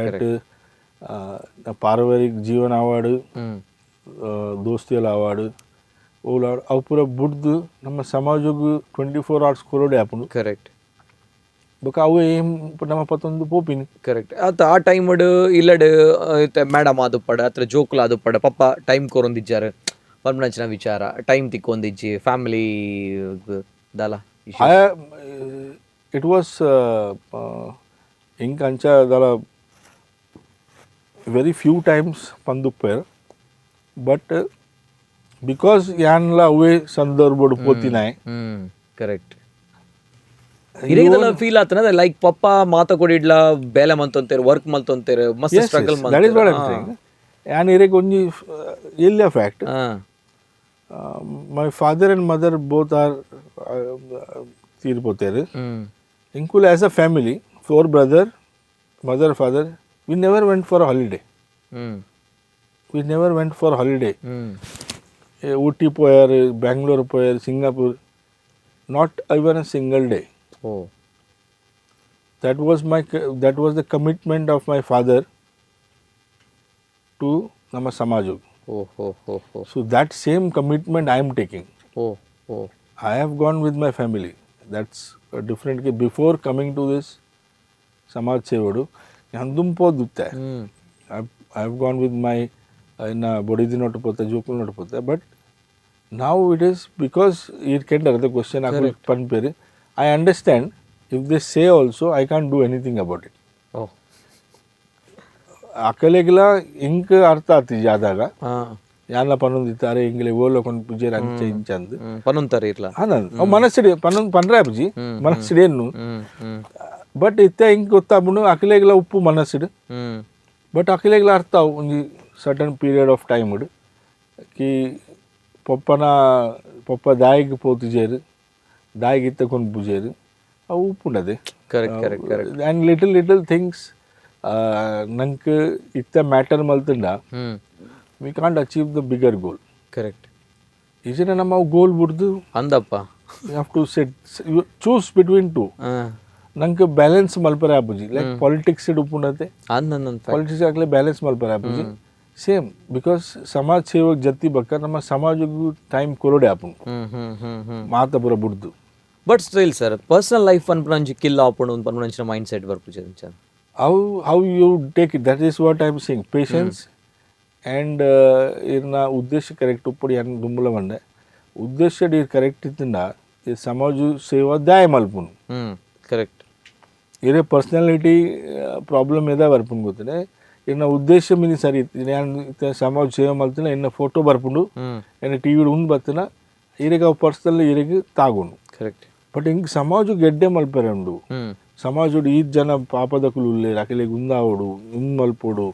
ಅಟ್ ಪಾರಿವಾರಿಕ ಜೀವನ ಅವಾಡು, ದೋಸ್ತಿಯಲ್ಲ ಅವಾಡು, ಓಲ್ ಅವು ಪೂರ ಬುಡ್ದು ನಮ್ಮ ಸಮಾಜಕ್ಕೆ 24 ಅವರ್ಸ್ ಕೊರಡೆ ಆಪುಂಡು. ಬೊಕ ಅವು ಏಮ್ ನಮ್ಮ ಪತ್ತೊಂದು ಪೋಪಿನಿ. ಕರೆಕ್ಟ್. ಆತ ಆ ಟೈಮ್ ಇಲ್ಲಡ್ ಮೇಡಮ್ ಆದುಪ್ಪಡ್ ಅತ್ರ ಜೋಕುಲು ಆದುಪ್ಪಡ್, ಪಪ್ಪ ಟೈಮ್ ಕೊರೊಂದಿಜ್ಜಾರು ಪನ್ಪುನಂಚಿನ ವಿಚಾರ, ಟೈಮ್ ತಿಕ್ಕೊಂದಿಜ್ಜಿ ಫ್ಯಾಮಿಲಿ ದಾಲ? It was ಇಂಕ್ ಅಂಚ ದಾಲ very few times ಪಂದುಪ್ಪೆರ್. But because ಯಾನ್ಲ ಅವೇ ಸಂದರ್ಭಡ್ ಪೋತಿನಾಯ್. ಕರೆಕ್ಟ್. ಇರೆಗ್ದೆಲ್ಲ ಫೀಲ್ ಆತನ, ಲೈಕ್ ಪಪ್ಪ ಮಾತ ಕೊಡಿಡ್ಲ ಬೇಲೆ ಮಲ್ತೊಂತೇರು, ವರ್ಕ್ ಮಲ್ತೊಂತೇರು, ಮಸ್ತ್ struggle. That is what I'm saying. ಯಾನ್ ಇರೆಗ್ ಒಂಜಿ ಎಲ್ಯ fact. My father and mother both are Tir ಪೋತೇರು. ಇಂಕುಲ್ as a family, four brother, mother, father, we never went for holiday. We never went for holiday. Ooty ಪೋಯಾರ್, Bangalore ಪೋಯಾರ್, Singapore, not even a single day. O That was the commitment of my father to ನಮ್ಮ ಸಮಾಜ. ಓ ಹೋ ಹೋ ಹೋ So that same commitment I am taking. O O I have gone with my family. That's a different case. Before coming to this ಸಮಾಜ ಸೇವಡು ದುಂಪೋದುತ್ತೆ. I have gone with my ಇನ್ನು ಬೊಡಿದಿ note ಪೋತೆ, ಜೋಕುಲು note ಪೋತೆ. But ನಾವು it is because it ಕೆಂಡರ್ the question ಪನ್ಪೇರಿ. I understand if they say also I can't do anything about it. ಅಕಲೆಗ್ಲ ಇಂಕ್ ಅರ್ಥ ಆತಿಜಿ ಆದಾಗ. ಯಾನ್ಲ ಪನೊಂದಿತ್ತಾರೆ ಇಂಗ್ಲೆ ಓಲ ಕೊಂಡು ಅಂಚ ಇಂಚ ಅಂದ್. ಪನೊಂತಾರೆ ಇರ್ಲ. ಅನಂದ್ ಅವು ಮನಸ್ಸಿಡಿ ಪನ್ನೊಂದು ಪನ್ರೆ ಆಪುಜಿ ಮನಸ್ಸಿಡಿ ಎನ್ನು. ಹ್ಮ್ ಹ್ಮ್ ಬಟ್ ಇತ್ತೆ ಇಂಕ್ ಗೊತ್ತಾಪುಂಡು ಅಕಲೆಗ್ಲ ಉಪ್ಪು ಮನಸ್ಸಿಡು. ಬಟ್ ಅಕಲೆಗ್ಲ ಅರ್ಥ ಅವು ಒಂಜಿ certain period of time ಕಿ ಪೊಪ್ಪನ ಪೊಪ್ಪ ದಾಯಿಗ್ ಪೋತುಜೇರು, ದಾಯಿಗ್ ಇತ್ತೆ ಕೊಂಡು ಅವು ಉಪ್ಪುಂಡದೆ. Correct correct correct and little little things ನಂಗೆ ಇತ್ತೆ ಮ್ಯಾಟರ್ ಮಲ್ತಂಡ we can't achieve the bigger goal. ಈಜಿನ ನಮ್ಮ ಗೋಲ್ ಬುಡ್ದು ಅಂದಪ್ಪ. You have to set choose between two. ನಂಗೆ ಬ್ಯಾಲೆನ್ಸ್ ಮಲ್ಪರೆ ಆಪುಜಿ, ಲೈಕ್ ಪಾಲಿಟಿಕ್ಸ್ ಉಪ್ಪುಂಡತೆ. ಅಂದ್ ಪಾಲಿಟಿಕ್ಸ್ ಆಗಲೇ ಬ್ಯಾಲೆನ್ಸ್ ಮಲ್ಪರೆ ಆಪುಜಿ. ಸೇಮ್, because ಸಮಾಜ ಸೇವಕ್ ಜತ್ತಿ ಬಕ್ಕ ನಮ್ಮ ಸಮಾಜಕ್ಕೂ ಟೈಮ್ ಕೊರಡೆ ಆಪುಂಡು. ಹ್ಮ್ ಹ್ಮ್ ಹ್ಮ್ ಹ್ಮ್ ಮಾತ ಪೂರ ಬುಡ್ದು. But still sir, personal life ಪನ್ಪುನಂಚಿ kill ಆಪುಂಡು ಪನ್ಪುನಂಚಿನ ಮೈಂಡ್ ಸೆಟ್ ಬರ್ಪುಜಿ ಅಂಚ? How you take it, that is what I am saying. Patience and ಇರ್ನ ಉದ್ದೇಶ ಕರೆಕ್ಟ್ ಉಪ್ಪುಡು. ಯಾನ್ ದುಂಬುಲ ಬಂಡೆ ಉದ್ದೇಶ ಇರ್ ಕರೆಕ್ಟ್ ಇತ್ತಿಂಡ ಈ ಸಮಾಜ ಸೇವಾ ದಾಯ ಮಲ್ಪುನು. ಹ್ಮ್ ಕರೆಕ್ಟ್ ಇರೆ ಪರ್ಸನಾಲಿಟಿ ಪ್ರಾಬ್ಲಮ್ ಎದ ಬರ್ಪುಂಡು ಗೊತ್ತನೆ. ಎನ್ನ ಉದ್ದೇಶ ಮಿನಿ ಸರಿ ನಾನು ಸಮಾಜ ಸೇವೆ ಮಲ್ತಿನ ಎನ್ನ ಫೋಟೋ ಬರ್ಪುಂಡು, ಎನ್ನ ಟಿ ವಿಡ್ ಉಂದು ಬತ್ತಿನ ಇರೆಗ್ ಅವು ಪರ್ಸನಲ್ ಇರೆಗ್ ತಾಗುಂಡು. ಕರೆಕ್ಟ್. ಬಟ್ ಹಿಂಗೆ ಸಮಾಜ ಗೆಡ್ಡೆ ಮಲ್ಪೆರೆ ಉಂಡು, ಸಮಾಜಡ್ ಈತ್ ಜನ ಪಾಪದಕುಲು ಉಲ್ಲೇರ್, ಅಕಲೆಗ್ ಉಂದಾವೊಡು, ಉಂದು ಮಲ್ಪೊಡು,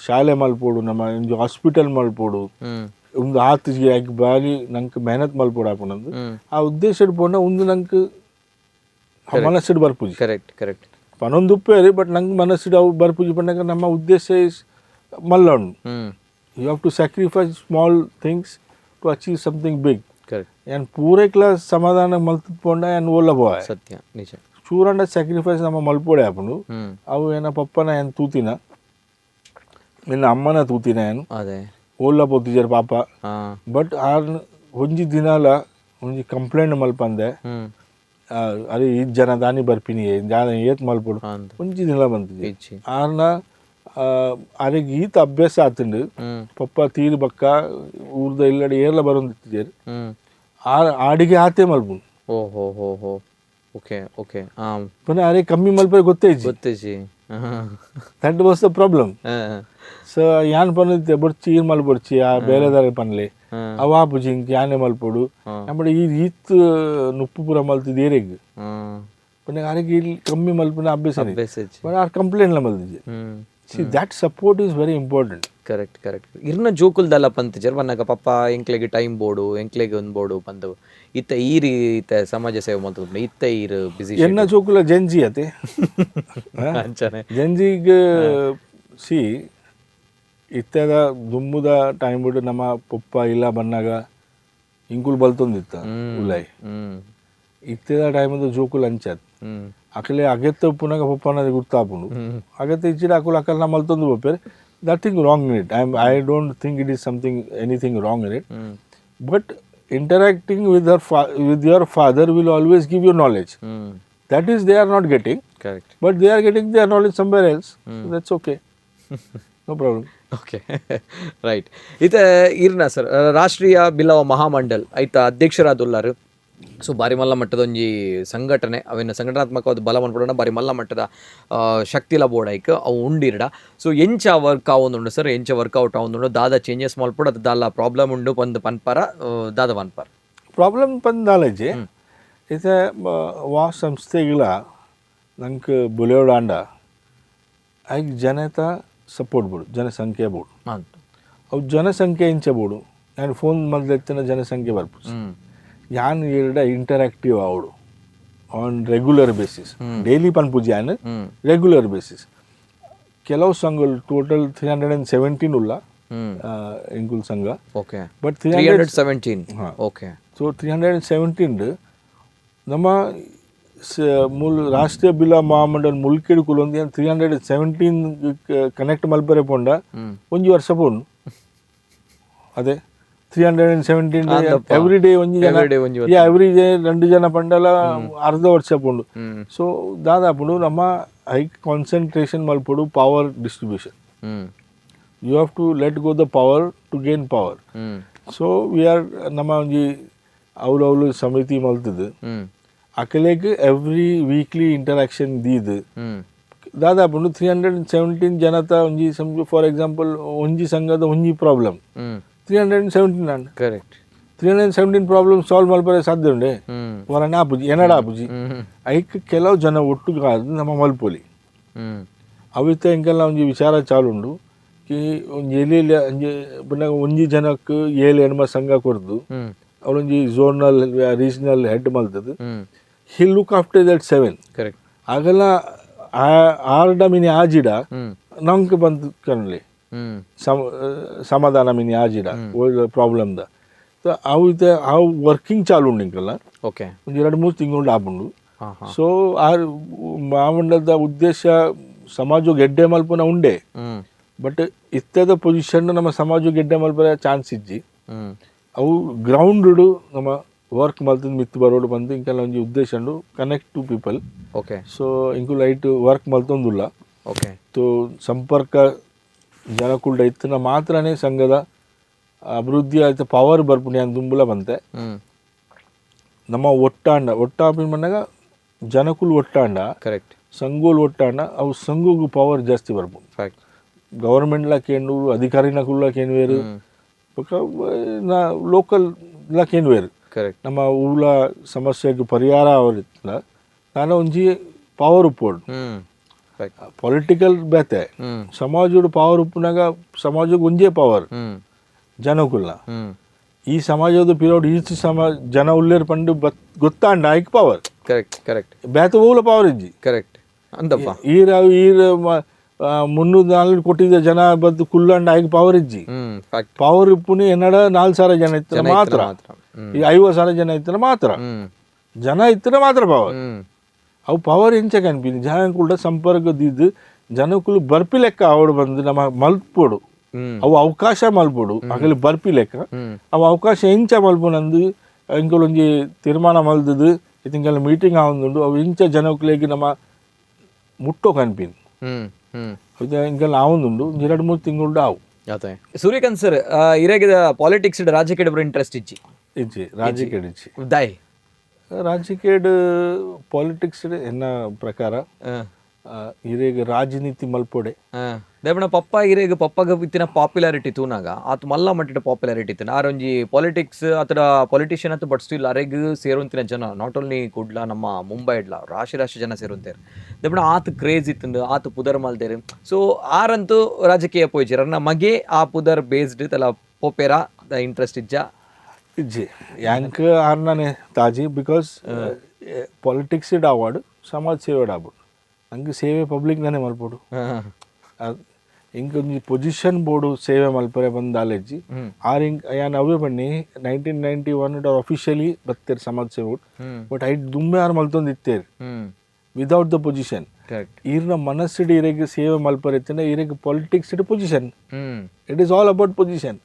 ಶಾಲೆ ಮಲ್ಪೊಡು, ನಮ್ಮ ಒಂಜಿ ಹಾಸ್ಪಿಟಲ್ ಮಲ್ಪೊಡು, ಉಂದು ಆತ್ ಬಾರಿ ನಂಕ್ ಮೆಹನತ್ ಮಲ್ಪೊಡು ಆಪುನಂದು ಆ ಉದ್ದೇಶಡ್ ಪೋಂಡ ಉಂದು ನಂಕ್ ಮನಸ್ಸುಡ್ ಬರ್ಪುಜಿ. Correct correct. ಪನೊಂದು ಉಪ್ಪೇರಿ but ನಂಗೆ ಮನಸ್ಸುಡ್ ಅವು ಬರ್ಪುಜಿ ಪಂಡಾಗ ನಮ್ಮ ಉದ್ದೇಶ ಮಲ್ಲ ಉಂಡು. You have to sacrifice small things to achieve something big. Correct. ಯಾನ್ ಪೂರೈಕ್ಲ ಸಮಾಧಾನ ಮಲ್ತ್ ಪೋಂಡ ಯಾನ್ ಓಲ್ಲ ಪೋವೆ. ಸತ್ಯ, ನಿಜ. ಚೂರಂಡ ಸ್ಯಾಕ್ರಿಫೈಸ್ ನಮ್ಮ ಮಲ್ಪೊಡೆ ಆಪುಂಡು. ಅವು ಏನ ಪಪ್ಪನ ಯಾನ್ ತೂತಿನ, ನಿನ್ನ ಅಮ್ಮನ ತೂತಿನ ಯಾನ್. ಅದೇ. ಓಲ್ಲ ಪೋತಿಜೆರ್ ಪಾಪ. ಬಟ್ ಆರ್ ಒಂಜಿ ದಿನಾಲ ಒಂಜಿ ಕಂಪ್ಲೇಂಟ್ ಮಲ್ಪಂದೆ, ಅರೆ ಈ ಜನ ದಾನಿ ಬರ್ಪಿನಿ ದಾನಿ ಏತ್ ಮಲ್ಪೊಡು ಒಂಜಿ ದಿನ ಬಂತಿಜಿ ಆರ್ನ. ಅರೆಗ್ ಈತ ಅಭ್ಯಾಸ ಆತುಂಡು. ಪಪ್ಪ ತೀರು ಬಕ್ಕ ಊರ್ದ ಇಲ್ಲಡೆ ಏರ್ಲ ಬರೊಂದಿತ್ತಿಜೆರ್. ಆಡಿಗೆ ಆತೆ ಮಲ್ಪುಂಡು. ಓಹೋ ಹೋ ಹೋ, ಓಕೆ ಓಕೆ. ಪಂಡ ಅರೆ ಕಮ್ಮಿ ಮಲ್ಪರೆ ಗೊತ್ತೇ ಇಜ್ಜಿ. ಗೊತ್ತೇಜಿ. That was the problem. So ಯಾನ್ ಪಂಡಿತ್ತೆ ಬೊಡ್ಚಿ ಈರ್ ಮಲ್ಪೊಡ್ಚಿ ಆ ಬೇಲೆದಾರೆ ಪನ್ಲೆ ಅವು ಆಪುಜಿ ಇಂಕ್ ಯಾನೆ ಮಲ್ಪೊಡು ನಮ್ಮಡ ಈ ಈತ್ ನುಪ್ಪು ಪೂರ ಮಲ್ತಿದ್ದು ಏರೆಗ್ ಪಂಡ ಅರೆಗ್ ಇಲ್ಲಿ ಕಮ್ಮಿ ಮಲ್ಪುನ ಅಭ್ಯಾಸ but R complaint ಲ ಮಲ್ತಿಜಿ. See that support is very important. Correct correct. ಇರ್ನ ಜೋಕುಲ್ದಲ್ಲ ಪಂತಿಜರ್ ಪನ್ನಗ ಪಪ್ಪ ಎಂಕ್ಲೆಗ್ ಟೈಮ್ ಬೋಡು, ಎಂಕ್ಲೆಗ್ ಒಂದು ಬೋಡು ಪಂದು ಇತ್ತ ಈರ್ ಇತ್ತ ಸಮಾಜ ಸೇವೆ ಮಲ್ತುಂಡು ಇತ್ತ ಈರ್ ಬಿಸಿ. ಎನ್ನ ಜೋಕುಲ ಜೆನ್ಜಿ ಅತೆ ಅಂಚನೆ ಜೆನ್ಜಿಗ್ ಸಿ ಇತ್ತದ ದುಂಬುದ ಟೈಮ್ ಬಿಟ್ಟು ನಮ್ಮ ಪಪ್ಪ ಇಲ್ಲ ಬನ್ನಾಗ ಇಂಕುಲು ಬಲ್ತೊಂದಿತ್ತ ಉಲಾಯ್. ಇತ್ತೆದ ಟೈಮದ ಜೋಕುಲು ಅಂಚತ್ ಅಕಲೆ ಅಗೆತ್ತ ಉಪ್ಪುನಾಗ ಪಪ್ಪನ ಗುರ್ತಾಪುಂಡು. ಅಗತ್ಯ ಇಚ್ಚಿಡ ಅಕುಲು ಅಕಲ್ನ ಮಲ್ತೊಂದು ಪೋಪೆರ್. Nothing wrong in it. I don't think it is something anything wrong in it. But interacting with her with your father will always give you knowledge. That is they are not getting. Correct. But they are getting their knowledge somewhere else. So that's okay. No problem. Okay right. ಇತ ಇರ್ನ sir ರಾಷ್ಟ್ರೀಯ ಬಿಲ್ಲವ ಮಹಾಮಂಡಲ್ ಐತ ಅಧ್ಯಕ್ಷರಾದುಲ್ಲಾರು. So ಬಾರಿ ಮಲ್ಲ ಮಟ್ಟದ ಒಂಜಿ ಸಂಘಟನೆ, ಅವಿನ ಸಂಘಟನಾತ್ಮಕವಾದ ಬಲ ಮನ್ಪುಡಣ ಬಾರಿ ಮಲ್ಲ ಮಟ್ಟದ ಶಕ್ತಿಲ ಬೋರ್ಡ್ ಐಕ್ ಅವು ಉಂಡಿರಡ. ಸೊ ಎಂಚ ವರ್ಕ್ ಆವೊಂದುಂಡು ಸರ್, ಎಂಚ ವರ್ಕೌಟ್ ಆವೊಂದುಂಡು, ದಾದ ಚೇಂಜಸ್ ಮಲ್ಪೊಡು, ಅದು ದಾಲ ಪ್ರಾಬ್ಲಮ್ ಉಂಡು ಪಂದ್ ಪನ್ಪರ ದಾದ ಪನ್ಪರ ಪ್ರಾಬ್ಲಮ್ ಪಂದ್ ದಾಲಜಿ ಇತ್ತೆ ವಾ ಸಂಸ್ಥೆಗಳ ನಂಗೆ ಬುಲೆಯೋಡಾಂಡ ಐಕ್ ಜನತ ಸಪೋರ್ಟ್ ಬೋಡು, ಜನಸಂಖ್ಯೆ ಬೋಡು. ಅವು ಜನಸಂಖ್ಯೆ ಇಂಚ ಬೋಡು. ನಾನು ಫೋನ್ ಮಲ್ದೆತ್ತಿನ ಜನಸಂಖ್ಯೆ ಬರ್ಪು ಯಾನ್ ಎರಡ ಇಂಟರಾಕ್ಟಿವ್ ಆವಡು on regular basis. Daily ಪನ್ಪುಜಿ ಯಾನ್ ರೆಗ್ಯುಲರ್ ಬೇಸಿಸ್. ಕೆಲವು ಸಂಘಗಳು ಟೋಟಲ್ 317 ಉಲ್ಲ ಎಂಕುಲ್ ಸಂಘ. Okay. But 317. Okay. So 317 ನಮ್ಮ ಮೂಲ ರಾಷ್ಟ್ರೀಯ ಬಿಲ್ಲವ ಮಹಾಮಂಡಲ ಮುಲ್ಕಿಡ್ ಕುಲೊಂದು 317 ಕನೆಕ್ಟ್ ಮಲ್ಪರೆ ಪೋಂಡ ಒಂಜಿ ವರ್ಷ ಪೋಂಡು. ಅದೇ 317 ಎವ್ರಿ ಡೇ ಒಂಜಿ ಜನ, ಎವ್ರಿ ಡೇ ಎರಡು ಜನ ಪಂಡಲ ಅರ್ಧ ವರ್ಷ ಪೋಂಡು. ಸೊ ದಾದಾಪುಂಡು ನಮ್ಮ ಹೈ ಕಾನ್ಸಂಟ್ರೇಷನ್ ಮಲ್ಪೊಡು power distribution. You have to let go the power to gain power. So we are ನಮ್ಮ ಒಂಜಿ ಅವ್ಲು ಅವ್ಲು ಸಮಿತಿ ಮಲ್ತದು ಅಕಲೆಗ್ every weekly interaction ದೀದ್ ದಾದಾಪುಂಡು 317 ಜನತ ಒಂಜಿ ಫಾರ್ ಎಕ್ಸಾಂಪಲ್ ಒಂಜಿ ಸಂಘದ ಒಂಜಿ problem 317 and. Correct. 317 problem solve ಮಲ್ಪರೆ ಸಾಧ್ಯ ಉಂಡೆ ವರನ ಆಪುಜಿ ಎನ್ನಡ ಆಪುಜಿ. ಐಕ್ ಕೆಲವು ಜನ ಒಟ್ಟುಗಾದ್ ನಮ್ಮ ಮಲ್ಪೊಲಿ. ಅವಿತ ಎಂಕೆಲ್ಲ ಒಂಜಿ ವಿಚಾರ ಚಾಲುಂಡು ಕಿ ಒಂಜಿ ಎಲ್ಲಿ ಒಂಜಿ ಪುನಃ ಒಂಜಿ ಜನಕ್ಕೆ ಏಳು ಎಣ್ಮ ಸಂಘ ಕೊರ್ದು ಅವಳೊಂಜಿ zonal regional head ಮಲ್ತದು he look after that 7. Correct. ಆಗಲ್ಲ ಆರ್ಡ ಮಿನಿ ಆಜಿಡ ನಂಗೆ ಬಂದು ಕಣ್ಲಿ ಸಮಾಧಾನ ಮಿನಿ ಆಜಿಡ ಪ್ರಾಬ್ಲಮ್ the. ಸೊ ಅವು ಇತ್ತೆ ಅವು ವರ್ಕಿಂಗ್ ಚಾಲು ಉಂಡು ಇಂಕಲ್ಲ. ಓಕೆ. ಒಂದು 2-3 ತಿಂಗಳು ಆಪುಂಡು. ಸೊ ಆ ಮಹಾಮಂಡಲದ ಉದ್ದೇಶ ಸಮಾಜ ಗೆಡ್ಡೆ ಮಲ್ಪುನ ಉಂಡೆ. ಬಟ್ ಇತ್ತದ ಪೊಸಿಷನ್ ನಮ್ಮ ಸಮಾಜ ಗೆಡ್ಡೆ ಮಲ್ಪರೆ ಚಾನ್ಸ್ ಇಜ್ಜಿ. ಅವು ಗ್ರೌಂಡ್ ನಮ್ಮ ವರ್ಕ್ ಮಲ್ತಂದು ಮಿತ್ತು ಬರೋಡು ಬಂದು ಇಂಕೆಲ್ಲ ಒಂಜಿ ಉದ್ದೇಶ ಉಂಡು connect to people. Okay. So ink light work ಮಲ್ತೊಂದುಲ್ಲ. Okay. So ಸಂಪರ್ಕ ಜನಕುಲ್ಡ ಇತ್ತಿನ ಮಾತ್ರನೇ ಸಂಘದ ಅಭಿವೃದ್ಧಿ ಆಯ್ತು ಪವರ್ ಬರ್ಪುಂಡು ಯಾನ್ ದುಂಬುಲ ಬಂತೆ. ನಮ್ಮ ಒಟ್ಟಾಂಡ ಒಟ್ಟಾಪಿನ ಮನ್ನಾಗ ಜನಕುಲು ಒಟ್ಟಾಂಡ ಕರೆಕ್ಟ್. ಸಂಘೋಲು ಒಟ್ಟಾಂಡ ಅವು ಸಂಘಗೂ ಪವರ್ ಜಾಸ್ತಿ ಬರ್ಪುಂಡು. ಫ್ಯಾಕ್ಟ್. ಗವರ್ಮೆಂಟ್ಲ ಕೇಂಡು, ಅಧಿಕಾರಿನಕುಲ್ಲ ಕೇನುವೇರು, ಬೊಕ್ಕ ಲೋಕಲ್ ಕೇನುವೇರು. ನಮ್ಮ ಊಲ ಸಮಸ್ಯೆಗೆ ಪರಿಹಾರ ಅವರಿತ್ತಲ್ಲ ನಾನು ಒಂಜಿ ಪವರ್ ಉಪ್ಪೋಡು. ಪೊಲಿಟಿಕಲ್ ಬೇತೆ, ಸಮಾಜಡ್ ಪವರ್ ಉಪ್ಪುನಾಗ ಸಮಾಜಕ್ಕೆ ಒಂಜೇ ಪವರ್ ಜನಕುಲ್ಲ. ಈ ಸಮಾಜದ ಪಿರಿಯಡ್ ಈಚ್ ಸಮಾಜ ಜನ ಉಲ್ಲೇರ್ ಪಂಡು ಗೊತ್ತಾಂಡ ಐಕ್ power. Correct correct ಬೇತೆ ಓಲ ಪವರ್ ಇಜ್ಜಿ. ಕರೆಕ್ಟ್ ಅಂದಪ್ಪ. ಈರ ಈರ 304 ಕೋಟಿ ಜನ ಬದ್ದು ಕುಲ್ಲಂಡ ಐಕ್ ಪವರ್ ಇಜ್ಜಿ. ಪವರ್ ಇಪ್ಪುನಿ ಎನ್ನಡ 4,000 ಜನ ಇತ್ತು ಮಾತ್ರ, ಈ 50,000 ಜನ ಇತ್ತು ಮಾತ್ರ, ಜನ ಇತ್ತು ಮಾತ್ರ ಪವರ್. ಅವು ಪವರ್ ಎಂಚ ಕನ್ಪಿನಿ ಜನಕುಲ್ಡ ಸಂಪರ್ಕ ದಿದ್ದು ಜನಕುಲು ಬರ್ಪಿ ಲೆಕ್ಕ ಅವಡು ಬಂದು ನಮ್ಮ ಮಲ್ಪೋಡು, ಅವು ಅವಕಾಶ ಮಲ್ಪೋಡು, ಅಗಲಿ ಬರ್ಪಿ ಲೆಕ್ಕ ಅವು ಅವಕಾಶ ಎಂಚ ಮಲ್ಪುನಂದು ಎಂಕುಲೊಂಜಿ ತೀರ್ಮಾನ ಮಲ್ದದು ಇತ್ತಿಂಗೆಲ್ಲ ಮೀಟಿಂಗ್ ಆವೊಂದುಂಡು. ಅವು ಇಂಚ ಜನಕುಲೆಗ್ ನಮ್ಮ ಮುಟ್ಟೋ ಕನ್ಪಿನಿ ಎಂಕೆಲ್ಲ ಆವೊಂದುಂಡು. 2-3 ತಿಂಗಳು ಆವು. ಸೂರ್ಯಕಾಂತ್ ಸರ್, ಇರೆಗಿದ ಪಾಲಿಟಿಕ್ಸ್ ರಾಜಕೀಯ ಇಂಟ್ರೆಸ್ಟ್ ಇಜ್ಜಿ? ಇಜ್ಜಿ, ರಾಜಕೀಯ ಇಜ್ಜಿ. ದಾಯ್ ರಾಜಕೀಯ ಪಾಲಿಟಿಕ್ಸ್ ಎನ್ನ ಪ್ರಕಾರ ಇರೆಗ್ ರಾಜನೀತಿ ಮಲ್ಪೊಡೆ. ದೇವಣ ಪಪ್ಪ ಇರೆಗ್ ಪಪ್ಪಗ ಇತ್ತಿನ ಪಾಪ್ಯುಲಾರಿಟಿ ತೂನಾಗ ಆತ ಮಲ್ಲ ಮಟ್ಟಿದ ಪಾಪ್ಯುಲಾರಿಟಿ ಇತ್ತಿನ ಆರೊಂಜಿ ಪಾಲಿಟಿಕ್ಸ್ ಅತರ ಪೊಲಿಟಿಷಿಯನ್ ಅತ್ತ, ಬಟ್ ಸ್ಟಿಲ್ ಅರೆಗ್ ಸೇರುವಂತಿನ ಜನ not only Kudla, ನಮ್ಮ ಮುಂಬೈ ಇಡ್ಲ ರಾಶಿ ರಾಶಿ ಜನ ಸೇರುವಂತೇರು. ದೇವಣ ಆತ ಕ್ರೇಜ್ ಇತ್ತಂದು ಆತ ಪುದರ್ ಮಲ್ದೇರು. ಸೊ ಆರಂತೂ ರಾಜಕೀಯ ಪೋಯ್ಜಿರ್, ಅರ್ನ ಮಗೆ ಆ ಪುದರ್ ಬೇಸ್ಡ್ ತಲ ಪೋಪೇರಾ the interest ಇಜ್ಜ? ಇಜ್ಜಿ, ಯಾಂಕ್ ಆರ್ನಾನೆ ತಾಜಿ, because politics ಇಡ್ ಆವಾಡು ಸಮಾಜ ಸೇವೆ ಆವಡ್, ನಂಗೆ ಸೇವೆ ಪಬ್ಲಿಕ್ ನಾನೇ ಮಲ್ಪೊಡು. ಇಂಕೊಂಜಿ ಪೊಸಿಷನ್ ಬೋರ್ಡು ಸೇವೆ ಮಲ್ಪರೆ ಬಂದಾಲೆಜ್ಜಿ ಆರ್ ಇಂಕ್ ಯಾನ್ ಅವೇ ಬನ್ನಿ 1991 ಅಫಿಷಿಯಲಿ ಬತ್ತೇರು ಸಮಾಜ ಸೇವೆ, ಬಟ್ ಐಟ್ ದುಮ್ಮೆ ಆರ್ ಮಲ್ತೊಂದು ಇತ್ತೇರು without the position. ಈರ್ನ ಮನಸ್ಸಿಡ್ ಇರೆಗ್ ಸೇವೆ ಮಲ್ಪರೆ ಇತ್ತಿನ ಇರೆಗ್ politics it position, it is all about position.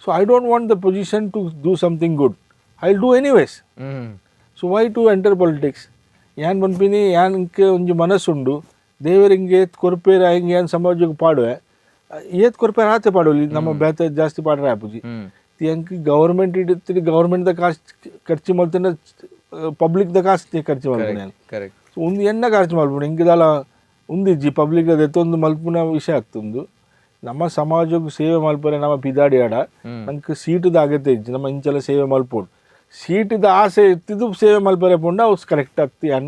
So I don't want the position to do something good, I will do anyways. So why to enter politics? ಯಾನ್ ಪನ್ಪಿನಿ ಯಾನ್ಕ್ ಒಂಜಿ ಮನಸ್ಸುಂಡು, ದೇವರಿಂಗೆ ಏತ್ ಕೊರ್ಪೇರ ಹಿಂಗೆ ಯಾನ್ ಸಮಾಜಕ್ಕೆ ಪಾಡುವೆ, ಏತ್ ಕೊರ್ಪೇರ ಆತೆ ಪಾಡೋಲಿ, ನಮ್ಮ ಬೇತೆ ಜಾಸ್ತಿ ಪಾಡ್ರೆ ಆಪುಜಿ. ಎಂಕ್ ಗವರ್ಮೆಂಟ್ ಇಡ್ತಿರಿ, ಗವರ್ಮೆಂಟ್ ದ ಕಾಸು ಖರ್ಚು ಮಲ್ತಿನ ಪಬ್ಲಿಕ್ ದ ಕಾಸು ಖರ್ಚು ಮಲ್ಪುನ ಯಾನ್. ಸೊ ಒಂದು ಎನ್ನ ಖರ್ಚು ಮಲ್ಪುನು ಇಂಕ್ ದಾಲ ಉಂದಿಜ್ಜಿ, ಪಬ್ಲಿಕ್ ಎತ್ತೊಂದು ಮಲ್ಪುನ ವಿಷಯ ಆಗ್ತುಂದು. ನಮ್ಮ ಸಮಾಜಕ್ಕೆ ಸೇವೆ ಮಲ್ಪರೆ ನಮ್ಮ ಪಿದಾಡಿ ಆಡ ನಂಗೆ ಸೀಟುದ ಅಗತ್ಯ ಇಜ್ಜಿ, ನಮ್ಮ ಇಂಚಲ ಸೇವೆ ಮಲ್ಪೋಡು. ಸೀಟುದ ಆಸೆ ಇತ್ತಿದ್ದು ಸೇವೆ ಮಲ್ಪರೆ ಪೋಂಡ ಅವು ಕರೆಕ್ಟ್ ಆಗ್ತಿ ಅನ್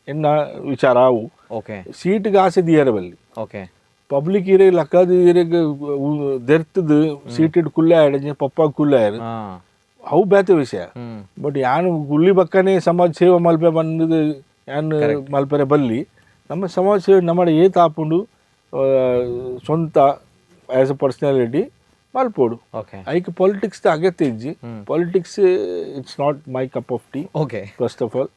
ಎನ್ನ ವಿಚಾರ ಅವು. ಸೀಟಿಗೆ ಆಸೆ ದಿಯರ ಬಲ್ಲಿ. ಪಬ್ಲಿಕ್ ಇರೆ ಲಕ್ಕದ ಇರೆಗ್ ದೆರ್ತದು ಸೀಟಿಡ್ ಕುಲ್ಲೆ ಆಯ್ಡ ಪಪ್ಪ ಕುಲ್ಲೆ ಆಯ್ರು ಅವು ಬೇತೆ ವಿಷಯ. ಬಟ್ ಯಾನು ಗುಳ್ಳಿ ಬಕ್ಕನೆ ಸಮಾಜ ಸೇವೆ ಮಲ್ಪೆ ಬಂದದು ಯಾನ್ ಮಲ್ಪರೆ ಬಲ್ಲಿ. ನಮ್ಮ ಸಮಾಜ ಸೇವೆ ನಮ್ಮ ಏತ್ ಆಪುಂಡು ಸ್ವಂತ as a personality ಮಲ್ಪೋಡು. ಐಕ್ ಪಾಲಿಟಿಕ್ಸ್ ಅಗತ್ಯ ಇಜ್ಜಿ. Politics it's not my cup of tea. First of all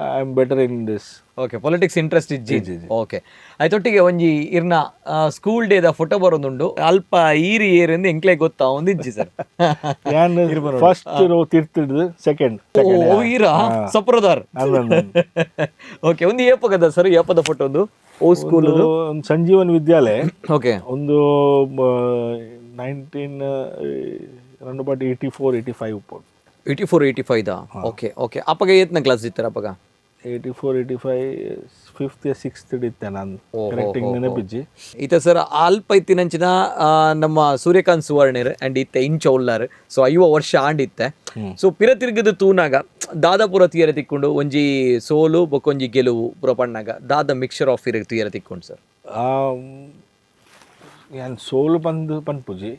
I am better in this. Okay, politics interest ಇಜ್ಜಿ. ಓಕೆ, ಆಯ್ತೊಟ್ಟಿಗೆ ಒಂಜಿ ಇರ್ನ ಸ್ಕೂಲ್ ಡೇದ ಫೋಟೋ ಬರೋದುಂಡು, ಅಲ್ಪ ಈರಿ ಏರಿಂದ ಎಂಕ್ಲೆ ಗೊತ್ತಾ ಒಂದು ಇಜ್ಜಿ ಸರ್. ಯಾನ್ ಫಸ್ಟ್ ರೋ ತಿರ್ತಿಡ್ದು ಸೆಕೆಂಡ್. ಓ ಈರಾ ಸಪ್ರದಾರ್. ಓಕೆ, ಒಂದು ಏಪಗದ ಸರ್, ಏಪದ ಫೋಟೋ ಒಂದು ಓ ಸ್ಕೂಲ್? ಒಂದು ಸಂಜೀವನ್ ವಿದ್ಯಾಲಯ. ಒಂದು 19 round about 84 85 ಉಪ್ಪೋಡು. 84 85 the? Okay okay, ಅಪ್ಪಗ ಏತ್ನ class ಇತ್ತರ ಅಪ್ಪಗ? 84 85 fifth sixth ಇತ್ತೆ ನಾನು ಕರೆಕ್ಟ್ ನೆನಪಿಜ್ಜಿ. ಈತ ಸರ್ ಅಲ್ಪ ಇತ್ತಿನಂಚಿನ ನಮ್ಮ ಸೂರ್ಯಕಾಂತ್ ಸುವರ್ಣರ್ ಅಂಡ್ ಇತ್ತೆ ಇಂಚ ಉಲ್ಲಾರ್. ಸೊ 50 ವರ್ಷ ಆಂಡಿತ್ತೆ. ಸೊ ಪಿರ ತಿರ್ಗದ ತೂನಾಗ ದಾದಾಪುರ ತೀರ ತಿಕ್ಕೊಂಡು ಒಂಜಿ ಸೋಲು ಬೊಕ್ಕೊಂಜಿ ಗೆಲುವು ಪುರ ಪಣ್ಣಾಗ ದಾದ ಮಿಕ್ಸರ್ ಆಫ್ ಇರ ತೀರ ತಿಕ್ಕೊಂಡು ಸರ್? ಯಾನ್ ಸೋಲು ಬಂದು ಪನ್ಪುಜಿ,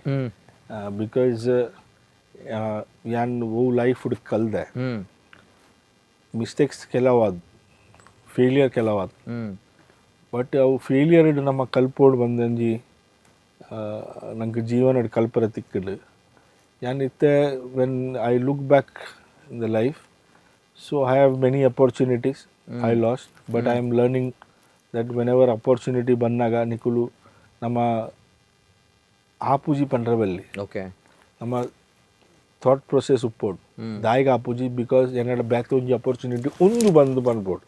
because ಯಾನ್ ಓ ಲೈಫ್ ಕಲ್ದೆ, ಮಿಸ್ಟೇಕ್ಸ್ ಕೆಲವಾದ, ಫೇಲಿಯರ್ ಕೆಲವಾದ, ಬಟ್ ಅವು ಫೇಲಿಯರ್ ನಮ್ಮ ಕಲ್ಪೋಡು ಬಂದಂಜಿ ನಂಗೆ ಜೀವನ ಕಲ್ಪರ ತಿಕ್ಕಡು. ಯಾನ್ ಇತ್ತೆ when I look back in the life, so I have many opportunities I lost, but I am learning that whenever opportunity ಬಂದಾಗ ನಿಕುಲು ನಮ್ಮ ಆಪೂಜಿ ಪಂಡ್ರಬಲ್ಲಿ. ನಮ್ಮ ಥಾಟ್ ಪ್ರೊಸೆಸ್ ಉಪ್ಪೋಡು ದಾಯಿಗೆ ಆಪೂಜಿ, because ಎನ್ನಡ ಬ್ಯಾಕ್ ಒಂಜಿ ಅಪರ್ಚುನಿಟಿ ಒಂದು ಬಂದು ಪನ್ಪೋಡು.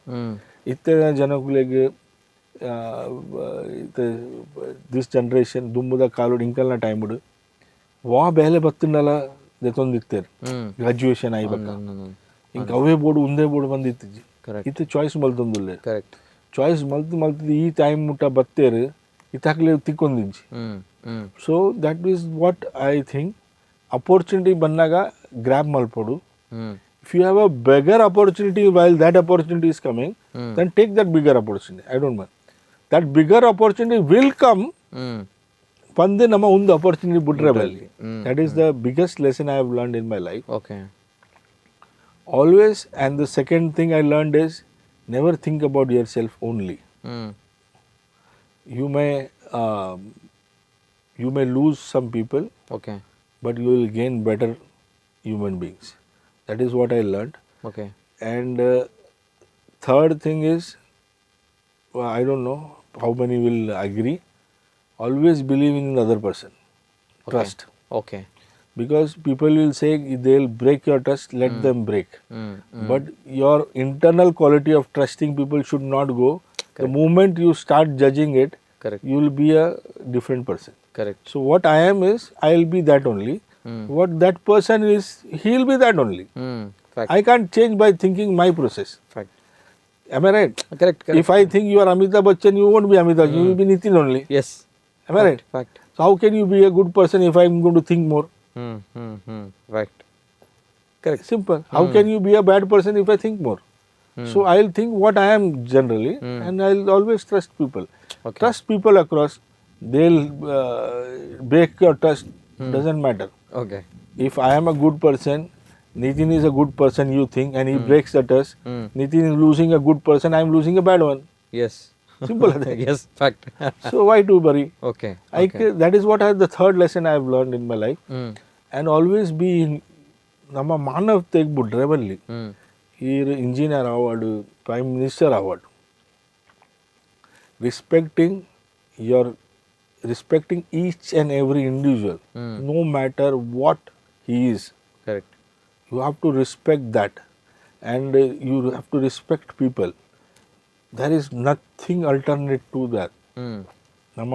ಇತ್ತೆ ಜನಕುಲೆಗ್ ಇತ್ತೆ this generation ದುಂಬುದ ಕಾಲುಡು ಇಂಕಲ್ನ ಟೈಮ್ಡು ವಾ ಬೇಲೆ ಬತ್ತುಂಡಲ ದೆತೊಂದಿತ್ತೇರು. ಗ್ರಾಜುಯೇಷನ್ ಆಯ್ಬಕ್ಕ ಇಂಕ ಅವೇ ಬೋರ್ಡು ಉಂದೇ ಬೋರ್ಡು ಬಂದಿತ್ತಿಜ್ಜಿ. ಇತ್ತೆ ಚಾಯ್ಸ್ ಮಲ್ತೊಂದುಲ್ಲೆ. ಚಾಯ್ಸ್ ಮಲ್ತು ಮಲ್ತದ ಈ ಟೈಮ್ ಮುಟ್ಟ ಬತ್ತೇರು. ಇತ್ತಾಕ್ಲೆ ತಿಕ್ಕೊಂದಿಜ್ಜಿ. ಹ್ಮ್ ಹ್ಮ್ So that is what I think. Opportunity ಬಂದಾಗ ಗ್ರ್ಯಾಬ್ ಮಲ್ಪೊಡು. ಹ್ಮ್ If you have a bigger opportunity while that opportunity is coming, then take that bigger opportunity. I don't mind. That bigger opportunity will come. ಹ್ಮ್ ಪಂದ್ ನಮ್ಮ ಒಂದು opportunity ಬಿಟ್ರೆ ಬಲ್ಲಿ. That is the biggest lesson I have learned in my life. Okay Always. And the second thing I learned is never think about yourself only. Hmm You may lose some people, okay but you will gain better human beings. That is what I learned. Okay And third thing is, well, I don't know how many will agree, always believe in the other person. Trust. Okay Because people will say they'll break your trust, let them break. Hmm But your internal quality of trusting people should not go. The moment you start judging it, correct you will be a different person. Correct So what I am is, I will be that only. What that person is, he will be that only. Hmm fact I can't change by thinking my process. Fact Am I right? Correct correct If I think you are Amitabh Bachchan, you won't be Amitabh, you will be Nitin only. S Am I right? Fact So how can you be a good person if I am going to think more? Hmm hmm hmm fact correct Simple. How can you be a bad person if I think more? So I'll think what I am generally, and I'll always trust people. Okay. Trust people across. They'll break your trust. Doesn't matter. Okay If I am a good person, Nitin is a good person, you think, and he breaks the trust. Nitin is losing a good person, I am losing a bad one. S Simple ಅದೇ. S fact So why to worry? Okay That is what I, the third lesson I have learned in my life. Hmm And always be in ನಮ್ಮ ಮಾನವತೆಗೆ ಬಿಟ್ರೆ ಬಲ್ಲಿ. ಹ್ಮ್ ಈರ್ engineer award, prime minister award, respecting each and every individual, no matter what he is. Correct You have to respect that, and you have to respect people. There is nothing alternate to that. ಹ್ಮ್ ನಮ್ಮ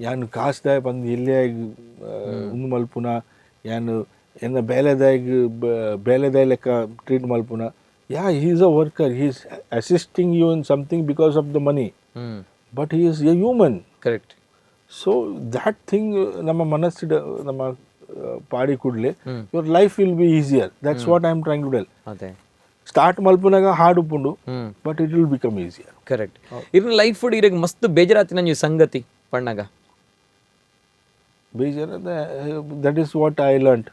ಯಾನ್ ಕಾಸ್ದಾಯ ಬಂದು ಎಲ್ಲೇ ಉಂದು ಮಲ್ಪುನ, ಯಾನ್ ಎನ್ನ ಬೇಲೆದಾಯಗ್ ಬೇಲೆದಾಯ ಲೆಕ್ಕ treat ಮಲ್ಪುನ. Yeah, he is a worker, he is assisting you in something because of the money, hmm but he is a human. Correct so that thing ನಮ್ಮ ಮನಸ್ಸಿಡ ನಮ್ಮ ಪಾಡಿ ಕೂಡಲೇ your life will be easier. That's what I am trying to tell. ಅದೇ start ಮಲ್ಪುನಾಗ hard ಉಪ್ಪುಂಡು, ಹ್ಮ್ but it will become easier. Correct. ಇರ್ನ life ಇರಗ್ ಮಸ್ತ್ ಬೇಜಾರಾತಿನ ನೀವು ಸಂಗತಿ ಪಣ್ಣಗ? ಬೇಜಾರ, that is what I learned.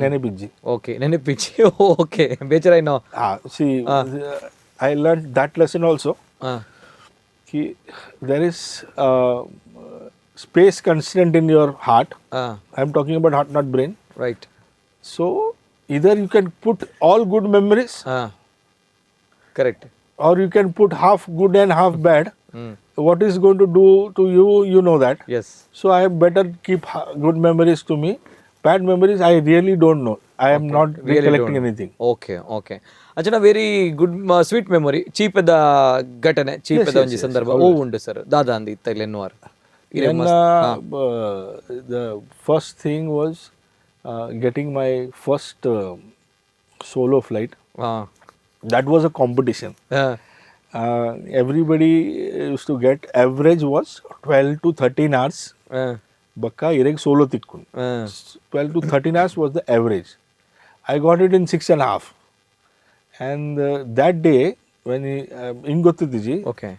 ನೆನಪಿಜ್ಜಿ. Okay, ನೆನಪಿಚ್ಚಿ. Okay, ಬೇಜಾರಾಯ್ನೋ. See, I learn that lesson also ಹಾಂ ಕಿ there is space constraint in your heart. ಹಾಂ I am talking about heart, not brain. Right So either you can put all good memories ಹಾಂ correct or you can put half good and half bad. Hmm What is going to do to you, you know that. S So I better keep good memories to me. Bad memories, I really don't know. I am not recollecting anything. Okay okay ಅಂಚನ very good sweet memory, ಚೀಪದ ಘಟನೆ, ಚೀಪದ ಒಂಜಿ ಸಂದರ್ಭ ಓ ಉಂಡು sir ದಾದಾ ಅಂದ್ ಇತ್ತ ಎನ್ನುವಾರ್? Then the first thing was getting my first solo flight. ಹಾಂ That was a competition. ಹಾಂ Everybody used to get, average was 12 to 13 hours. ಹಾಂ ಬಕ್ಕ ಇರೆಗ್ ಸೋಲೋ ತಿಕ್ಕು. ಹಾಂ 12 to 13 hours was the average. I got it in 6.5. And that day, when he, in ಗೊತ್ತಿದ್ದಿಜಿ, okay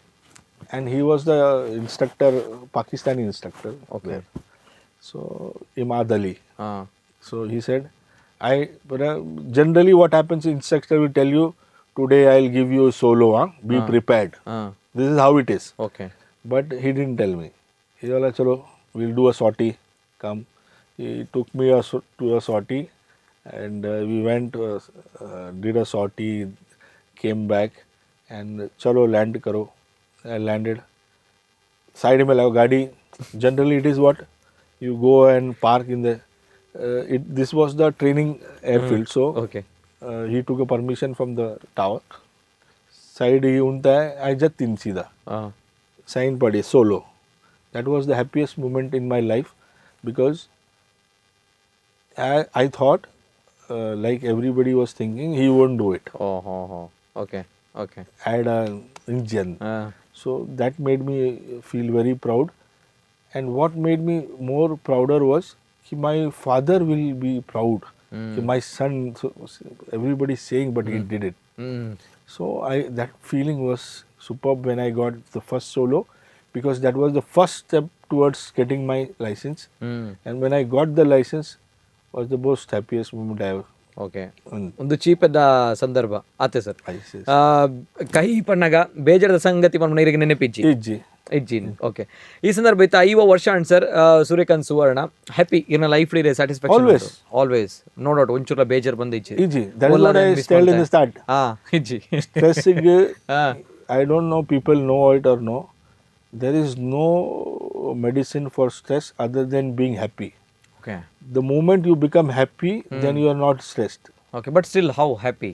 and he was the instructor, Pakistani instructor there. So, Imad Ali. ಹಾಂ So he said, but generally what happens, instructor will tell you, "Today I'll give you a solo, huh? Be prepared." ಹಾಂ This is how it is. Okay But he didn't tell me. He was like, "Chalo, we'll do a sortie, come." He took me to a sortie and we went, did a sortie, came back and "Chalo, land karo." I landed. Side mein laga gadi. Generally it is what? You go and park in the, this was the training airfield. So okay he took a permission from the tower. Side he unta hai, I just tin seedha. ಹಾಂ Sign padi solo. That was the happiest moment in my life because I thought, like everybody was thinking, he won't do it. ಓ ಹೋ ಹೋ okay okay I had an engine. ಹಾಂ So that made me feel very proud. And what made me more prouder was ki my father will be proud. Ki my son, so everybody is saying, but he did it. So that feeling was superb when I got the first solo, because that was the first step towards getting my license. And when I got the license, was the most happiest moment I have. Okay, ಒಂದು ಚೀಪದ ಸಂದರ್ಭ ಆತೆ sir. I see. ಕಹಿ ಪಣ್ಣಗ ಬೇಜಾರದ ಸಂಗತಿ ಪನ್ಪುನ ಇರೆಗ್ ನೆನಪಿಜ್ಜಿ? ಇಜ್ಜಿ. ಇಜ್ಜಿ, okay. ಈ ಸಂದರ್ಭ ಇತ್ತ 50 ವರ್ಷ ಅಂಡ್ ಸರ್, ಸೂರ್ಯಕಾಂತ್ ಸುವರ್ಣ ಹ್ಯಾಪಿ ಇರ್ನ life satisfaction? Always. Always, no doubt. ಒಂಚೂರ ಬೇಜಾರ್ ಬಂದ ಇಜ್ಜಿ? ಇಜ್ಜಿ. That is what I told in the start. ಹಾ, ಇಜ್ಜಿ. Stress, I don't know people know it or no. There is no medicine for stress other than being happy. Okay. The moment you become happy, then you are not stressed. Okay, but still how happy?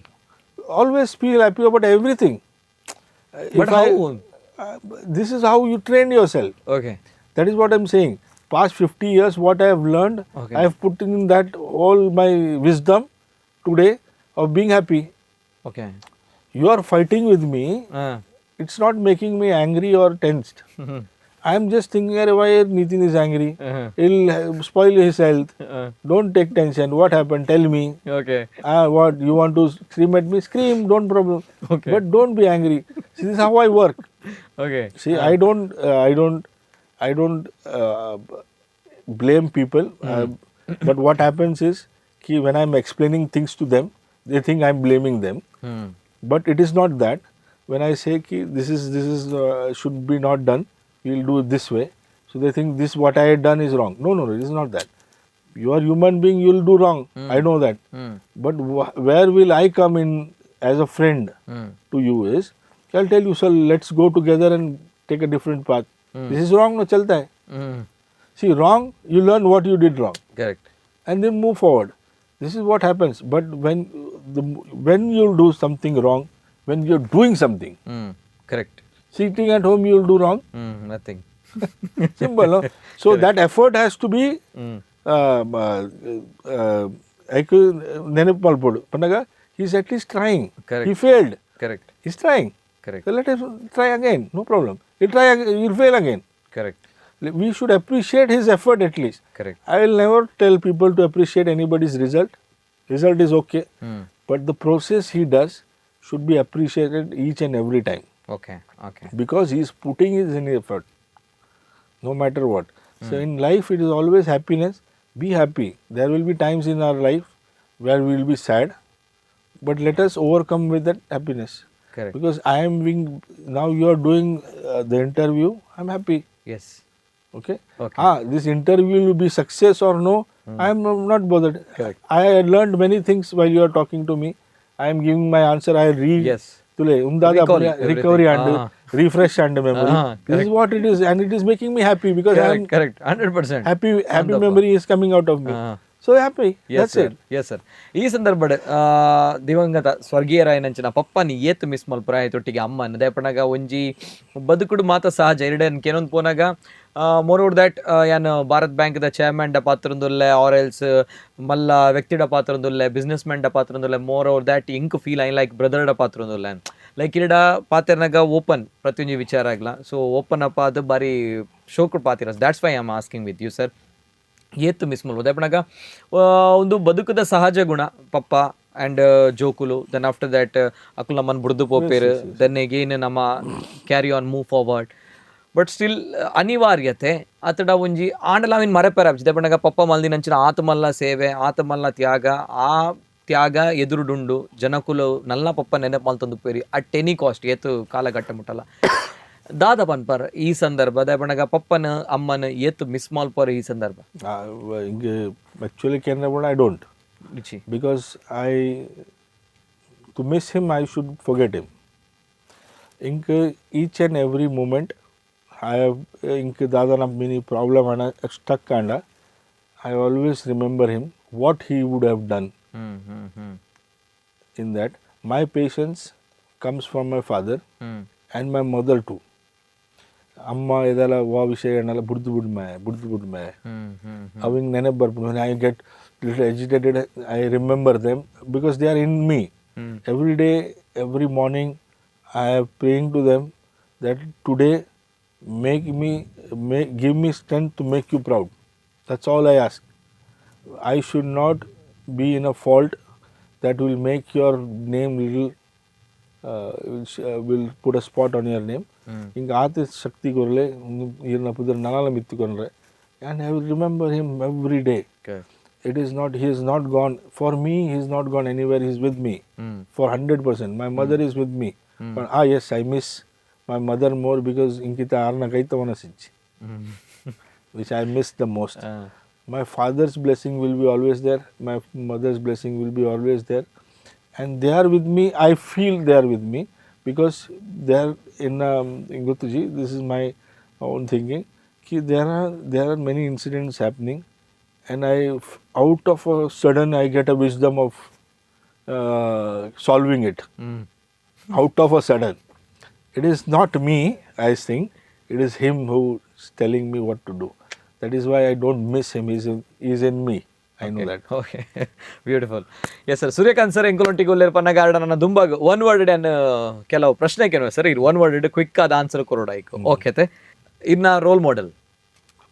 Always feel happy about everything. But If I- how? This is how you train yourself. Okay. That is what I'm saying. Past 50 years, what I have learned, I have put in that all my wisdom today of being happy. Okay. You are fighting with me. It's not making me angry or tensed. I am just thinking, "Arey, why Nitin is angry? He'll spoil his health. Don't take tension. What happened? Tell me." Okay. What, you want to scream at me? Scream, don't problem. Okay. But don't be angry. See, this is how I work. Okay. See, I don't blame people. But what happens is, ki when I am explaining things to them, they think I am blaming them. But it is not that. When I say ki this is should be not done, we will do it this way. So they think this what I had done is wrong. No, no, no, it is not that. You are human being, you will do wrong. I know that. But where will I come in as a friend to you is, I'll tell you, sir, let's go together and take a different path. This is wrong, no, chalta hai. See, wrong, you learn what you did wrong. Correct. And then move forward. This is what happens. But when you do something wrong, when you're doing something, Correct. Sitting at home, you will do wrong. Nothing. Simple, no? So that effort has to be ಐಕ್ ನೆನಪು ಮಲ್ಪೊಡು ಪನ್ನಗ he is at least trying. Correct. He failed. Correct. He's trying. Correct. So let him try again, no problem. He'll try, he'll fail again. Correct. We should appreciate his effort at least. Correct. I will never tell people to appreciate anybody's result. Result is okay. But the process he does should be appreciated each and every time. Okay. Okay. Because he is putting his in effort, no matter what. So in life, it is always happiness. Be happy. There will be times in our life where we will be sad, but let us overcome with that happiness. Correct. Because I am being, now you are doing the interview, I am happy. Yes. Okay? Okay. Ah, this interview will be success or no, I am not bothered. Correct. I had learned many things while you are talking to me. I am giving my answer, I read. Yes. ತುಲೆ ಉಂದಾದ Recall everything. Recovery and Ah. Refresh and memory. Ah, This is what it is, and it is making me happy because I am Correct. Correct. 100%. happy. Happy memory is coming out of me. Ah. So happy. Yes That's sir. it. Yes sir. ಈ ಸಂದರ್ಭಡ್ ದಿವಂಗತ ಸ್ವರ್ಗೀಯರಾಯನಂಚಿನ ಪಪ್ಪನಿ ಏತ್ miss ಮಲ್ಪುರ ತೊಟ್ಟಿಗೆ ಅಮ್ಮನ್? ದೇಪಣಗ ಒಂಜಿ ಬದುಕುಡು ಮಾತ ಸಹಜ ಎರಡನ್ ಕೆನೊಂದು ಪೋನಾಗ. More over that ಯಾನ್ Bharat bank ದ chairman ಡ ಪಾತ್ರೊಂದುಲ್ಲೆ, ಆರ್ else ಮಲ್ಲ ವ್ಯಕ್ತಿಡ ಪಾತ್ರೊಂದುಲ್ಲೆ, ಬಿಸ್ನೆಸ್ ಮ್ಯಾನ್ ಡ ಪಾತ್ರೊಂದುಲ್ಲೆ. More over that ink feel I like brother ಡ ಪಾತ್ರೊಂದುಲ್ಲೆ. ಲೈಕ್ ಇರಡ ಪಾತೆರ್ನಾಗ ಓಪನ್ ಪ್ರತಿಯೊಂಜಿ ವಿಚಾರ ಆಗ್ಲ. So open up ಅದು ಬಾರಿ ಶೋಕ್ ಪಾತಿರ. That's why I am asking with you, sir, ಏತ್ ಮಿಸ್ ಮಲ್ಬೋದು? ಪನಗ ಒಂದು ಬದುಕುದ ಸಹಜ ಗುಣ ಪಪ್ಪ ಆ್ಯಂಡ್ ಜೋಕುಲು. Then after that ಅಕುಲು ನಮ್ಮನ್ನು ಬುಡ್ದು ಪೋಪೇರು. Then again ನಮ್ಮ carry on, move forward, but still ಅನಿವಾರ್ಯತೆ ಅತಡ ಒಂಜಿ ಆಂಡಲ ಅವಿನ್ ಮರೆಪೆರ ಪಂಡಗ ಪಪ್ಪ ಮಲ್ದಿನಂಚಿನ ಆತ ಮಲ್ಲ ಸೇವೆ, ಆತ ಮಲ್ಲ ತ್ಯಾಗ, ಆ ತ್ಯಾಗ ಎದುರುಡುಂಡು. ಜನಕುಲು ನಲ್ಲ ಪಪ್ಪ ನೆನಪು ಮಲ್ತೊಂದು ಪೇರಿ at any cost ಏತು ಕಾಲಘಟ್ಟ ಮುಟ್ಟಲ್ಲ. ದಾದ ಪನ್ಪರ್ ಈ ಸಂದರ್ಭ ಪಂಡಗ ಪಪ್ಪನ ಅಮ್ಮನ ಏತ್ ಮಿಸ್ ಮಲ್ಪರ್ ಈ ಸಂದರ್ಭ? Actually Canada I don't. ರುಚಿ. Because I to miss him, I should forget him. Ink each and every moment I have, ink ದಾದನ mini problem ಆಂಡ, stuck ಆಂಡ, I always remember him, what he would have done hmm hmm hmm in that. My patience comes from my father hmm and my mother too. ಅಮ್ಮ ಇದೆಲ್ಲ ವಾ ವಿಷಯ ಎಣ್ಣೆಲ್ಲ ಬುಡ್ದು ಬುಡ್ಮೆ ಬುಡ್ದು ಬುಡ್ಮೆ. ಹ್ಮ್ ಹ್ಮ್ ಅವಿಂಗ್ ನೆನಪು ಬರ್ಪುಂಡು. When I get little agitated, I remember them because they are in me. Hmm. Every day, every morning, I am praying to them that today Make me make give me strength to make you proud. That's all I ask. I should not be in a fault that will make your name little, will put a spot on your name. ಹಿಂಗೆ ಆತ ಶಕ್ತಿ ಕೊರಲೆ, ಈರ್ನ ಪುದರ್ ನನಲ ಮಿತ್ತು ಕೊನ್ರೆ, and I will remember him every day. It is not, he is not gone for me. He is not gone anywhere. He is with me for 100%. My mother is with me, but yes, I miss my mother more because ಇಂಕಿತ ಆರ್ನ ಕೈತವನ ಸಿಂಚಿ, which I miss the most. My father's blessing will be always there. My mother's blessing will be always there. And they are with me. I feel they are with me because they are in Gutuji. This is my own thinking. Ki there are many incidents happening, and I, out of a sudden, I get a wisdom of solving it out of a sudden. It is not me, I think. It is him who is telling me what to do. That is why I don't miss him. He's in me. I know that. Okay, beautiful. Yes sir. Suryakant sir, ಎಂಕುಲೊಂಟಿಗೆ ಉಲ್ಲೇರ್ ಪನ್ನಗ ನನ್ನ ದುಂಬಾಗ one word ಅನ್ ಕೆಲವು ಪ್ರಶ್ನೆ ಕೇಳುವ sir. ಇದು one word quick ಆದ answer ಕೊರೋಡ ಐಕು. Okay, ಇನ್ನ role model?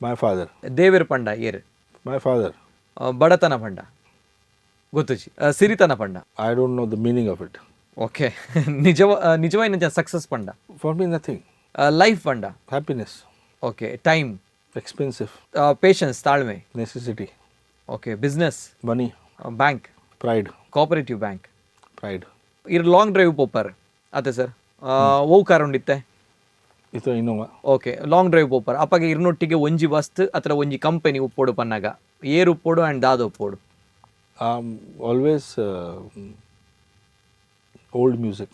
My father. ದೇವಿರ್ ಪಂಡ ಏರ್? My father. ಬಡತನ ಪಂಡ ಗೊತ್ತುಜಿ, ಸಿರಿತನ ಪಂಡ? I don't know the meaning of it. Okay, ನಿಜವ ನಿಜವಾಯಿನ success ಪಂಡ? For me, nothing. Life ಪಂಡ? Happiness. Okay, time? Expensive. Patience, ತಾಳ್ಮೆ? Necessity. Okay, business? Money. Bank? Pride. Cooperative bank? Pride. ಇರ್ long drive ಪೋಪರ್ ಅದೇ sir, ಓ car ಉಂಡಿತ್ತೆ? ಇದು Innova. Okay, long drive ಪೋಪರ್ ಅಪ್ಪಾಗ ಇರ್ನೊಟ್ಟಿಗೆ ಒಂಜಿ ವಸ್ತು ಅಥವಾ ಒಂಜಿ ಕಂಪನಿ ಉಪ್ಪೋಡು ಪನ್ನಾಗ ಏರ್ ಉಪ್ಪೋಡು ಆ್ಯಂಡ್ ದಾದ ಉಪ್ಪೋಡು? Always old music.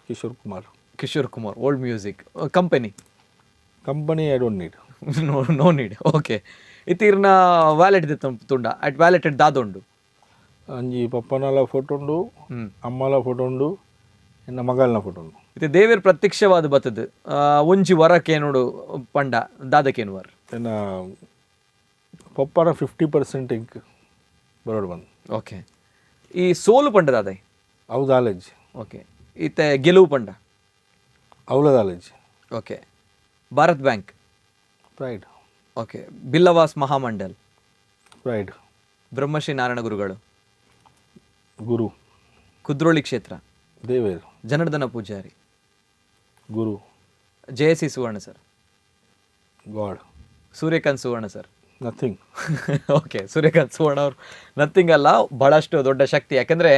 Kishore Kumar. Kishore Kumar, old music. Company? Company I don't need. No, no need. Okay, ಇತ್ತೀರ್ನ wallet ತುಂಡ at wallet ದಾದೊಂಡು? ಅಂಜಿ ಪಪ್ಪನಲ ಫೋಟೋ ಉಂಡು, ಅಮ್ಮಲ ಫೋಟೋ ಉಂಡು, ಎನ್ನ ಮಗಲ್ನ ಫೋಟೋ ಉಂಡು. ಇದು ದೇವೇರ್ ಪ್ರತ್ಯಕ್ಷವಾದ ಬತ್ತದು ಒಂಜಿ ವರಕೇನುಡು ಪಂಡ ದಾದಕೇನು ವರ್? ಎನ್ನ ಪಪ್ಪನ 50% ಇಂಕ್ ಬರೋಡು ಬಂದು. ಓಕೆ, ಈ ಸೋಲು ಪಂಡ ದಾದೈ? ಅವು ದಾಲೇಜ್. ಓಕೆ, ಇತ್ತೆ ಗೆಲುವು ಪಂಡ? ಅವಲ ದಾಲೇಜ್. Okay, Bharat bank? Pride. Okay, Billavas Mahamandal? Pride. Brahmashri Narayana ಗುರುಗಳು? ಗುರು. ಕುದ್ರೋಳಿ ಕ್ಷೇತ್ರ? ದೇವೇರ್. ಜನಾರ್ದನ ಪೂಜಾರಿ? ಗುರು. ಜಯ ಸಿ ಸುವರ್ಣ sir? god. Suryakant Suvarna sir? Nothing. Okay, Suryakant ಸುವರ್ಣ ಅವರು ನಥಿಂಗ್ ಅಲ್ಲ, ಬಹಳಷ್ಟು ದೊಡ್ಡ ಶಕ್ತಿ. ಯಾಕಂದ್ರೆ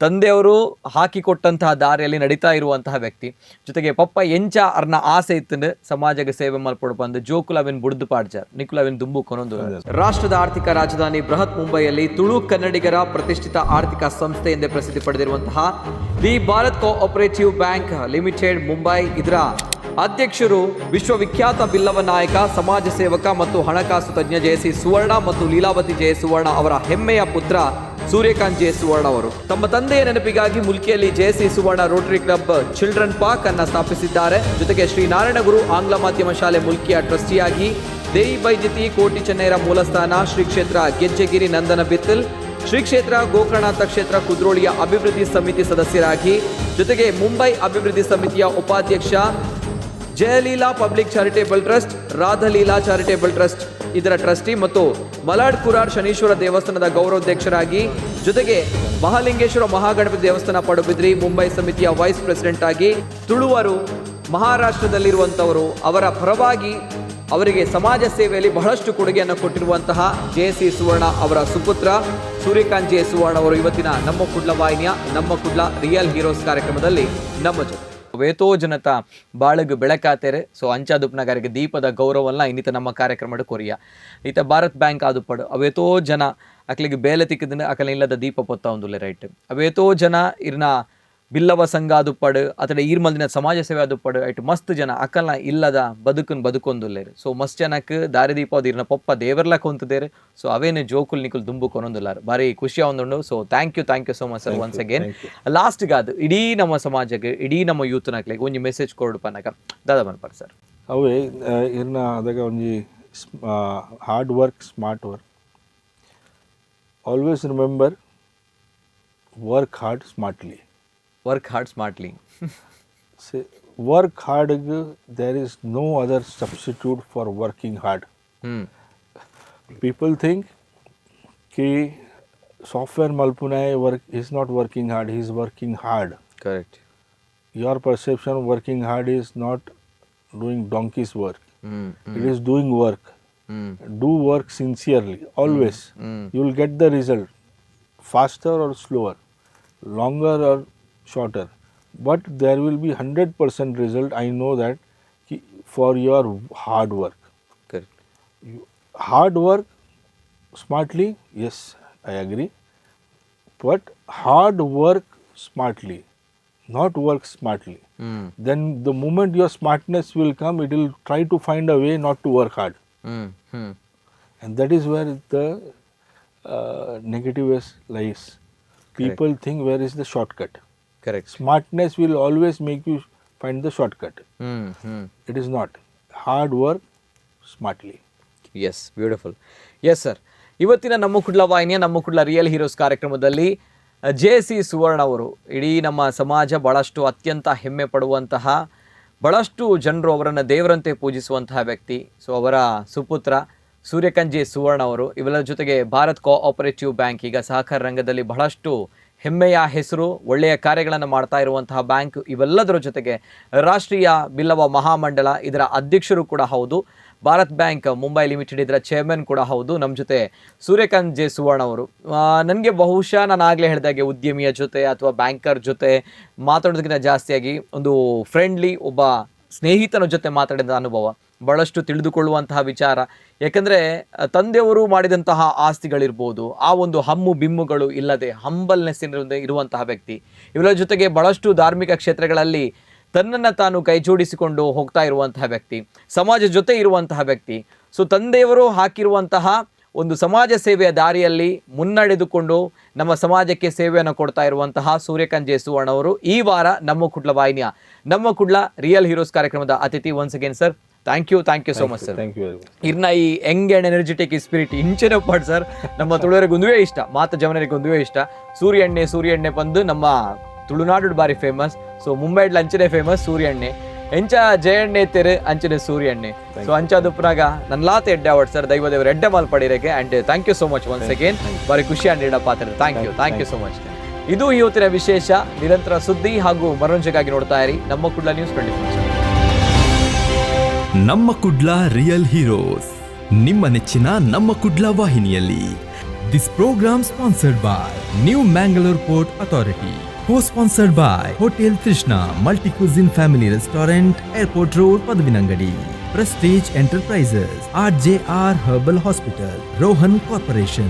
ತಂದೆಯವರು ಹಾಕಿಕೊಟ್ಟಂತಹ ದಾರಿಯಲ್ಲಿ ನಡೀತಾ ಇರುವಂತಹ ವ್ಯಕ್ತಿ. ಜೊತೆಗೆ ಪಪ್ಪ ಎಂಚ ಅರ್ನ ಆಸೆ ಇತ್ತು ಸಮಾಜಕ್ಕೆ ಸೇವೆ ಮಲ್ಪೊಡು ಬಂದು ಜೋಕುಲ ಅವೆನ್ ಬುಡ್ದು ಪಾಡ್ಜಾರ್, ನಿಕುಲ ಅವೆನ್ ದುಂಬು ಕೊನೊಂದು. ರಾಷ್ಟ್ರದ ಆರ್ಥಿಕ ರಾಜಧಾನಿ ಬೃಹತ್ ಮುಂಬೈಯಲ್ಲಿ ತುಳು ಕನ್ನಡಿಗರ ಪ್ರತಿಷ್ಠಿತ ಆರ್ಥಿಕ ಸಂಸ್ಥೆ ಎಂದೇ ಪ್ರಸಿದ್ಧಿ ಪಡೆದಿರುವಂತಹ the Bharat cooperative bank limited, Mumbai, ಇದರ ಅಧ್ಯಕ್ಷರು ವಿಶ್ವವಿಖ್ಯಾತ ಬಿಲ್ಲವ ನಾಯಕ, ಸಮಾಜ ಸೇವಕ ಮತ್ತು ಹಣಕಾಸು ತಜ್ಞ ಜೆಸಿ ಸುವರ್ಣ ಮತ್ತು ಲೀಲಾವತಿ ಜೆ ಸುವರ್ಣ ಅವರ ಹೆಮ್ಮೆಯ ಪುತ್ರ ಸೂರ್ಯಕಾಂತ್ ಜೆ ಸುವರ್ಣ ಅವರು ತಮ್ಮ ತಂದೆಯ ನೆನಪಿಗಾಗಿ ಮುಲ್ಕಿಯಲ್ಲಿ JC Suvarna Rotary club children park ಅನ್ನ ಸ್ಥಾಪಿಸಿದ್ದಾರೆ. ಜೊತೆಗೆ ಶ್ರೀ ನಾರಾಯಣಗುರು ಆಂಗ್ಲ ಮಾಧ್ಯಮ ಶಾಲೆ ಮುಲ್ಕಿಯ ಟ್ರಸ್ಟಿಯಾಗಿ, ದೇಯಿ ಬೈಜಿತಿ ಕೋಟಿ ಚೆನ್ನೈರ ಮೂಲಸ್ಥಾನ ಶ್ರೀ ಕ್ಷೇತ್ರ ಗೆಜ್ಜೆಗಿರಿ ನಂದನ ಬಿತ್ತಲ್, ಶ್ರೀ ಕ್ಷೇತ್ರ ಗೋಕರ್ಣನಾಥ ಕ್ಷೇತ್ರ ಕುದ್ರೋಳಿಯ ಅಭಿವೃದ್ಧಿ ಸಮಿತಿ ಸದಸ್ಯರಾಗಿ, ಜೊತೆಗೆ ಮುಂಬೈ ಅಭಿವೃದ್ಧಿ ಸಮಿತಿಯ ಉಪಾಧ್ಯಕ್ಷ, Jayalila public charitable trust, Radhaleela charitable trust ಇದರ ಟ್ರಸ್ಟಿ ಮತ್ತು ಮಲಾಡ್ ಕುರಾರ್ ಶನೀಶ್ವರ ದೇವಸ್ಥಾನದ ಗೌರವಾಧ್ಯಕ್ಷರಾಗಿ, ಜೊತೆಗೆ ಮಹಾಲಿಂಗೇಶ್ವರ ಮಹಾಗಣಪತಿ ದೇವಸ್ಥಾನ ಪಡುಬಿದ್ರಿ ಮುಂಬೈ ಸಮಿತಿಯ ವೈಸ್ ಪ್ರೆಸಿಡೆಂಟ್ ಆಗಿ, ತುಳುವರು ಮಹಾರಾಷ್ಟ್ರದಲ್ಲಿರುವಂಥವರು ಅವರ ಪರವಾಗಿ ಅವರಿಗೆ ಸಮಾಜ ಸೇವೆಯಲ್ಲಿ ಬಹಳಷ್ಟು ಕೊಡುಗೆಯನ್ನು ಕೊಟ್ಟಿರುವಂತಹ ಜೆ ಸಿ ಸುವರ್ಣ ಅವರ ಸುಪುತ್ರ ಸೂರ್ಯಕಾಂತ್ ಜೆ ಸುವರ್ಣ ಅವರು ಇವತ್ತಿನ ನಮ್ಮ ಕುಡ್ಲ ವಾಹಿನಿಯ ನಮ್ಮ ಕುಡ್ಲ ರಿಯಲ್ ಹೀರೋಸ್ ಕಾರ್ಯಕ್ರಮದಲ್ಲಿ ನಮ್ಮ ಜೊತೆ. ವೇತೋ ಜನತ ಬಾಳಗ್ ಬೆಳಕಾತೆರೆ. ಸೊ ಅಂಚಾದುಪ್ನಗಾರಿಗೆ ದೀಪದ ಗೌರವಲ್ಲ ಇನ್ನಿತ ನಮ್ಮ ಕಾರ್ಯಕ್ರಮದ ಕೊರಿಯ. ಈತ ಭಾರತ್ ಬ್ಯಾಂಕ್ ಆದುಪ್ಪಡು, ಅವೇತೋ ಜನ ಅಕ್ಲಿಗೆ ಬೇಲೆ ತಿಕ್ಕದ ಅಕಲ ಇಲ್ಲದ ದೀಪ ಪೊತ್ತ ಒಂದುಲ್ಲೆ, ರೈಟ್? ಅವೇತೋ ಜನ ಇರ್ನ ಬಿಲ್ಲವ ಸಂಘ ಆದುಪ್ಪಡು ಅತಡೆ ಈರ್ಮಲ್ದಿನ ಸಮಾಜ ಸೇವೆ ಆದುಪ್ಪಡು, ಐಟ್ ಮಸ್ತ್ ಜನ ಅಕಲ್ನ ಇಲ್ಲದ ಬದುಕನ್ ಬದುಕೊಂದುಲ್ಲೇರು. ಸೊ ಮಸ್ತ್ ಜನಕ್ಕೆ ದಾರಿ ದೀಪ ಇರ್ನ ಪೊಪ್ಪ ದೇವರ್ಲ ಕೊಂತದೇರು. ಸೊ ಅವೇನು ಜೋಕುಲ್ ನಿಕುಲ್ ದುಂಬು ಕೊನೊಂದುಲ್ಲಾರು, ಭಾರಿ ಖುಷಿ ಒಂದುಂಡು. So thank you, thank you so much sir, once again. Last ಗಾದು ಇಡೀ ನಮ್ಮ ಸಮಾಜಕ್ಕೆ, ಇಡೀ ನಮ್ಮ ಯೂತ್ನಕ್ಲೆಗ್ ಒಂಜಿ ಮೆಸೇಜ್ ಕೊರಡು ಪನ್ನಗ ದಾದ ಮನ್ಪರ್ ಸರ್? ಅವೇ ಇರ್ನ ಅದಾಗ ಒಂಜಿ hard work, smart work. Always remember, work hard smartly. Work hard smartly. Say Work hard, there is no other substitute for working hard. Hmm people think की software ಮಲ್ಪುನಾಯೆ work is not working hard. He is working hard. Correct Your perception of working hard is not doing donkey's work. Hmm It is doing work. Hmm Do work sincerely always. Hmm You will get the result faster or slower, longer or shorter, but there will be 100% result, I know that, ki for your hard work. Correct Hard work smartly, yes, I agree, but hard work smartly, not work smartly. Hmm Then the moment your smartness will come, it will try to find a way not to work hard, hmm hmm and that is where the negative is lies. People think, where is the shortcut? Correct Smartness will always make you find the shortcut. Hmm hmm It is not. Hard work smartly. Yes, beautiful. Yes sir, ಇವತ್ತಿನ ನಮ್ಮ ಕುಡ್ಲ ವಾಹಿನಿಯ ನಮ್ಮ Kudla real heroes ಕಾರ್ಯಕ್ರಮದಲ್ಲಿ J C ಸುವರ್ಣ ಅವರು, ಇಡೀ ನಮ್ಮ ಸಮಾಜ ಭಾಳಷ್ಟು ಅತ್ಯಂತ ಹೆಮ್ಮೆ ಪಡುವಂತಹ, ಭಾಳಷ್ಟು ಜನರು ಅವರನ್ನು ದೇವರಂತೆ ಪೂಜಿಸುವಂತಹ ವ್ಯಕ್ತಿ. ಸೊ ಅವರ ಸುಪುತ್ರ ಸೂರ್ಯಕಾಂತ್ ಜೆ ಸುವರ್ಣ ಅವರು. ಇವೆಲ್ಲರ ಜೊತೆಗೆ ಭಾರತ್ ಕೋಆಪರೇಟಿವ್ ಬ್ಯಾಂಕ್, ಈಗ ಸಹಕಾರ ರಂಗದಲ್ಲಿ ಬಹಳಷ್ಟು ಹೆಮ್ಮೆಯ ಹೆಸರು, ಒಳ್ಳೆಯ ಕಾರ್ಯಗಳನ್ನು ಮಾಡ್ತಾ ಇರುವಂತಹ ಬ್ಯಾಂಕ್. ಇವೆಲ್ಲದರ ಜೊತೆಗೆ ರಾಷ್ಟ್ರೀಯ ಬಿಲ್ಲವ ಮಹಾಮಂಡಲ, ಇದರ ಅಧ್ಯಕ್ಷರು ಕೂಡ ಹೌದು. ಭಾರತ್ ಬ್ಯಾಂಕ್ ಮುಂಬೈ ಲಿಮಿಟೆಡ್, ಇದರ ಚೇರ್ಮನ್ ಕೂಡ ಹೌದು. ನಮ್ಮ ಜೊತೆ ಸೂರ್ಯಕಾಂತ್ ಜೆ ಸುವರ್ಣ ಅವರು. ನನಗೆ ಬಹುಶಃ ನಾನು ಆಗಲೇ ಹೇಳಿದಾಗೆ ಉದ್ಯಮಿಯ ಜೊತೆ ಅಥವಾ ಬ್ಯಾಂಕರ್ ಜೊತೆ ಮಾತಾಡೋದಕ್ಕಿಂತ ಜಾಸ್ತಿಯಾಗಿ ಒಂದು ಫ್ರೆಂಡ್ಲಿ ಒಬ್ಬ ಸ್ನೇಹಿತನ ಜೊತೆ ಮಾತಾಡಿದ ಅನುಭವ, ಭಾಳಷ್ಟು ತಿಳಿದುಕೊಳ್ಳುವಂತಹ ವಿಚಾರ. ಯಾಕಂದರೆ ತಂದೆಯವರು ಮಾಡಿದಂತಹ ಆಸ್ತಿಗಳಿರ್ಬೋದು, ಆ ಒಂದು ಹಮ್ಮು ಬಿಮ್ಮುಗಳು ಇಲ್ಲದೆ ಹಂಬಲ್ನೆಸ್ ಇರುವಂತಹ ವ್ಯಕ್ತಿ. ಇವರ ಜೊತೆಗೆ ಭಾಳಷ್ಟು ಧಾರ್ಮಿಕ ಕ್ಷೇತ್ರಗಳಲ್ಲಿ ತನ್ನನ್ನು ತಾನು ಕೈಜೋಡಿಸಿಕೊಂಡು ಹೋಗ್ತಾ ಇರುವಂತಹ ವ್ಯಕ್ತಿ, ಸಮಾಜ ಜೊತೆ ಇರುವಂತಹ ವ್ಯಕ್ತಿ. ಸೊ ತಂದೆಯವರು ಹಾಕಿರುವಂತಹ ಒಂದು ಸಮಾಜ ಸೇವೆಯ ದಾರಿಯಲ್ಲಿ ಮುನ್ನಡೆದುಕೊಂಡು ನಮ್ಮ ಸಮಾಜಕ್ಕೆ ಸೇವೆಯನ್ನು ಕೊಡ್ತಾ ಇರುವಂತಹ ಸೂರ್ಯಕಾಂತ್ ಜೆ ಸುವರ್ಣ ಅವರು ಈ ವಾರ ನಮ್ಮ ಕುಡ್ಲ ವಾಹಿನಿಯ ನಮ್ಮ ಕುಡ್ಲ ರಿಯಲ್ ಹೀರೋಸ್ ಕಾರ್ಯಕ್ರಮದ ಅತಿಥಿ. Once again, sir, thank you, thank you so much, sir. Thank you very much. ಇರ್ನ ಈ ಯಂಗ್ ಆ್ಯಂಡ್ ಎನರ್ಜೆಟಿಕ್ ಸ್ಪಿರಿಟ್ ಇಂಚೆನೆ ಪಾಡ್ ಸರ್. ನಮ್ಮ ತುಳುವರಿಗೆ ಒಂದುವೇ ಇಷ್ಟ, ಮಾತ ಜವನರಿಗೆ ಒಂದುವೇ ಇಷ್ಟ. ಸೂರ್ಯಣ್ಣೆ ಸೂರ್ಯಣ್ಣೆ ಬಂದು ನಮ್ಮ ತುಳುನಾಡು ಬಾರಿ ಫೇಮಸ್. ಸೊ ಮುಂಬೈ ಅಂಚನೆ ಫೇಮಸ್ ಸೂರ್ಯಣ್ಣೆ. ಎಂಚ ಜಯಣ್ಣೆ ತೆರೆ ಅಂಚನೆ ಸೂರ್ಯಣ್ಣೆ. ಸೊ ಅಂಚಾದುಪ್ನಾಗ ನನ್ಲಾತ ಎಡ್ಡೆ ಅವಡ್ ಸರ್, ದೈವದೇವರು ಎಡ್ಡೆ mall ಪಡಿರಕ್ಕೆ. And thank you so much once again. ಬಾರಿ ಖುಷಿ ಅಂಡ್ ಇಡ ಪಾತ್ರ. Thank you, thank you so much. ಇದು ಇವತ್ತಿನ ವಿಶೇಷ. ನಿರಂತರ ಸುದ್ದಿ ಹಾಗೂ ಮನೋರಂಜನೆಗಾಗಿ ನೋಡ್ತಾ ಇರಿ ನಮ್ಮ ಕುಡ್ಲ ನ್ಯೂಸ್ 24. ನಮ್ಮ ಕುಡ್ಲ ರಿಯಲ್ ಹೀರೋಸ್, ನಿಮ್ಮ ನೆಚ್ಚಿನ ನಮ್ಮ ಕುಡ್ಲ ವಾಹಿನಿಯಲ್ಲಿ. This program sponsored by New Mangalore Port Authority, co sponsored by Hotel Krishna Multi Cuisine Family Restaurant, Airport Road, Padavinangadi, Prestige Enterprises, RJR Herbal Hospital, Rohan Corporation.